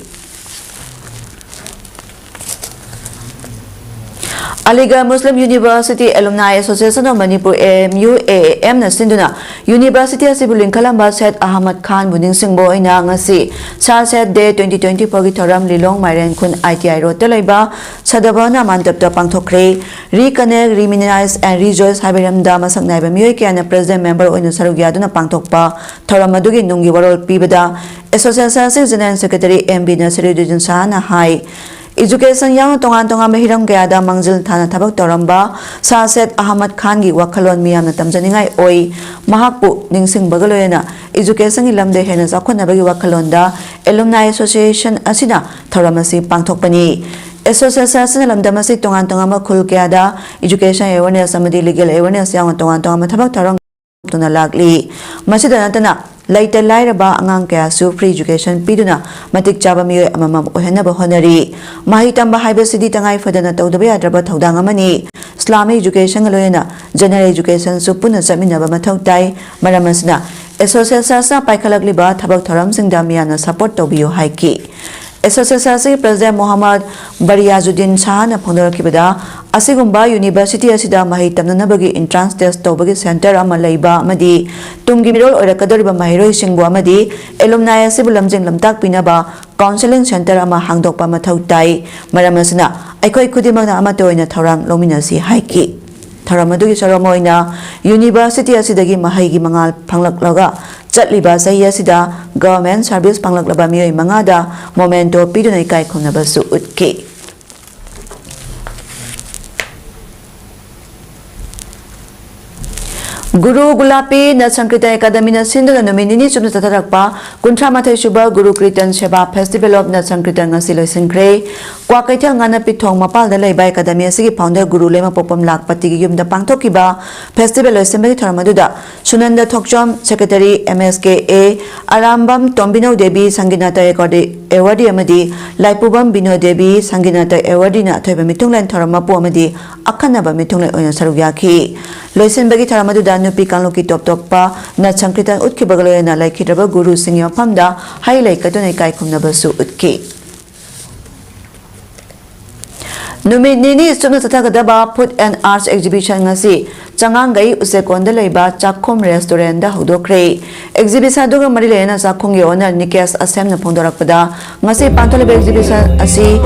Aligarh Muslim university alumni association of ꯃꯅꯤꯄꯨꯔ, A M U A A ꯑꯦꯝꯅ ꯁꯤꯟꯗꯨꯅ ꯌꯨꯅꯤꯚꯔꯁꯤꯇꯤ ꯑꯁꯤꯕꯨ ꯂꯤꯡꯈꯠꯂꯝꯕ ꯁꯦꯠ ꯑꯍꯃꯗ ꯈꯥꯟꯕꯨ ꯅꯤꯡꯁꯤꯡꯕ ꯑꯣꯏꯅ ꯉꯁꯤ ꯁꯥ ꯁꯦꯠ ꯗꯦ ꯇ꯭ꯋꯦꯟꯇꯤ ꯇ꯭ꯋꯦꯟꯇꯤ ꯐꯣꯔꯒꯤ ꯊꯧꯔꯝ ꯂꯤꯂꯣꯡ ꯃꯥꯏꯔꯦꯟ ꯈꯨꯟ ꯑꯥꯏ ꯇꯤ ꯑꯥꯏ ꯔꯣꯗꯇ ꯂꯩꯕ ꯁꯗꯚꯕꯅ ꯃꯥꯟꯇꯞꯇ ꯄꯥꯡꯊꯣꯛꯈ꯭ꯔꯦ꯫ Reconnect, Reimmunize and Rejoice ꯍꯥꯏꯕ ꯍꯤꯔꯝꯗ ꯃꯁꯛ ꯅꯥꯏꯕ ꯃꯤꯑꯣꯏ ꯀꯌꯥꯅ ꯄ꯭ꯔꯦꯁꯤꯗꯦꯟꯠ ꯃꯦꯝꯕꯔ ꯑꯣꯏꯅ ꯁꯔꯨꯛ ꯌꯥꯗꯨꯅ ꯄꯥꯡꯊꯣꯛꯄ ꯊꯧꯔꯝ ꯑꯗꯨꯒꯤ ꯅꯨꯡꯒꯤ ꯋꯥꯔꯣꯜ ꯄꯤꯕꯗ ꯑꯦꯁꯣꯁꯤꯌꯦꯁꯟ ꯑꯁꯤꯒꯤ ꯖꯦꯅꯔꯦꯜ ꯁꯦꯀ꯭ꯔꯦꯇꯔꯤ ꯑꯦꯝ ꯕꯤ ꯅꯁꯤꯔꯨꯗꯤꯟ ꯁꯍꯥꯅ ꯍꯥꯏ, ꯏꯖꯨꯀꯦꯁꯟ ꯌꯥꯎꯅ ꯇꯣꯉꯥꯟ ꯇꯣꯉꯥꯟꯕ ꯍꯤꯔꯝ ꯀꯌꯥꯗ ꯃꯥꯡꯖꯤꯜ ꯊꯥꯅ ꯊꯕꯛ ꯇꯧꯔꯝꯕ ꯁꯥ ꯁꯦꯠ ꯑꯍꯃꯗ ꯈꯥꯟꯒꯤ ꯋꯥꯈꯜꯂꯣꯟ ꯃꯤꯌꯥꯝꯅ ꯇꯝꯖꯅꯤꯡꯉꯥꯏ ꯑꯣꯏ꯫ ꯃꯍꯥꯛꯄꯨ ꯅꯤꯡꯁꯤꯡꯕꯒ ꯂꯣꯏꯅꯅ ꯏꯖꯨꯀꯦꯁꯟꯒꯤ ꯂꯝꯗ ꯍꯦꯟꯅ ꯆꯥꯎꯈꯠꯅꯕꯒꯤ ꯋꯥꯈꯜꯂꯣꯟꯗ ꯑꯦꯂꯨꯝꯅꯥꯏ ꯑꯦꯁꯣꯁꯤꯌꯦꯁꯟ ꯑꯁꯤꯅ ꯊꯧꯔꯝ ꯑꯁꯤ ꯄꯥꯡꯊꯣꯛꯄꯅꯤ꯫ ꯑꯦꯁꯣꯁꯤꯌꯦꯁꯟ ꯑꯁꯤꯅ ꯂꯝꯗꯝ ꯑꯁꯤ ꯇꯣꯉꯥꯟ ꯇꯣꯉꯥꯟꯕ ꯈꯨꯜ ꯀꯌꯥꯗ ꯏꯖꯨꯀꯦꯁꯟ ꯑꯦꯋꯦꯔꯅꯦꯁ ꯑꯃꯗꯤ ꯂꯤꯒꯦꯜ ꯑꯦꯋꯦꯔꯅꯦꯁ ꯌꯥꯎꯅ ꯇꯣꯉꯥꯟ ꯇꯣꯉꯥꯟꯕ ꯊꯕꯛ ꯊꯧꯔꯝ ꯇꯧꯗꯨꯅ ꯂꯥꯛꯂꯤ꯫ ꯃꯁꯤꯗ ꯅꯠꯇꯅ ꯂꯩꯇ ꯂꯥꯏꯔꯕ ꯑꯉꯥꯡ ꯀꯌꯥꯁꯨ ꯐ꯭ꯔꯤ ꯏꯖꯨꯀꯦꯁꯟ ꯄꯤꯗꯨꯅ ꯃꯇꯤꯛ ꯆꯥꯕ ꯃꯤꯑꯣꯏ ꯑꯃꯃꯝ ꯑꯣꯏꯍꯟꯅꯕ ꯍꯣꯠꯅꯔꯤ꯫ ꯃꯍꯩ ꯇꯝꯕ ꯍꯥꯏꯕꯁꯤꯗꯤ ꯇꯉꯥꯏ ꯐꯗꯅ ꯇꯧꯗꯕ ꯌꯥꯗ꯭ꯔꯕ ꯊꯧꯗꯥꯡ ꯑꯃꯅꯤ꯫ ꯏꯁꯂꯥꯃꯤꯛ ꯏꯖꯨꯀꯦꯁꯟꯒ ꯂꯣꯏꯅꯅ ꯖꯦꯅꯔꯦꯜ ꯏꯖꯨꯀꯦꯁꯟꯁꯨ ꯄꯨꯟꯅ ꯆꯠꯃꯤꯟꯅꯕ ꯃꯊꯧ ꯇꯥꯏ꯫ ꯃꯔꯝ ꯑꯁꯤꯅ ꯑꯦꯁꯣꯁꯤꯌꯦꯁꯟ ꯑꯁꯤꯅ ꯄꯥꯏꯈꯠꯂꯛꯂꯤꯕ ꯊꯕꯛ ꯊꯧꯔꯝꯁꯤꯡꯗ ꯃꯤꯌꯥꯝꯅ ꯁꯄꯣꯔꯠ ꯇꯧꯕꯤꯌꯨ ꯍꯥꯏꯈꯤ꯫ ꯑꯦꯁꯣꯁꯤꯌꯦꯁꯟ ꯑꯁꯤꯒꯤ ꯄ꯭ꯔꯦꯁꯤꯗꯦꯟꯠ ꯃꯣꯍꯝꯃꯗ ꯕꯔꯤꯌꯥꯖꯨꯗꯤꯟ ꯁꯥꯍꯅ ꯐꯣꯡꯗꯣꯔꯛꯈꯤꯕꯗ, ꯑꯁꯤꯒꯨꯝꯕ ꯌꯨꯅꯤꯚꯔꯁꯤꯇꯤ ꯑꯁꯤꯗ ꯃꯍꯩ ꯇꯝꯅꯅꯕꯒꯤ entrance test ꯇꯧꯕꯒꯤ ꯁꯦꯟꯇꯔ ꯑꯃ ꯂꯩꯕ ꯑꯃꯗꯤ ꯇꯨꯡꯒꯤ ꯃꯤꯔꯣꯜ ꯑꯣꯏꯔꯛꯀꯗꯧꯔꯤꯕ ꯃꯍꯩꯔꯣꯏꯁꯤꯡꯕꯨ ꯑꯃꯗꯤ alumni ꯑꯁꯤꯕꯨ ꯂꯝꯖꯤꯡ ꯂꯝꯇꯥꯛꯄꯤꯅꯕ counselling centre ꯑꯃ ꯍꯥꯡꯗꯣꯛꯄ ꯃꯊꯧ ꯇꯥꯏ꯫ ꯃꯔꯝ ꯑꯁꯤꯅ ꯑꯩꯈꯣꯏ ꯈꯨꯗꯤꯡꯃꯛꯅ ꯑꯃꯠꯇ ꯑꯣꯏꯅ ꯊꯧꯔꯥꯡ ꯂꯧꯃꯤꯟꯅꯁꯤ ꯍꯥꯏꯈꯤ꯫ ꯊꯧꯔꯝ ꯑꯗꯨꯒꯤ ꯁꯔꯨꯛ ꯑꯃ ꯑꯣꯏꯅ ꯌꯨꯅꯤꯚꯔꯁꯤꯇꯤ ꯑꯁꯤꯗꯒꯤ ꯃꯍꯩꯒꯤ ꯃꯉꯥꯜ ꯐꯪꯂꯛꯂꯒ ꯆꯠꯂꯤꯕ ꯆꯍꯤ ꯑꯁꯤꯗ government service ꯐꯪꯂꯛꯂꯕ ꯃꯤꯑꯣꯏ ꯃꯉꯥꯗ memento ꯄꯤꯗꯨꯅ ꯏꯀꯥꯏ ꯈꯨꯝꯅꯕꯁꯨ ꯎꯠꯈꯤ꯫ ꯒꯨꯔꯨ ꯒꯨꯂꯥꯄꯤ ꯅꯠ ꯁꯪꯀꯤꯔꯇꯟ ꯑꯦꯀꯥꯗꯃꯤꯅ ꯁꯤꯟꯗꯨꯅ ꯅꯨꯃꯤꯠ ꯅꯤꯅꯤ ꯆꯨꯞꯅ ꯆꯠꯊꯔꯛꯄ ꯀꯨꯟꯊ꯭ꯔꯥ ꯃꯥꯊꯣꯏ ꯁꯨꯕ ꯒꯨꯔꯨ ꯀꯤꯔꯇꯟ ꯁꯦꯕꯥ ꯐꯦꯁꯇꯤꯚꯦꯜ ꯑꯣꯐ ꯅꯠ ꯁꯪꯀꯤꯔꯇꯟ ꯉꯁꯤ ꯂꯣꯏꯁꯤꯟꯈ꯭ꯔꯦ꯫ ꯀ꯭ꯋꯥꯀꯩꯊꯦꯜ ꯉꯥꯅꯄꯤꯊꯣꯡ ꯃꯄꯥꯜꯗ ꯂꯩꯕ ꯑꯦꯀꯥꯗꯃꯤ ꯑꯁꯤꯒꯤ ꯐꯥꯎꯟꯗꯔ ꯒꯨꯔꯨ ꯂꯩꯃꯄꯣꯛꯄꯝ ꯂꯥꯛꯄꯇꯤꯒꯤ ꯌꯨꯝꯗ ꯄꯥꯡꯊꯣꯛꯈꯤꯕ ꯐꯦꯁꯇꯤꯚꯦꯜ ꯂꯣꯏꯁꯤꯟꯕꯒꯤ ꯊꯧꯔꯝ ꯑꯗꯨꯗ ꯁꯨꯅꯟꯗ ꯊꯣꯛꯆꯣꯝ, secretary M S K A Arambam, ꯇꯣꯝꯕꯤꯅꯧ Devi, ꯁꯪꯒꯤꯅꯥꯇ ꯑꯦꯀꯥꯗꯦ-, ꯑꯦꯋꯥꯔꯗꯤ ꯑꯃꯗꯤ ꯂꯥꯏꯄꯨꯕꯝ ꯕꯤꯅꯣ ꯗꯦꯕꯤ, ꯁꯪꯒꯤꯅꯥꯇ ꯑꯦꯋꯥꯔꯗꯤꯅ ꯑꯊꯣꯏꯕ ꯃꯤꯊꯨꯡꯂꯦꯟ ꯊꯧꯔꯝ ꯃꯄꯨ ꯑꯃꯗꯤ ꯑꯈꯟꯅꯕ ꯃꯤꯊꯨꯡꯂꯦꯟ ꯑꯣꯏꯅ ꯁꯔꯨꯛ ꯌꯥꯈꯤ꯫ ꯂꯣꯏꯁꯤꯟꯕꯒꯤ ꯊꯧꯔꯝ ꯑꯗꯨꯗ ꯅꯨꯄꯤ ꯀꯥꯡꯂꯨꯞꯀꯤ ꯇꯣꯞ ꯇꯣꯞꯄ ꯅꯠ ꯁꯪꯀꯤꯔꯇꯟ ꯎꯠꯈꯤꯕꯒ ꯂꯣꯏꯅꯅ ꯂꯩꯈꯤꯗ꯭ꯔꯕ ꯒꯨꯔꯨꯁꯤꯡꯒꯤ ꯃꯐꯝꯗ ꯍꯩ ꯂꯩ ꯀꯠꯇꯨꯅ ꯏꯀꯥꯏ ꯈꯨꯝꯅꯕꯁꯨ ꯎꯠꯈꯤ꯫ ꯅꯨꯃꯤꯠ ꯅꯤꯅꯤ ꯆꯨꯞꯅ ꯆꯠꯊꯒꯗꯕ Food and Arts Exhibition ꯉꯁꯤ ꯆꯉꯥꯡꯒꯩ ꯎꯆꯦꯛꯀꯣꯟꯗ ꯂꯩꯕ ꯆꯥꯛꯈꯨꯝ restaurant ꯍꯧꯗꯣꯛꯈ꯭ꯔꯦ꯫ Exhibition ꯑꯗꯨꯒ ꯃꯔꯤ ꯂꯩꯅꯅ ꯆꯥꯛꯈꯨꯝꯒꯤ owner ꯅꯤꯀꯦꯁ ꯑꯁꯦꯝꯅ ꯐꯣꯡꯗꯣꯔꯛꯄꯗ, ꯉꯁꯤ ꯄꯥꯡꯊꯣꯛꯂꯤꯕ exhibition ꯑꯁꯤ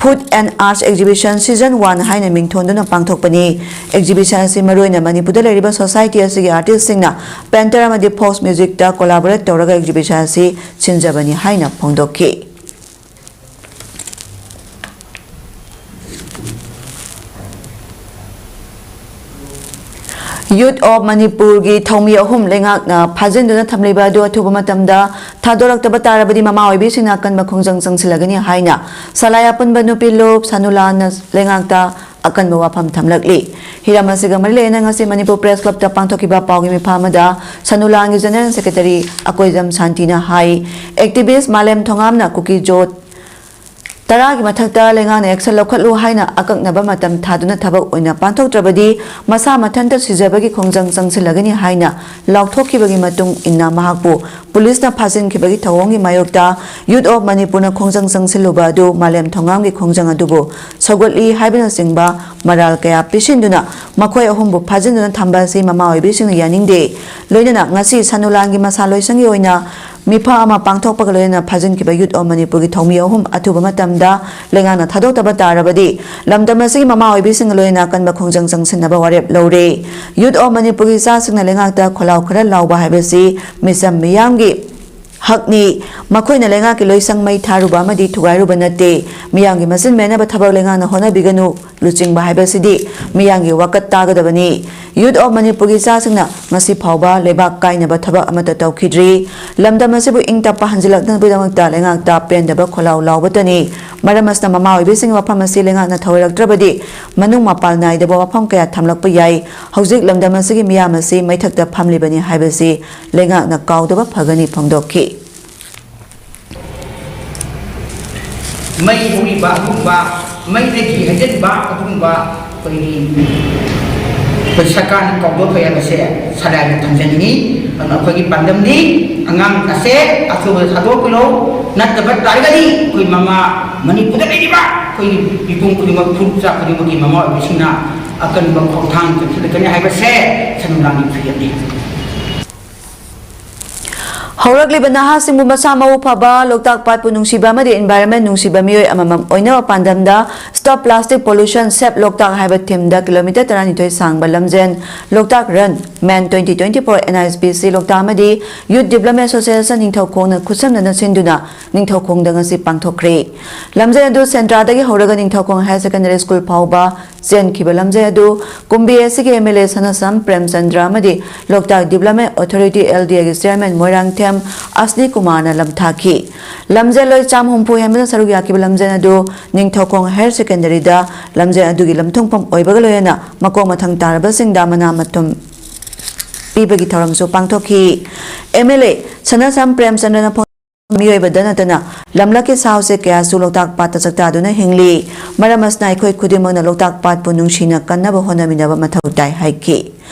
Food and Arts Exhibition Season one ꯍꯥꯏꯅ ꯃꯤꯡꯊꯣꯟꯗꯨꯅ ꯄꯥꯡꯊꯣꯛꯄꯅꯤ꯫ Exhibition ꯑꯁꯤ ꯃꯔꯨꯑꯣꯏꯅ ꯃꯅꯤꯄꯨꯔꯗ ꯂꯩꯔꯤꯕ society ꯑꯁꯤꯒꯤ artistꯁꯤꯡꯅ painter ꯑꯃꯗꯤ folk musicꯇ collaborate ꯇꯧꯔꯒ exhibition ꯑꯁꯤ ꯁꯤꯟꯖꯕꯅꯤ ꯍꯥꯏꯅ ꯐꯣꯡꯗꯣꯛꯈꯤ꯫ Youth of ꯃꯅꯤꯄꯨꯔꯒꯤ ꯊꯧꯃꯤ ꯑꯍꯨꯝ ꯂꯩꯉꯥꯛꯅ ꯐꯥꯖꯤꯟꯗꯨꯅ ꯊꯝꯂꯤꯕ ꯑꯗꯨ ꯑꯊꯨꯕ ꯃꯇꯝꯗ ꯊꯥꯗꯣꯔꯛꯇꯕ ꯇꯥꯔꯕꯗꯤ ꯃꯃꯥ ꯑꯣꯏꯕꯤꯁꯤꯡꯅ ꯑꯀꯟꯕ ꯈꯣꯡꯖꯪ ꯆꯪꯁꯤꯜꯂꯒꯅꯤ ꯍꯥꯏꯅ ꯁꯂꯥꯏ ꯑꯄꯨꯟꯕ ꯅꯨꯄꯤ ꯂꯨꯞ ꯁꯅꯨꯂꯥꯅ ꯂꯩꯉꯥꯛꯇ ꯑꯀꯟꯕ ꯋꯥꯐꯝ ꯊꯝꯂꯛꯂꯤ꯫ ꯍꯤꯔꯝ ꯑꯁꯤꯒ ꯃꯔꯤ ꯂꯩꯅꯅ ꯉꯁꯤ ꯃꯅꯤꯄꯨꯔ Press Clubꯇ ꯄꯥꯡꯊꯣꯛꯈꯤꯕ ꯄꯥꯎꯒꯤ ꯃꯤꯐꯝ ꯑꯃꯗ ꯁꯅꯨꯂꯥꯒꯤ General Secretary ꯑꯀꯣꯏꯖꯝ ꯁꯥꯟꯇꯤꯅ ꯍꯥꯏ, activist ꯃꯥꯂꯦꯝ ꯊꯣꯉꯥꯝꯅ ꯀꯨꯀꯤ ꯖꯣꯠ ꯇꯔꯥꯒꯤ ꯃꯊꯛꯇ ꯂꯩꯉꯥꯛꯅ action ꯂꯧꯈꯠꯂꯨ ꯍꯥꯏꯅ ꯑꯀꯛꯅꯕ ꯃꯇꯝ ꯊꯥꯗꯨꯅ ꯊꯕꯛ ꯑꯣꯏꯅ ꯄꯥꯡꯊꯣꯛꯇ꯭ꯔꯕꯗꯤ ꯃꯁꯥ ꯃꯊꯟꯇ ꯁꯤꯖꯕꯒꯤ ꯈꯣꯡꯖꯪ ꯆꯪꯁꯤꯜꯂꯒꯅꯤ ꯍꯥꯏꯅ ꯂꯥꯎꯊꯣꯛꯈꯤꯕꯒꯤ ꯃꯇꯨꯡ ꯏꯟꯅ ꯃꯍꯥꯛꯄꯨ ꯄꯨꯂꯤꯁꯅ ꯐꯥꯖꯤꯟꯈꯤꯕꯒꯤ ꯊꯧꯑꯣꯡꯒꯤ ꯃꯥꯌꯣꯛꯇ Youth of ꯃꯅꯤꯄꯨꯔꯅ ꯈꯣꯡꯖꯪ ꯆꯪꯁꯤꯜꯂꯨꯕ ꯑꯗꯨ ꯃꯥꯂꯦꯝ ꯊꯧꯉꯥꯝꯒꯤ ꯈꯣꯡꯖꯪ ꯑꯗꯨꯕꯨ ꯁꯧꯒꯠꯂꯤ ꯍꯥꯏꯕꯅꯆꯤꯡꯕ ꯃꯔꯥꯜ ꯀꯌꯥ ꯄꯤꯁꯤꯟꯗꯨꯅ ꯃꯈꯣꯏ ꯑꯍꯨꯝꯕꯨ ꯐꯥꯖꯤꯟꯗꯨꯅ ꯊꯝꯕ ꯑꯁꯤ ꯃꯃꯥ ꯑꯣꯏꯕꯤꯁꯤꯡꯅ ꯌꯥꯅꯤꯡꯗꯦ꯫ ꯂꯣꯏꯅꯅ ꯉꯁꯤ ꯁꯅꯨꯂꯥꯟꯒꯤ ꯃꯁꯥ ꯂꯣꯏꯁꯪꯒꯤ ꯑꯣꯏꯅ ꯃꯤꯐꯝ ꯑꯃ ꯄꯥꯡꯊꯣꯛꯄꯒ ꯂꯣꯏꯅꯅ ꯐꯥꯖꯤꯟꯈꯤꯕ Youth of ꯃꯅꯤꯄꯨꯔꯒꯤ ꯊꯧꯃꯤ ꯑꯍꯨꯝ ꯑꯊꯨꯕ ꯃꯇꯝꯗ ꯂꯩꯉꯥꯛꯅ ꯊꯥꯗꯣꯛꯇꯕ ꯇꯥꯔꯕꯗꯤ ꯂꯝꯗꯝ ꯑꯁꯤꯒꯤ ꯃꯃꯥ ꯑꯣꯏꯕꯤꯁꯤꯡꯒ ꯂꯣꯏꯅꯅ ꯑꯀꯟꯕ ꯈꯣꯡꯖꯪ ꯆꯪꯁꯤꯟꯅꯕ ꯋꯥꯔꯦꯞ ꯂꯧꯔꯦ꯫ Youth of ꯃꯅꯤꯄꯨꯔꯒꯤ ꯏꯆꯥꯁꯤꯡꯅ ꯂꯩꯉꯥꯛꯇ ꯈꯣꯜꯂꯥꯎ ꯈꯔ ꯂꯥꯎꯕ ꯍꯥꯏꯕꯁꯤ ꯃꯤꯆꯝ ꯃꯤꯌꯥꯝꯒꯤ ꯍꯛꯅꯤ꯫ ꯃꯈꯣꯏꯅ ꯂꯩꯉꯥꯛꯀꯤ ꯂꯣꯏꯁꯪ ꯃꯩ ꯊꯥꯔꯨꯕ ꯑꯃꯗꯤ ꯊꯨꯒꯥꯏꯔꯨꯕ ꯅꯠꯇꯦ꯫ ꯃꯤꯌꯥꯝꯒꯤ ꯃꯆꯤꯟ ꯃꯦꯟꯅꯕ ꯊꯕꯛ ꯂꯩꯉꯥꯛꯅ ꯍꯣꯠꯅꯕꯤꯒꯅꯨ꯫ ꯂꯨꯆꯤꯡꯕ ꯍꯥꯏꯕꯁꯤꯗꯤ ꯃꯤꯌꯥꯝꯒꯤ ꯋꯥꯀꯠ ꯇꯥꯒꯗꯕꯅꯤ꯫ Youth of ꯃꯅꯤꯄꯨꯔꯒꯤ ꯏꯆꯥꯁꯤꯡꯅ ꯉꯁꯤ ꯐꯥꯎꯕ ꯂꯩꯕꯥꯛ ꯀꯥꯏꯅꯕ ꯊꯕꯛ ꯑꯃꯠꯇ ꯇꯧꯈꯤꯗ꯭ꯔꯤ꯫ ꯂꯝꯗꯝ ꯑꯁꯤꯕꯨ ꯏꯪ ꯇꯞꯄ ꯍꯟꯖꯤꯜꯂꯛꯅꯕꯒꯤꯗꯃꯛꯇ ꯂꯩꯉꯥꯛꯇ ꯄꯦꯟꯗꯕ ꯈꯣꯜꯂꯥꯎ ꯂꯥꯎꯕꯇꯅꯤ꯫ ꯃꯔꯝ ꯑꯁꯤꯅ ꯃꯃꯥ ꯑꯣꯏꯕꯤꯁꯤꯡꯒꯤ ꯋꯥꯐꯝ ꯑꯁꯤ ꯂꯩꯉꯥꯛꯅ ꯊꯧꯑꯣꯏꯔꯛꯇ꯭ꯔꯕꯗꯤ ꯃꯅꯨꯡ ꯃꯄꯥꯟ ꯅꯥꯏꯗꯕ ꯋꯥꯐꯝ ꯀꯌꯥ ꯊꯝꯂꯛꯄ ꯌꯥꯏ꯫ ꯍꯧꯖꯤꯛ ꯂꯝꯗꯝ ꯑꯁꯤꯒꯤ ꯃꯤꯌꯥꯝ ꯑꯁꯤ ꯃꯩꯊꯛꯇ ꯐꯝꯂꯤꯕꯅꯤ ꯍꯥꯏꯕꯁꯤ ꯂꯩꯉꯥꯛꯅ ꯀꯥꯎꯗꯕ ꯐꯒꯅꯤ ꯐꯣꯡꯗꯣꯛꯈꯤ꯫ ꯃꯩ ꯍꯧꯔꯤꯕ ꯑꯗꯨꯒꯨꯝꯕ, ꯃꯩꯗꯒꯤ ꯍꯩꯖꯤꯟꯕ ꯑꯗꯨꯒꯨꯝꯕ ꯑꯩꯈꯣꯏꯒꯤ, ꯑꯩꯈꯣꯏ ꯁꯔꯀꯥꯔꯅ ꯀꯧꯕ ꯐꯩ ꯍꯥꯏꯕꯁꯦ ꯁꯂꯥꯏꯅ ꯊꯝꯖꯅꯤꯡꯉꯤ꯫ ꯑꯗꯨꯅ ꯑꯩꯈꯣꯏꯒꯤ ꯄꯥꯟꯗꯝꯗꯤ ꯑꯉꯥꯡ ꯑꯁꯦ ꯑꯊꯨꯕꯗ ꯊꯥꯗꯣꯛꯄꯤꯔꯣ, ꯅꯠꯇꯕ ꯇꯥꯔꯒꯗꯤ ꯑꯩꯈꯣꯏ ꯃꯃꯥ ꯃꯅꯤꯄꯨꯔꯗ ꯂꯩꯔꯤꯕ ꯑꯩꯈꯣꯏꯒꯤ ꯃꯤꯄꯨꯝ ꯈꯨꯗꯤꯡꯃꯛ, ꯐꯨꯔꯨꯞ ꯆꯥ ꯈꯨꯗꯤꯡꯃꯛꯀꯤ ꯃꯃꯥ ꯑꯣꯏꯕꯁꯤꯡꯅ ꯑꯀꯟꯕ ꯈꯣꯡꯊꯥꯡ ꯆꯠꯊꯔꯛꯀꯅꯤ ꯍꯥꯏꯕꯁꯦ ꯁꯅꯨꯂꯥꯟꯒꯤ ꯐꯤꯔꯦꯞꯅꯤ꯫ ꯍꯧꯔꯛꯂꯤꯕ ꯅꯍꯥꯁꯤꯡꯕꯨ ꯃꯁꯥ ꯃꯎ ꯐꯕ, ꯂꯣꯛꯇꯥꯛ ꯄꯥꯠꯄꯨ ꯅꯨꯡꯁꯤꯕ ꯑꯃꯗꯤ environment ꯅꯨꯡꯁꯤꯕ ꯃꯤꯑꯣꯏ ꯑꯃꯃꯝ ꯑꯣꯏꯅꯕ ꯄꯥꯟꯗꯝꯗ Stop Plastic Pollution, Save ꯂꯣꯛꯇꯥꯛ ꯍꯥꯏꯕ theme ꯗ kilometre ꯇꯔꯥꯅꯤꯊꯣꯏ ꯁꯥꯡꯕ ꯂꯝꯖꯦꯜ Loktak Run Man twenty twenty-four N H P C ꯂꯣꯛꯇꯥꯛ ꯑꯃꯗꯤ Youth Development Association ꯅꯤꯡꯊꯧꯈꯣꯡꯅ ꯈꯨꯠꯁꯝꯅꯅ ꯁꯤꯟꯗꯨꯅ ꯅꯤꯡꯊꯧꯈꯣꯡꯗ ꯉꯁꯤ ꯄꯥꯡꯊꯣꯛꯈ꯭ꯔꯦ꯫ ꯂꯝꯖꯦꯜ ꯑꯗꯨ ꯁꯦꯟꯗ꯭ꯔꯥꯗꯒꯤ ꯍꯧꯔꯒ ꯅꯤꯡꯊꯧꯈꯣꯡ Higher Secondary School ꯐꯥꯎꯕ ꯆꯦꯟꯈꯤꯕ ꯂꯝꯖꯦꯜ ꯑꯗꯨ ꯀꯨꯝꯕꯤ ꯑꯦ ꯁꯤꯒꯤ M L A ꯁꯅꯥꯁꯝ ꯄ꯭ꯔꯦꯝꯆꯟꯗ꯭ꯔ ꯑꯃꯗꯤ ꯂꯣꯛꯇꯥꯛ Development Authority, L D A ꯒꯤ chairman ꯃꯣꯏꯔꯥꯡꯊꯦꯝ ꯑꯁꯅꯤ ꯀꯨꯃꯥꯔꯅ ꯂꯝꯊꯥꯈꯤ꯫ ꯂꯝꯖꯦꯜꯂꯣꯏ ꯆꯥꯝ ꯍꯨꯝꯐꯨ ꯍꯦꯟꯕꯅ ꯁꯔꯨꯛ ꯌꯥꯈꯤꯕ ꯂꯝꯖꯦꯜ ꯑꯗꯨ ꯅꯤꯡꯊꯧꯈꯣꯡ Higher Secondary ꯗ ꯂꯝꯖꯦꯜ ꯑꯗꯨꯒꯤ ꯂꯝꯊꯨꯡꯐꯝ ꯑꯣꯏꯕꯒ ꯂꯣꯏꯅꯅ ꯃꯀꯣꯛ ꯃꯊꯪ ꯇꯥꯔꯕꯁꯤꯡꯗ ꯃꯅꯥ ꯃꯊꯨꯝ ꯄꯤꯕꯒꯤ ꯊꯧꯔꯝꯁꯨ ꯄꯥꯡꯊꯣꯛꯈꯤ꯫ M L A ꯁꯅꯥꯁꯝ ꯄ꯭ꯔꯦꯝꯆꯟꯗ꯭ꯔꯅ ꯐꯣꯡ-, ꯃꯤꯑꯣꯏꯕꯗ ꯅꯠꯇꯅ ꯂꯝꯂꯛꯀꯤ ꯁꯥ ꯎꯆꯦꯛ ꯀꯌꯥꯁꯨ ꯂꯣꯛꯇꯥꯛ ꯄꯥꯠꯇ ꯆꯥꯛꯇꯥꯗꯨꯅ ꯍꯤꯡꯂꯤ꯫ ꯃꯔꯝ ꯑꯁꯤꯅ ꯑꯩꯈꯣꯏ ꯈꯨꯗꯤꯡꯃꯛꯅ ꯂꯣꯛꯇꯥꯛ ꯄꯥꯠꯄꯨ ꯅꯨꯡꯁꯤꯅ ꯀꯟꯅꯕ ꯍꯣꯠꯅꯃꯤꯟꯅꯕ ꯃꯊꯧ ꯇꯥꯏ ꯍꯥꯏꯈꯤ꯫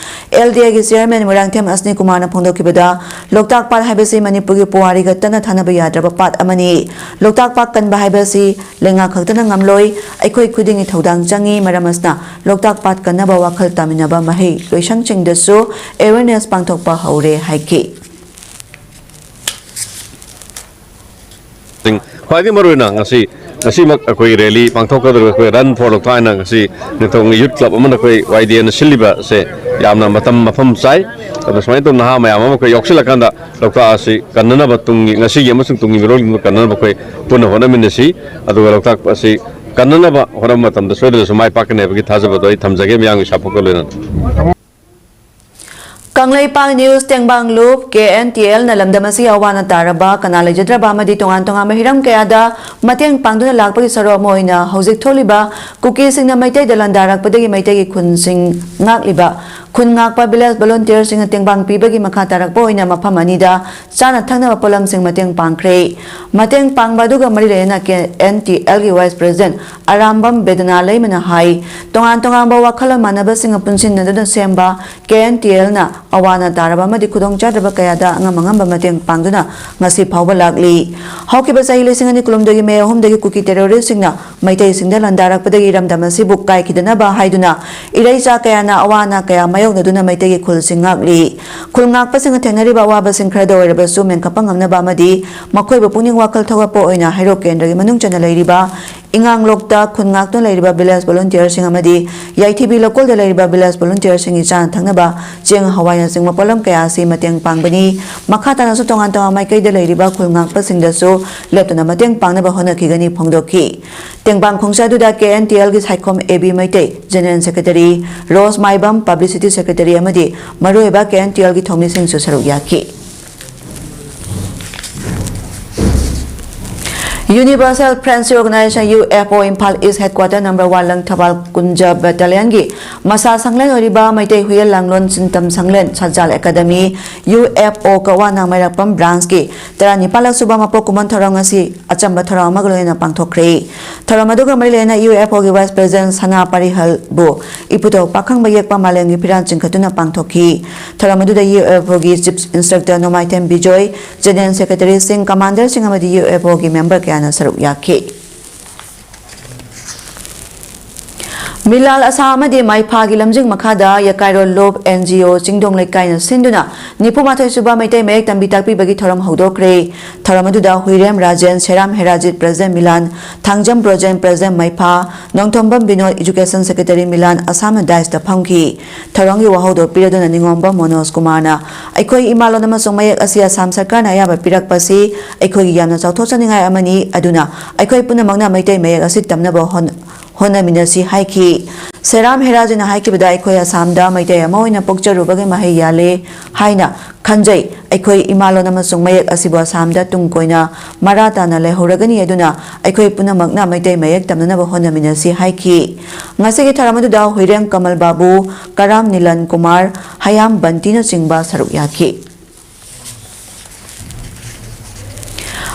ꯑꯦꯜ ꯗꯤ ꯑꯦꯒꯤ ꯆꯤꯌꯔꯃꯦꯟ ꯃꯣꯏꯔꯥꯡꯊꯦꯝ ꯑꯁꯅꯤ ꯀꯨꯃꯥꯔꯅ ꯐꯣꯡꯗꯣꯛꯈꯤꯕꯗ, ꯂꯣꯛꯇꯥꯛ ꯄꯥꯠ ꯍꯥꯏꯕꯁꯤ ꯃꯅꯤꯄꯨꯔꯒꯤ ꯄꯨꯋꯥꯔꯤꯒ ꯇꯠꯅ ꯊꯥꯅꯕ ꯌꯥꯗ꯭ꯔꯕ ꯄꯥꯠ ꯑꯃꯅꯤ꯫ ꯂꯣꯛꯇꯥꯛ ꯄꯥꯠ ꯀꯟꯕ ꯍꯥꯏꯕꯁꯤ ꯂꯩꯉꯥꯛ ꯈꯛꯇꯅ ꯉꯝꯂꯣꯏ, ꯑꯩꯈꯣꯏ ꯈꯨꯗꯤꯡꯒꯤ ꯊꯧꯗꯥꯡ ꯆꯪꯏ꯫ ꯃꯔꯝ ꯑꯁꯤꯅ ꯂꯣꯛꯇꯥꯛ ꯄꯥꯠ ꯀꯟꯅꯕ ꯋꯥꯈꯜ ꯇꯥꯃꯤꯟꯅꯕ ꯃꯍꯩ ꯂꯣꯏꯁꯪꯁꯤꯡꯗꯁꯨ awareness ꯄꯥꯡꯊꯣꯛꯄ ꯍꯧꯔꯦ ꯍꯥꯏꯈꯤ꯫ ꯈ꯭ꯋꯥꯏꯗꯒꯤ ꯃꯔꯨꯑꯣꯏꯅ ꯉꯁꯤ, ꯉꯁꯤꯃꯛ ꯑꯩꯈꯣꯏ rally ꯄꯥꯡꯊꯣꯛꯀꯗꯧꯔꯤꯕ ꯑꯩꯈꯣꯏ Run for ꯂꯣꯛꯇꯥꯛ ꯍꯥꯏꯅ ꯉꯁꯤ ꯅꯤꯡꯊꯧ Youth Club ꯑꯃꯅ ꯑꯩꯈꯣꯏ ꯋꯥꯏ ꯗꯤ ꯑꯦꯅ ꯁꯤꯜꯂꯤꯕꯁꯦ ꯌꯥꯝꯅ ꯃꯇꯝ ꯃꯐꯝ ꯆꯥꯏ꯫ ꯑꯗꯣ ꯁꯨꯃꯥꯏꯅ ꯇꯧꯅ ꯅꯍꯥ ꯃꯌꯥꯝ ꯑꯃ ꯑꯩꯈꯣꯏ ꯌꯥꯎꯁꯤꯜꯂꯀꯥꯟꯗ ꯂꯣꯛꯇꯥꯛ ꯑꯁꯤ ꯀꯟꯅꯅꯕ, ꯇꯨꯡꯒꯤ, ꯉꯁꯤꯒꯤ ꯑꯃꯁꯨꯡ ꯇꯨꯡꯒꯤ ꯃꯤꯔꯣꯜꯒꯤꯗꯃꯛ ꯀꯟꯅꯅꯕ ꯑꯩꯈꯣꯏ ꯄꯨꯟꯅ ꯍꯣꯠꯅꯃꯤꯟꯅꯁꯤ꯫ ꯑꯗꯨꯒ ꯂꯣꯛꯇꯥꯛ ꯑꯁꯤ ꯀꯟꯅꯅꯕ ꯍꯣꯠꯅꯕ ꯃꯇꯝꯗ ꯁꯣꯏꯗꯅꯁꯨ ꯃꯥꯏ ꯄꯥꯛꯀꯅꯤ ꯍꯥꯏꯕꯒꯤ ꯊꯥꯖꯕꯗꯣ ꯑꯩ ꯊꯝꯖꯒꯦ ꯃꯤꯌꯥꯝꯒꯤ ꯁꯥꯐꯨꯒ ꯂꯣꯏꯅꯅ꯫ ꯀꯪꯂꯩꯄꯥꯛ ꯅ꯭ꯌꯨꯁ ꯇꯦꯡꯕꯥꯡ ꯂꯨꯞ ꯀꯦ ꯑꯦꯟ ꯇꯤ ꯑꯦꯜꯅ ꯂꯝꯗꯝ ꯑꯁꯤꯒꯤ ꯑꯋꯥ ꯑꯅꯥ ꯇꯥꯔꯕ, ꯀꯅꯥ ꯂꯩꯖꯗ꯭ꯔꯕ ꯑꯃꯗꯤ ꯇꯣꯉꯥꯟ ꯇꯣꯉꯥꯟꯕ ꯍꯤꯔꯝ ꯀꯌꯥꯗ ꯃꯇꯦꯡ ꯄꯥꯡꯗꯨꯅ ꯂꯥꯛꯄꯒꯤ ꯁꯔꯨꯛ ꯑꯃ ꯑꯣꯏꯅ ꯍꯧꯖꯤꯛ ꯊꯣꯛꯂꯤꯕ ꯀꯨꯀꯤꯁꯤꯡꯅ ꯃꯩꯇꯩꯗ ꯂꯥꯟꯗꯥꯔꯛꯄꯗꯒꯤ ꯃꯩꯇꯩꯒꯤ ꯈꯨꯟꯁꯤꯡ ꯉꯥꯛꯂꯤꯕ ꯈꯨꯟ ꯉꯥꯛꯄ village volunteerꯁꯤꯡꯅ ꯇꯦꯡꯕꯥꯡ ꯄꯤꯕꯒꯤ ꯃꯈꯥ ꯇꯥꯔꯛꯄ ꯑꯣꯏꯅ ꯃꯐꯝ ꯑꯅꯤꯗ ꯆꯥꯅ ꯊꯛꯅꯕ ꯄꯣꯠꯂꯝꯁꯤꯡ ꯃꯇꯦꯡ ꯄꯥꯡꯈ꯭ꯔꯦ꯫ ꯃꯇꯦꯡ ꯄꯥꯡꯕ ꯑꯗꯨꯒ ꯃꯔꯤ ꯂꯩꯅꯅ ꯀꯦ ꯑꯦꯟ ꯇꯤ ꯑꯦꯜꯒꯤ vice president ꯑꯔꯥꯝꯕꯝ ꯕꯦꯗꯅꯥ ꯂꯩꯃꯅ ꯍꯥꯏ, ꯇꯣꯉꯥꯟ ꯇꯣꯉꯥꯟꯕ ꯋꯥꯈꯜꯂꯣꯟ ꯃꯥꯟꯅꯕꯁꯤꯡꯒ ꯄꯨꯟꯁꯤꯟꯅꯗꯨꯅ ꯁꯦꯝꯕ ꯀꯦ ꯑꯦꯟ ꯇꯤ ꯑꯦꯜꯅ ꯑꯋꯥ ꯑꯅꯥ ꯇꯥꯔꯕ ꯑꯃꯗꯤ ꯈꯨꯗꯣꯡꯆꯥꯗꯕ ꯀꯌꯥꯗ ꯑꯉꯝ ꯑꯉꯝꯕ ꯃꯇꯦꯡ ꯄꯥꯡꯗꯨꯅ ꯉꯁꯤ ꯐꯥꯎꯕ ꯂꯥꯛꯂꯤ꯫ ꯍꯧꯈꯤꯕ ꯆꯍꯤ ꯂꯤꯁꯤꯡ ꯑꯅꯤ ꯀꯨꯟꯍꯨꯝꯗꯣꯏꯒꯤ ꯃꯦ ꯑꯍꯨꯝꯗꯒꯤ ꯀꯨꯀꯤ terroristꯁꯤꯡꯅ ꯃꯩꯇꯩꯁꯤꯡꯗ ꯂꯥꯟꯗꯥꯔꯛꯄꯗꯒꯤ ꯏꯔꯝꯗꯝ ꯑꯁꯤꯕꯨ ꯀꯥꯏꯈꯤꯗꯅꯕ ꯍꯥꯏꯗꯨꯅ ꯏꯔꯩꯆꯥ ꯀꯌꯥꯅ ꯑꯋꯥ ꯑꯅꯥ ꯀꯌꯥ ꯃꯥꯌꯣꯛꯅꯗꯨꯅ ꯃꯩꯇꯩꯒꯤ ꯈꯨꯜꯁꯤꯡ ꯉꯥꯛꯂꯤ꯫ ꯈꯨꯜ ꯉꯥꯛꯄꯁꯤꯡꯅ ꯊꯦꯡꯅꯔꯤꯕ ꯑꯋꯥꯕꯁꯤꯡ ꯈꯔꯗ ꯑꯣꯏꯔꯕꯁꯨ ꯃꯦꯟꯈꯠꯄ ꯉꯝꯅꯕ ꯑꯃꯗꯤ ꯃꯈꯣꯏꯕꯨ ꯄꯨꯛꯅꯤꯡ ꯋꯥꯈꯜ ꯊꯧꯒꯠꯄ ꯑꯣꯏꯅ ꯍꯩꯔꯣꯛ ꯀꯦꯟꯗ꯭ꯔꯒꯤ ꯃꯅꯨꯡ ꯆꯟꯅ ꯂꯩꯔꯤꯕ ꯏꯉꯥꯡꯂꯣꯛꯇ ꯈꯨꯟ ꯉꯥꯛꯇꯨꯅ ꯂꯩꯔꯤꯕ village volunteerꯁꯤꯡ ꯑꯃꯗꯤ ꯌꯥꯏꯊꯤꯕꯤ ꯂꯧꯀꯣꯜꯗ ꯂꯩꯔꯤꯕ village volunteerꯁꯤꯡꯒꯤ ꯆꯥꯅ ꯊꯛꯅꯕ ꯆꯦꯡ ꯍꯋꯥꯏꯅꯆꯤꯡꯕ ꯄꯣꯠꯂꯝ ꯀꯌꯥ ꯑꯁꯤ ꯃꯇꯦꯡ ꯄꯥꯡꯕꯅꯤ꯫ ꯃꯈꯥ ꯇꯥꯅꯁꯨ ꯇꯣꯉꯥꯟ ꯇꯣꯉꯥꯟꯕ ꯃꯥꯏꯀꯩꯗ ꯂꯩꯔꯤꯕ ꯈꯨꯜ ꯉꯥꯛꯄꯁꯤꯡꯗꯁꯨ ꯂꯦꯞꯇꯅ ꯃꯇꯦꯡ ꯄꯥꯡꯅꯕ ꯍꯣꯠꯅꯈꯤꯒꯅꯤ ꯐꯣꯡꯗꯣꯛꯈꯤ꯫ ꯇꯦꯡꯕꯥꯡ ꯈꯣꯡꯆꯥꯏ ꯑꯗꯨꯗ ꯀꯦ ꯑꯦꯟ ꯇꯤ ꯑꯦꯜꯒꯤ Saikhom A B Meitei, general secretary Ros Maibam, publicity secretary ꯑꯃꯗꯤ ꯃꯔꯨꯑꯣꯏꯕ ꯀꯦ ꯑꯦꯟ ꯇꯤ ꯑꯦꯜꯒꯤ ꯊꯧꯃꯤꯁꯤꯡꯁꯨ ꯁꯔꯨꯛ ꯌꯥꯈꯤ꯫ Universal Friendship Organization, U F O, Imphal East Headquarter number one Langthabal Kunja Battalion ꯒꯤ ꯃꯁꯥ ꯁꯪꯂꯦꯟ ꯑꯣꯏꯔꯤꯕ Meitei Huiyel Langlon Sintam Sanglen Satjal academy, U F O, Kakwa Nangmeirakpam branch ꯀꯤ ꯇꯔꯥꯅꯤꯄꯥꯜꯂꯛ ꯁꯨꯕ ꯃꯄꯣꯛ ꯀꯨꯝꯑꯣꯟ ꯊꯧꯔꯝ ꯉꯁꯤ ꯑꯆꯝꯕ ꯊꯧꯔꯝ ꯑꯃꯒ ꯂꯣꯏꯅꯅ ꯄꯥꯡꯊꯣꯛꯈ꯭ꯔꯦ꯫ ꯊꯧꯔꯝ ꯑꯗꯨꯒ ꯃꯔꯤ ꯂꯩꯅꯅ U F O ꯒꯤ Vice President ꯁꯅꯥ ꯄꯥꯔꯤꯍꯜꯕꯨ ꯏꯄꯨꯊꯧ ꯄꯥꯈꯪꯕ ꯌꯦꯛꯄ ꯃꯥꯂꯦꯝꯒꯤ ꯐꯤꯔꯥꯜ ꯆꯤꯡꯈꯠꯇꯨꯅ ꯄꯥꯡꯊꯣꯛꯈꯤ꯫ ꯊꯧꯔꯝ ꯑꯗꯨꯗ U F O ꯒꯤ Chief Instructor ꯅꯣꯡꯃꯥꯏꯊꯦꯝ ꯕꯤꯖꯣꯏ, General Secretary ꯁꯤꯡ, Commander ꯁꯤꯡ ꯑꯃꯗꯤ U F O ꯒꯤ member ꯀꯌꯥꯅ ꯁꯔꯨꯛ ꯌꯥꯈꯤ꯫ ꯃꯤꯂꯥꯜ ꯑꯁꯥ ꯑꯃꯗꯤ ꯃꯩꯐꯥꯒꯤ ꯂꯝꯖꯤꯡ ꯃꯈꯥꯗ ꯌꯀꯥꯏꯔꯣꯜ ꯂꯨꯞ N G O ꯆꯤꯡꯗꯣꯡ ꯂꯩꯀꯥꯏꯅ ꯁꯤꯟꯗꯨꯅ ꯅꯤꯐꯨ ꯃꯥꯊꯣꯏ ꯁꯨꯕ ꯃꯩꯇꯩ ꯃꯌꯦꯛ ꯇꯝꯕꯤ ꯇꯥꯛꯄꯤꯕꯒꯤ ꯊꯧꯔꯝ ꯍꯧꯗꯣꯛꯈ꯭ꯔꯦ꯫ ꯊꯧꯔꯝ ꯑꯗꯨꯗ Huirem Rajen, Seram Herajit, President Milan, Thangjam Brojen, President Meipha, Nongthombam Binod, Education Secretary Milan ꯑꯁꯥꯝꯅ dais ꯇ ꯐꯝꯈꯤ꯫ ꯊꯧꯔꯝꯒꯤ ꯋꯥꯍꯧꯗꯣꯛ ꯄꯤꯔꯗꯨꯅ ꯅꯤꯉꯣꯝꯕꯝ ꯃꯣꯅꯣꯖ ꯀꯨꯃꯥꯔꯅ ꯑꯩꯈꯣꯏ ꯏꯃꯥ ꯂꯣꯟ ꯑꯃꯁꯨꯡ ꯃꯌꯦꯛ ꯑꯁꯤ ꯑꯁꯥꯝ ꯁꯔꯀꯥꯔꯅ ꯑꯌꯥꯕ ꯄꯤꯔꯛꯄꯁꯤ ꯑꯩꯈꯣꯏꯒꯤ ꯌꯥꯝꯅ ꯆꯥꯎꯊꯣꯛꯆꯅꯤꯡꯉꯥꯏ ꯑꯃꯅꯤ, ꯑꯗꯨꯅ ꯑꯩꯈꯣꯏ ꯄꯨꯝꯅꯃꯛꯅ ꯃꯩꯇꯩ ꯃꯌꯦꯛ ꯑꯁꯤ ꯇꯝꯅꯕ ꯍꯣꯠ-, ꯍꯣꯠꯅꯃꯤꯟꯅꯁꯤ ꯍꯥꯏꯈꯤ꯫ ꯁꯦꯔꯥꯝ ꯍꯦꯔꯥꯖꯤꯅ ꯍꯥꯏꯈꯤꯕꯗ, ꯑꯩꯈꯣꯏ ꯑꯁꯥꯝꯗ ꯃꯩꯇꯩ ꯑꯃ ꯑꯣꯏꯅ ꯄꯣꯛꯆꯔꯨꯕꯒꯤ ꯃꯍꯩ ꯌꯥꯜꯂꯦ ꯍꯥꯏꯅ ꯈꯟꯖꯩ꯫ ꯑꯩꯈꯣꯏ ꯏꯃꯥ ꯂꯣꯟ ꯑꯃꯁꯨꯡ ꯃꯌꯦꯛ ꯑꯁꯤꯕꯨ ꯑꯁꯥꯝꯗ ꯇꯨꯡ ꯀꯣꯏꯅ ꯃꯔꯥ ꯇꯥꯅ ꯂꯩꯍꯧꯔꯒꯅꯤ, ꯑꯗꯨꯅ ꯑꯩꯈꯣꯏ ꯄꯨꯝꯅꯃꯛꯅ ꯃꯩꯇꯩ ꯃꯌꯦꯛ ꯇꯝꯅꯅꯕ ꯍꯣꯠꯅꯃꯤꯟꯅꯁꯤ ꯍꯥꯏꯈꯤ꯫ ꯉꯁꯤꯒꯤ ꯊꯧꯔꯝ ꯑꯗꯨꯗ ꯍꯨꯏꯔꯦꯝ ꯀꯃꯜ ꯕꯥꯕꯨ, ꯀꯔꯥꯝ ꯅꯤꯂꯟ ꯀꯨꯃꯥꯔ, ꯍꯌꯥꯝ ꯕꯟꯇꯤꯅꯆꯤꯡꯕ ꯁꯔꯨꯛ ꯌꯥꯈꯤ꯫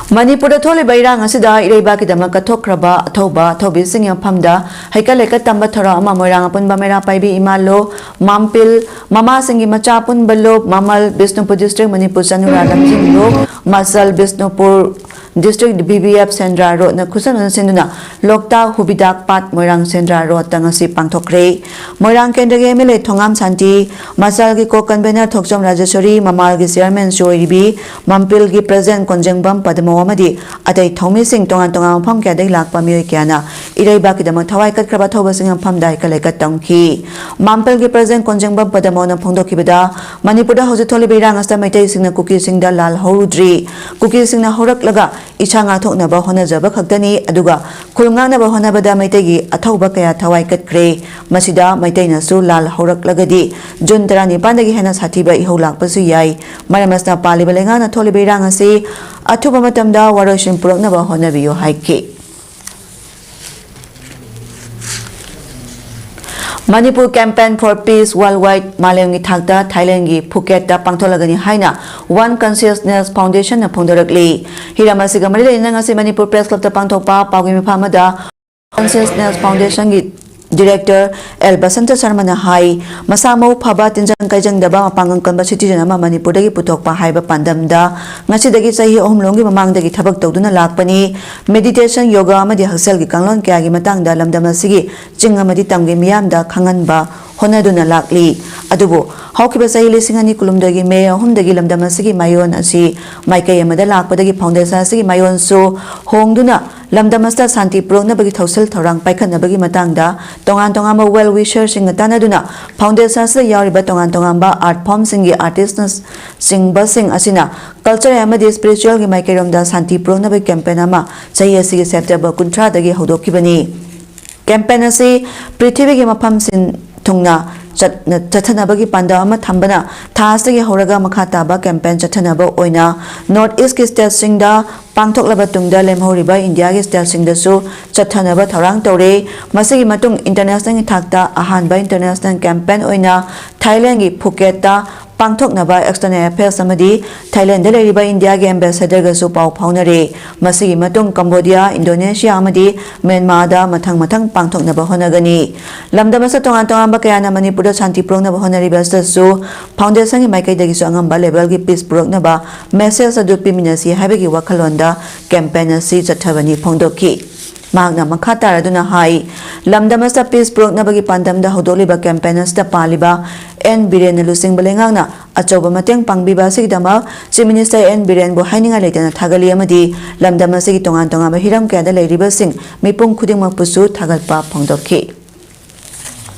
ꯃꯅꯤꯄꯨꯔꯗ ꯊꯣꯛꯂꯤꯕ ꯏꯔꯥꯡ ꯑꯁꯤꯗ ꯏꯔꯩꯕꯥꯛꯀꯤꯗꯃꯛ ꯀꯠꯊꯣꯛꯈ꯭ꯔꯕ ꯑꯊꯧꯕ ꯑꯊꯧꯕꯤꯁꯤꯡꯒꯤ ꯃꯐꯝꯗ ꯍꯩꯀꯠ ꯂꯩꯀꯠ ꯇꯝꯕ ꯊꯧꯔꯝ ꯑꯃ ꯃꯣꯏꯔꯥꯡ ꯑꯄꯨꯟꯕ ꯃꯩꯔꯥ ꯄꯥꯏꯕꯤ ꯏꯃꯥ ꯂꯨꯞ, ꯃꯥꯝꯄꯤꯜ, ꯃꯃꯥꯁꯤꯡꯒꯤ ꯃꯆꯥ ꯑꯄꯨꯟꯕ ꯂꯨꯞ, ꯃꯃꯜ, ꯕꯤꯁꯅꯨꯄꯨꯔ district, ꯃꯅꯤꯄꯨꯔ ꯆꯅꯨꯔꯥ ꯂꯝꯖꯤꯡ ꯂꯨꯞ, ꯃꯆꯜ, Bishnupur district, B B F ꯁꯦꯟꯗ꯭ꯔꯥ road ꯅ ꯈꯨꯠꯁꯝꯅꯅ ꯁꯤꯟꯗꯨꯅ ꯂꯣꯛꯇꯥꯛ ꯍꯨꯕꯤꯗꯥꯛ ꯄꯥꯠ ꯃꯣꯏꯔꯥꯡ ꯁꯦꯟꯗ꯭ꯔꯥ road ꯇ ꯉꯁꯤ ꯄꯥꯡꯊꯣꯛꯈ꯭ꯔꯦ꯫ ꯃꯣꯏꯔꯥꯡ ꯀꯦꯟꯗ꯭ꯔꯒꯤ M L A Thongam Shanti, ꯃꯆꯥꯜꯒꯤ co-convener Thokchom ꯔꯥꯖꯦꯁꯣꯔꯤ, ꯃꯃꯥꯜꯒꯤ chairman ꯆꯣꯏꯔꯤꯕꯤ, ꯃꯝꯄꯤꯜꯒꯤ president ꯀꯣꯟꯖꯦꯡꯕꯝ ꯄꯗꯃꯣ ꯑꯃꯗꯤ ꯑꯇꯩ ꯊꯧꯃꯤꯁꯤꯡ ꯇꯣꯉꯥꯟ ꯇꯣꯉꯥꯟꯕ ꯃꯐꯝ ꯀꯌꯥꯗꯒꯤ ꯂꯥꯛꯄ ꯃꯤꯑꯣꯏ ꯀꯌꯥꯅ ꯏꯔꯩꯕꯥꯛꯀꯤꯗꯃꯛ ꯊꯋꯥꯏ ꯀꯠꯈ꯭ꯔꯕ ꯑꯊꯧꯕꯁꯤꯡꯒꯤ ꯃꯐꯝꯗ ꯍꯩꯀꯠ ꯂꯩꯀꯠ ꯇꯝꯈꯤ꯫ ꯃꯝꯄꯤꯜꯒꯤ president ꯀꯣꯟꯖꯦꯡꯕꯝ ꯄꯗꯃꯣꯅ ꯐꯣꯡꯗꯣꯛꯈꯤꯕꯗ, ꯃꯅꯤꯄꯨꯔꯗ ꯍꯧꯖꯤꯛ ꯊꯣꯛꯂꯤꯕ ꯏꯔꯥꯡ ꯑꯁꯤꯗ ꯃꯩꯇꯩꯁꯤꯡꯅ ꯀꯨꯀꯤꯁꯤꯡꯗ ꯂꯥꯜꯍꯧꯔꯨꯗ꯭ꯔꯤ꯫ ꯀꯨꯀꯤꯁꯤꯡꯅ ꯍꯧꯔꯛꯂꯒ ꯏꯁꯥ ꯉꯥꯛꯊꯣꯛꯅꯕ ꯍꯣꯠꯅꯖꯕ ꯈꯛꯇꯅꯤ, ꯑꯗꯨꯒ ꯈꯨꯜ ꯉꯥꯛꯅꯕ ꯍꯣꯠꯅꯕꯗ ꯃꯩꯇꯩꯒꯤ ꯑꯊꯧꯕ ꯀꯌꯥ ꯊꯋꯥꯏ ꯀꯠꯈ꯭ꯔꯦ꯫ ꯃꯁꯤꯗ ꯃꯩꯇꯩꯅꯁꯨ ꯂꯥꯜ ꯍꯧꯔꯛꯂꯒꯗꯤ ꯖꯨꯟ ꯇꯔꯥꯅꯤꯄꯥꯟꯗꯒꯤ ꯍꯦꯟꯅ ꯁꯥꯊꯤꯕ ꯏꯍꯧ ꯂꯥꯛꯄꯁꯨ ꯌꯥꯏ꯫ ꯃꯔꯝ ꯑꯁꯤꯅ ꯄꯥꯜꯂꯤꯕ ꯂꯩꯉꯥꯛꯅ ꯊꯣꯛꯂꯤꯕ ꯏꯔꯥꯡ ꯑꯁꯤ ꯑꯊꯨꯕ ꯃꯇꯝꯗ ꯋꯥꯔꯣꯏꯁꯤꯟ ꯄꯨꯔꯛꯅꯕ ꯍꯣꯠꯅꯕꯤꯌꯨ ꯍꯥꯏꯈꯤ꯫ Manipur Campaign for Peace Worldwide ꯃꯥꯂꯦꯝꯒꯤ ꯊꯥꯛꯇ ꯊꯥꯏꯂꯦꯟꯒꯤ ꯐꯨꯀꯦꯠꯇ ꯄꯥꯡꯊꯣꯛꯂꯒꯅꯤ ꯍꯥꯏꯅ One Consciousness Foundation ꯅ ꯐꯣꯡꯗꯣꯔꯛꯂꯤ꯫ ꯍꯤꯔꯝ ꯑꯁꯤꯒ ꯃꯔꯤ ꯂꯩꯅꯅ ꯉꯁꯤ ꯃꯅꯤꯄꯨꯔ ꯄ꯭ꯔꯦꯁ ꯀ꯭ꯂꯕꯇ ꯄꯥꯡꯊꯣꯛꯄ ꯄꯥꯎꯒꯤ ꯃꯤꯐꯝ ꯑꯃꯗ Consciousness Foundation ꯒꯤ ꯗꯤꯔꯦꯛꯇꯔ ꯑꯦꯜ ꯕꯁꯟꯇ ꯁꯔꯃꯅ ꯍꯥꯏ, ꯃꯁꯥ ꯃꯎ ꯐꯕ, ꯇꯤꯟꯖꯪ ꯀꯥꯏꯖꯪꯗꯕ, ꯃꯄꯥꯡꯒꯜ ꯀꯟꯕ citizen ꯑꯃ ꯃꯅꯤꯄꯨꯔꯗꯒꯤ ꯄꯨꯊꯣꯛꯄ ꯍꯥꯏꯕ ꯄꯥꯟꯗꯝꯗ ꯉꯁꯤꯗꯒꯤ ꯆꯍꯤ ꯑꯍꯨꯝ ꯂꯣꯝꯒꯤ ꯃꯃꯥꯡꯗꯒꯤ ꯊꯕꯛ ꯇꯧꯗꯨꯅ ꯂꯥꯛꯄꯅꯤ꯫ Meditation, ꯌꯣꯒꯥ ꯑꯃꯗꯤ ꯍꯛꯁꯦꯜꯒꯤ ꯀꯥꯡꯂꯣꯟ ꯀꯌꯥꯒꯤ ꯃꯇꯥꯡꯗ ꯂꯝꯗꯝ ꯑꯁꯤꯒꯤ ꯆꯤꯡ ꯑꯃꯗꯤ ꯇꯝꯒꯤ ꯃꯤꯌꯥꯝꯗ ꯈꯪꯍꯟꯕ ꯍꯣꯠꯅꯗꯨꯅ ꯂꯥꯛꯂꯤ꯫ ꯑꯗꯨꯕꯨ ꯍꯧꯈꯤꯕ ꯆꯍꯤ ꯂꯤꯁꯤꯡ ꯑꯅꯤ ꯀꯨꯟꯍꯨꯝꯗꯣꯏꯒꯤ ꯃꯦ ꯑꯍꯨꯝꯗꯒꯤ ꯂꯝꯗꯝ ꯑꯁꯤꯒꯤ ꯃꯥꯏꯑꯣꯟ ꯑꯁꯤ ꯃꯥꯏꯀꯩ ꯑꯃꯗ ꯂꯥꯛꯄꯗꯒꯤ foundation ꯑꯁꯤꯒꯤ ꯃꯥꯏꯑꯣꯟꯁꯨ ꯍꯣꯡꯗꯨꯅ ꯂꯝꯗꯝ ꯑꯁꯤꯗ ꯁꯥꯟꯇꯤ ꯄꯨꯔꯛꯅꯕꯒꯤ ꯊꯧꯁꯤꯜ ꯊꯧꯔꯥꯡ ꯄꯥꯏꯈꯠꯅꯕꯒꯤ ꯃꯇꯥꯡꯗ ꯇꯣꯉꯥꯟ ꯇꯣꯉꯥꯟꯕ well wisher ꯁꯤꯡꯒ ꯇꯥꯟꯅꯗꯨꯅ foundation ꯑꯁꯤꯗ ꯌꯥꯎꯔꯤꯕ ꯇꯣꯉꯥꯟ ꯇꯣꯉꯥꯟꯕ art form ꯁꯤꯡꯒꯤ artist ꯅ ꯆꯤꯡꯕꯁꯤꯡ ꯑꯁꯤꯅ culture ꯑꯃꯗꯤ spiritual ꯒꯤ ꯃꯥꯏꯀꯩꯔꯣꯝꯗ ꯁꯥꯟꯇꯤ ꯄꯨꯔꯛꯅꯕꯒꯤ campaign ꯑꯃ ꯆꯍꯤ ꯑꯁꯤꯒꯤ September ꯀꯨꯟꯊ꯭ꯔꯥꯗꯒꯤ ꯍꯧꯗꯣꯛꯈꯤꯕꯅꯤ꯫ Campaign ꯑꯁꯤ ꯄ꯭ꯔꯤꯊꯤꯕꯤꯒꯤ ꯃꯐꯝꯁꯤꯡ ꯊꯨꯡꯅ ꯆꯠꯅ-, ꯆꯠꯊꯅꯕꯒꯤ ꯄꯥꯟꯗꯝ ꯑꯃ ꯊꯝꯕꯅ ꯊꯥ ꯑꯁꯤꯗꯒꯤ ꯍꯧꯔꯒ ꯃꯈꯥ ꯇꯥꯕ campaign ꯆꯠꯊꯅꯕ ꯑꯣꯏꯅ North East ꯀꯤ state ꯁꯤꯡꯗ ꯄꯥꯡꯊꯣꯛꯂꯕ ꯇꯨꯡꯗ ꯂꯦꯝꯍꯧꯔꯤꯕ ꯏꯟꯗꯤꯌꯥꯒꯤ state ꯁꯤꯡꯗꯁꯨ ꯆꯠꯊꯅꯕ ꯊꯧꯔꯥꯡ ꯇꯧꯔꯤ꯫ ꯃꯁꯤꯒꯤ ꯃꯇꯨꯡ international ꯒꯤ ꯊꯥꯛꯇ ꯑꯍꯥꯟꯕ international campaign ꯑꯣꯏꯅ ꯊꯥꯏꯂꯦꯟꯒꯤ ꯐꯨꯀꯦꯠꯇ ꯄꯥꯡꯊꯣꯛꯅꯕ External Affairs ꯑꯃꯗꯤ ꯊꯥꯏꯂꯦꯟꯗ ꯂꯩꯔꯤꯕ ꯏꯟꯗꯤꯌꯥꯒꯤ ambassador ꯒꯁꯨ ꯄꯥꯎ ꯐꯥꯎꯅꯔꯦ꯫ ꯃꯁꯤꯒꯤ ꯃꯇꯨꯡ ꯀꯝꯕꯣꯗꯤꯌꯥ, ꯏꯟꯗꯣꯅꯦꯁꯤꯌꯥ ꯑꯃꯗꯤ ꯃ꯭ꯌꯥꯟꯃꯥꯔꯗ ꯃꯊꯪ ꯃꯊꯪ ꯄꯥꯡꯊꯣꯛꯅꯕ ꯍꯣꯠꯅꯒꯅꯤ꯫ ꯂꯝꯗꯝ ꯑꯁꯤꯗ ꯇꯣꯉꯥꯟ ꯇꯣꯉꯥꯟꯕ ꯀꯌꯥꯅ ꯃꯅꯤꯄꯨꯔꯗ ꯁꯥꯟꯇꯤ ꯄꯨꯔꯛꯅꯕ ꯍꯣꯠꯅꯔꯤꯕ ꯑꯁꯤꯗꯁꯨ foundation ꯒꯤ ꯃꯥꯏꯀꯩꯗꯒꯤꯁꯨ ꯑꯉꯝꯕ level ꯒꯤ peace ꯄꯨꯔꯛꯅꯕ message ꯑꯗꯨ ꯄꯤꯃꯤꯟꯅꯁꯤ ꯍꯥꯏꯕꯒꯤ ꯋꯥꯈꯜꯂꯣꯟꯗ campaign ꯑꯁꯤ ꯆꯠꯊꯕꯅꯤ ꯐꯣꯡꯗꯣꯛꯈꯤ꯫ ꯃꯍꯥꯛꯅ ꯃꯈꯥ ꯇꯥꯔꯗꯨꯅ ꯍꯥꯏ, ꯂꯝꯗꯝ ꯑꯁꯤꯗ peace ꯄꯨꯔꯛꯅꯕꯒꯤ ꯄꯥꯟꯗꯝꯗ ꯍꯧꯗꯣꯛꯂꯤꯕ campaign ꯑꯁꯤꯗ ꯄꯥꯜꯂꯤꯕ ꯑꯦꯟ ꯕꯤꯔꯦꯟꯅ ꯂꯨꯆꯤꯡꯕ ꯂꯩꯉꯥꯛꯅ ꯑꯆꯧꯕ ꯃꯇꯦꯡ ꯄꯥꯡꯕꯤꯕ ꯑꯁꯤꯒꯤꯗꯃꯛ Chief Minister ꯑꯦꯟ ꯕꯤꯔꯦꯟꯕꯨ ꯍꯥꯏꯅꯤꯡꯉꯥꯏ ꯂꯩꯇꯅ ꯊꯥꯒꯠꯂꯤ ꯑꯃꯗꯤ ꯂꯝꯗꯝ ꯑꯁꯤꯒꯤ ꯇꯣꯉꯥꯟ ꯇꯣꯉꯥꯟꯕ ꯍꯤꯔꯝ ꯀꯌꯥꯗ ꯂꯩꯔꯤꯕꯁꯤꯡ ꯃꯤꯄꯨꯝ ꯈꯨꯗꯤꯡꯃꯛꯄꯨꯁꯨ ꯊꯥꯒꯠꯄ ꯐꯣꯡꯗꯣꯛꯈꯤ꯫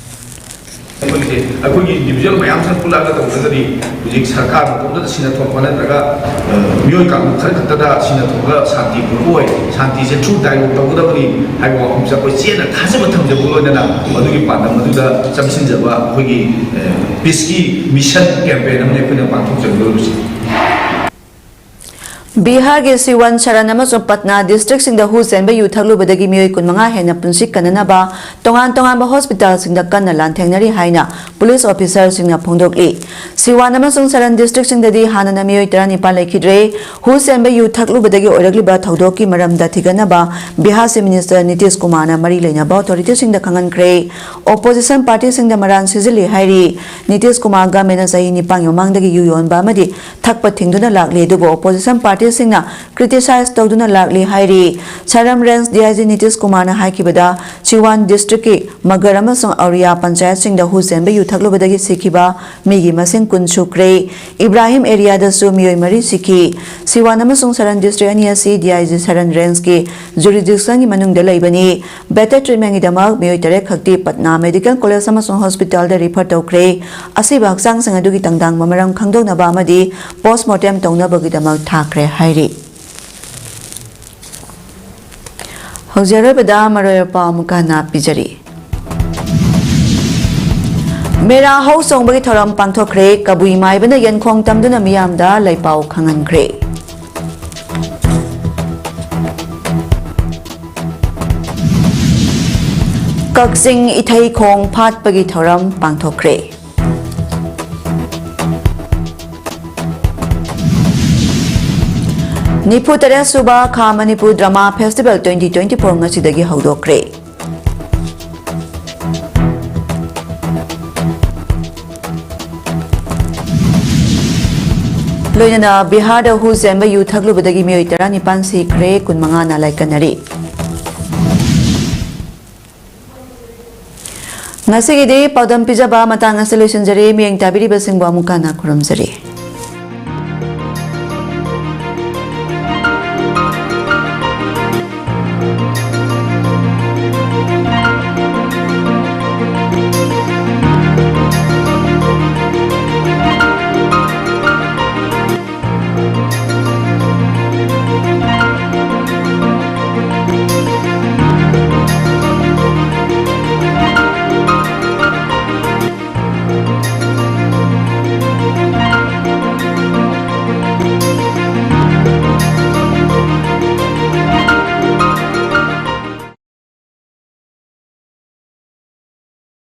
ꯑꯩꯈꯣꯏꯒꯤ ꯏꯟꯗꯤꯕꯤꯖꯨꯋꯦꯜ ꯃꯌꯥꯝꯁꯤꯅ ꯄꯨꯜꯂꯛꯑꯒ ꯇꯧꯗ꯭ꯔꯒꯗꯤ ꯍꯧꯖꯤꯛ ꯁꯔꯀꯥꯔ ꯃꯇꯣꯝꯇꯗ ꯁꯤꯟꯅ ꯊꯣꯛꯄ ꯅꯠꯇ꯭ꯔꯒ, ꯑ, ꯃꯤꯑꯣꯏ ꯀꯥꯡꯂꯨꯞ ꯈꯔ ꯈꯛꯇꯗ ꯁꯤꯟꯅ ꯊꯣꯛꯑꯒ ꯁꯥꯟꯇꯤꯁꯦ ꯊ꯭ꯔꯨ ꯗꯥꯏꯂꯣꯒ ꯇꯧꯒꯗꯕꯅꯤ ꯍꯥꯏꯕ ꯋꯥꯐꯝꯁꯦ ꯑꯩꯈꯣꯏ ꯆꯦꯠꯅ ꯊꯥꯖꯕ ꯊꯝꯖꯕꯒ ꯂꯣꯏꯅꯅ ꯃꯗꯨꯒꯤ ꯄꯥꯟꯗꯝ ꯑꯗꯨꯗ ꯆꯪꯁꯤꯟꯖꯕ ꯑꯩꯈꯣꯏꯒꯤ, ꯑ, ꯄꯤꯁꯀꯤ ꯃꯤꯁꯟ ꯀꯦꯝꯄꯦꯟ ꯑꯃꯅ ꯑꯩꯈꯣꯏꯅ ꯄꯥꯡꯊꯣꯛꯆꯒꯗꯧꯔꯤꯕꯁꯤ꯫ ꯕꯤꯍꯥꯔꯒꯤ ꯁꯤꯋꯥꯟ, ꯁꯔꯟ ꯑꯃꯁꯨꯡ ꯄꯠꯅꯥ ꯗꯤꯁꯇ꯭ꯔꯤꯛꯁꯤꯡꯗ ꯍꯨ ꯆꯦꯟꯕ ꯌꯨ ꯊꯛꯂꯨꯕꯗꯒꯤ ꯃꯤꯑꯣꯏ ꯀꯨꯟꯃꯉꯥ ꯍꯦꯟꯅ ꯄꯨꯟꯁꯤ ꯀꯟꯅꯅꯕ ꯇꯣꯉꯥꯟ ꯇꯣꯉꯥꯟꯕ ꯍꯣꯁꯄꯤꯇꯥꯜꯁꯤꯡꯗ ꯀꯟꯅ ꯂꯥꯟꯊꯦꯡꯅꯔꯤ ꯍꯥꯏꯅ ꯄꯨꯂꯤꯁ ꯑꯣꯐꯤꯁꯥꯔꯁꯤꯡꯅ ꯐꯣꯡꯗꯣꯛꯂꯤ꯫ ꯁꯤꯋꯥꯟ ꯑꯃꯁꯨꯡ ꯁꯔꯟ ꯗꯤꯁꯇ꯭ꯔꯤꯛꯁꯤꯡꯗꯗꯤ ꯍꯥꯟꯅꯅ ꯃꯤꯑꯣꯏ ꯇꯔꯥꯅꯤꯄꯥꯜ ꯂꯩꯈꯤꯗ꯭ꯔꯦ꯫ ꯍꯨ ꯆꯦꯟꯕ ꯌꯨ ꯊꯛꯂꯨꯕꯗꯒꯤ ꯑꯣꯏꯔꯛꯂꯤꯕ ꯊꯧꯗꯣꯛꯀꯤ ꯃꯔꯝꯗ ꯊꯤꯒꯠꯅꯕ ꯕꯤꯍꯥꯔ ꯆꯤꯐ ꯃꯤꯅꯤꯁꯇꯔ ꯅꯤꯇꯤꯁ ꯀꯨꯃꯥꯔꯅ ꯃꯔꯤ ꯂꯩꯅꯕ ꯑꯣꯊꯣꯔꯤꯇꯤꯁꯤꯡꯗ ꯈꯪꯍꯟꯈ꯭ꯔꯦ꯫ ꯑꯣꯄꯣꯖꯤꯁꯟ ꯄꯥꯔꯇꯤꯁꯤꯡꯗ ꯃꯔꯥꯟ ꯁꯤꯖꯤꯜꯂꯤ ꯍꯥꯏꯔꯤ꯫ ꯅꯤꯇꯤꯁ ꯀꯨꯃꯥꯔ ꯒꯃꯦꯟꯅ ꯆꯍꯤ ꯅꯤꯄꯥꯟꯒꯤ ꯃꯃꯥꯡꯗꯒꯤ ꯌꯨ ꯌꯣꯟꯕ ꯑꯃꯗꯤ ꯊꯛꯄ ꯊꯤꯡꯗꯨꯅ ꯂꯥꯛꯂꯤ, ꯑꯗꯨꯕꯨ ꯑꯣꯄꯣꯖꯤꯁꯟ ꯄꯥꯔꯇꯤꯁꯤꯡꯅ ꯀ꯭ꯔꯤꯇꯤꯁꯥꯏꯖ ꯇꯧꯗꯨꯅ ꯂꯥꯛꯂꯤ ꯍꯥꯏꯔꯤ꯫ ꯁꯔꯝ range D I G Nitish ꯀꯨꯃꯥꯔꯅ ꯍꯥꯏꯈꯤꯕꯗ, ꯁꯤꯋꯥꯟ ꯗꯤꯁꯇ꯭ꯔꯤꯛꯀꯤ ꯃꯒꯔ ꯑꯃꯁꯨꯡ ꯑꯧꯔꯤꯌꯥ ꯄꯟꯆꯥꯌꯠꯁꯤꯡꯗ ꯍꯨ ꯆꯦꯟꯕ ꯌꯨ ꯊꯛꯂꯨꯕꯗꯒꯤ ꯁꯤꯈꯤꯕ ꯃꯤꯒꯤ ꯃꯁꯤꯡ ꯀꯨꯟ ꯁꯨꯈ꯭ꯔꯦ꯫ ꯏꯕ꯭ꯔꯥꯍꯤꯝ ꯑꯦꯔꯤꯌꯥꯗꯁꯨ ꯃꯤꯑꯣꯏ ꯃꯔꯤ ꯁꯤꯈꯤ꯫ ꯁꯤꯋꯥꯟ ꯑꯃꯁꯨꯡ ꯁꯔꯟ ꯗꯤꯁꯇ꯭ꯔꯤꯛ ꯑꯅꯤ ꯑꯁꯤ ꯗꯤ ꯑꯥꯏ ꯖꯤ ꯁꯔꯟ ꯔꯦꯟꯖꯀꯤ ꯖꯨꯔꯤꯗꯤꯛꯁꯟꯒꯤ ꯃꯅꯨꯡꯗ ꯂꯩꯕꯅꯤ꯫ ꯕꯦꯇꯔ ꯇ꯭ꯔꯤꯠꯃꯦꯟꯒꯤꯗꯃꯛ ꯃꯤꯑꯣꯏ ꯇꯔꯦꯠ ꯈꯛꯇꯤ ꯄꯠꯅꯥ ꯃꯦꯗꯤꯀꯦꯜ ꯀꯣꯂꯦꯖ ꯑꯃꯁꯨꯡ ꯍꯣꯁꯄꯤꯇꯥꯜꯗ ꯔꯤꯐꯔ ꯇꯧꯈ꯭ꯔꯦ꯫ ꯑꯁꯤꯕ ꯍꯛꯆꯥꯡꯁꯤꯡ ꯑꯗꯨꯒꯤ ꯇꯪꯗꯥꯡꯕ ꯃꯔꯝ ꯈꯪꯗꯣꯛꯅꯕ ꯑꯃꯗꯤ ꯄꯣꯁꯃꯣꯔꯇꯦꯝ ꯇꯧꯅꯕꯒꯤꯗꯃꯛ ꯊꯥꯈ꯭ꯔꯦ ꯍꯥꯏꯔꯤ꯫ ꯍꯧꯖꯤꯛ ꯑꯔꯣꯏꯕꯗ ꯃꯔꯣꯏ ꯄꯥꯎ ꯑꯃꯨꯛꯀ ꯍꯟꯅ ꯄꯤꯖꯔꯤ꯫ ꯃꯦꯔꯥ ꯍꯧ ꯆꯣꯡꯕꯒꯤ ꯊꯧꯔꯝ ꯄꯥꯡꯊꯣꯛꯈ꯭ꯔꯦ꯫ ꯀꯕꯨꯏ ꯃꯥꯏꯕꯅ ꯌꯦꯟꯈꯣꯡ ꯇꯝꯗꯨꯅ ꯃꯤꯌꯥꯝꯗ ꯂꯩꯄꯥꯎ ꯈꯪꯍꯟꯈ꯭ꯔꯦ꯫ ꯀꯛꯆꯤꯡ ꯏꯊꯩꯈꯣꯡ ꯐꯥꯠꯄꯒꯤ ꯊꯧꯔꯝ ꯄꯥꯡꯊꯣꯛꯈ꯭ꯔꯦ꯫ ꯅꯤꯐꯨ ꯇꯔꯦꯠ ꯁꯨꯕ ꯈꯥ Manipur drama festival twenty twenty four ꯉꯁꯤꯗꯒꯤ ꯍꯧꯗꯣꯛꯈ꯭ꯔꯦ꯫ ꯂꯣꯏꯅꯅ ꯕꯤꯍꯥꯔꯗ ꯍꯨ ꯆꯦꯟꯕ ꯌꯨ ꯊꯛꯂꯨꯕꯗꯒꯤ ꯃꯤꯑꯣꯏ ꯇꯔꯥꯅꯤꯄꯥꯟ ꯁꯤꯈ꯭ꯔꯦ, ꯀꯨꯟꯃꯉꯥꯅ ꯂꯥꯏꯀꯠꯅꯔꯤ꯫ ꯉꯁꯤꯒꯤꯗꯤ ꯄꯥꯎꯗꯝ ꯄꯤꯖꯕ ꯃꯇꯥꯡ ꯑꯁꯤ ꯂꯣꯏꯁꯤꯟꯖꯔꯦ꯫ ꯃꯤꯠꯌꯦꯡ ꯇꯥꯕꯤꯔꯤꯕꯁꯤꯡꯕꯨ ꯑꯃꯨꯛꯀ ꯍꯟꯅ ꯈꯨꯔꯨꯝꯖꯔꯤ꯫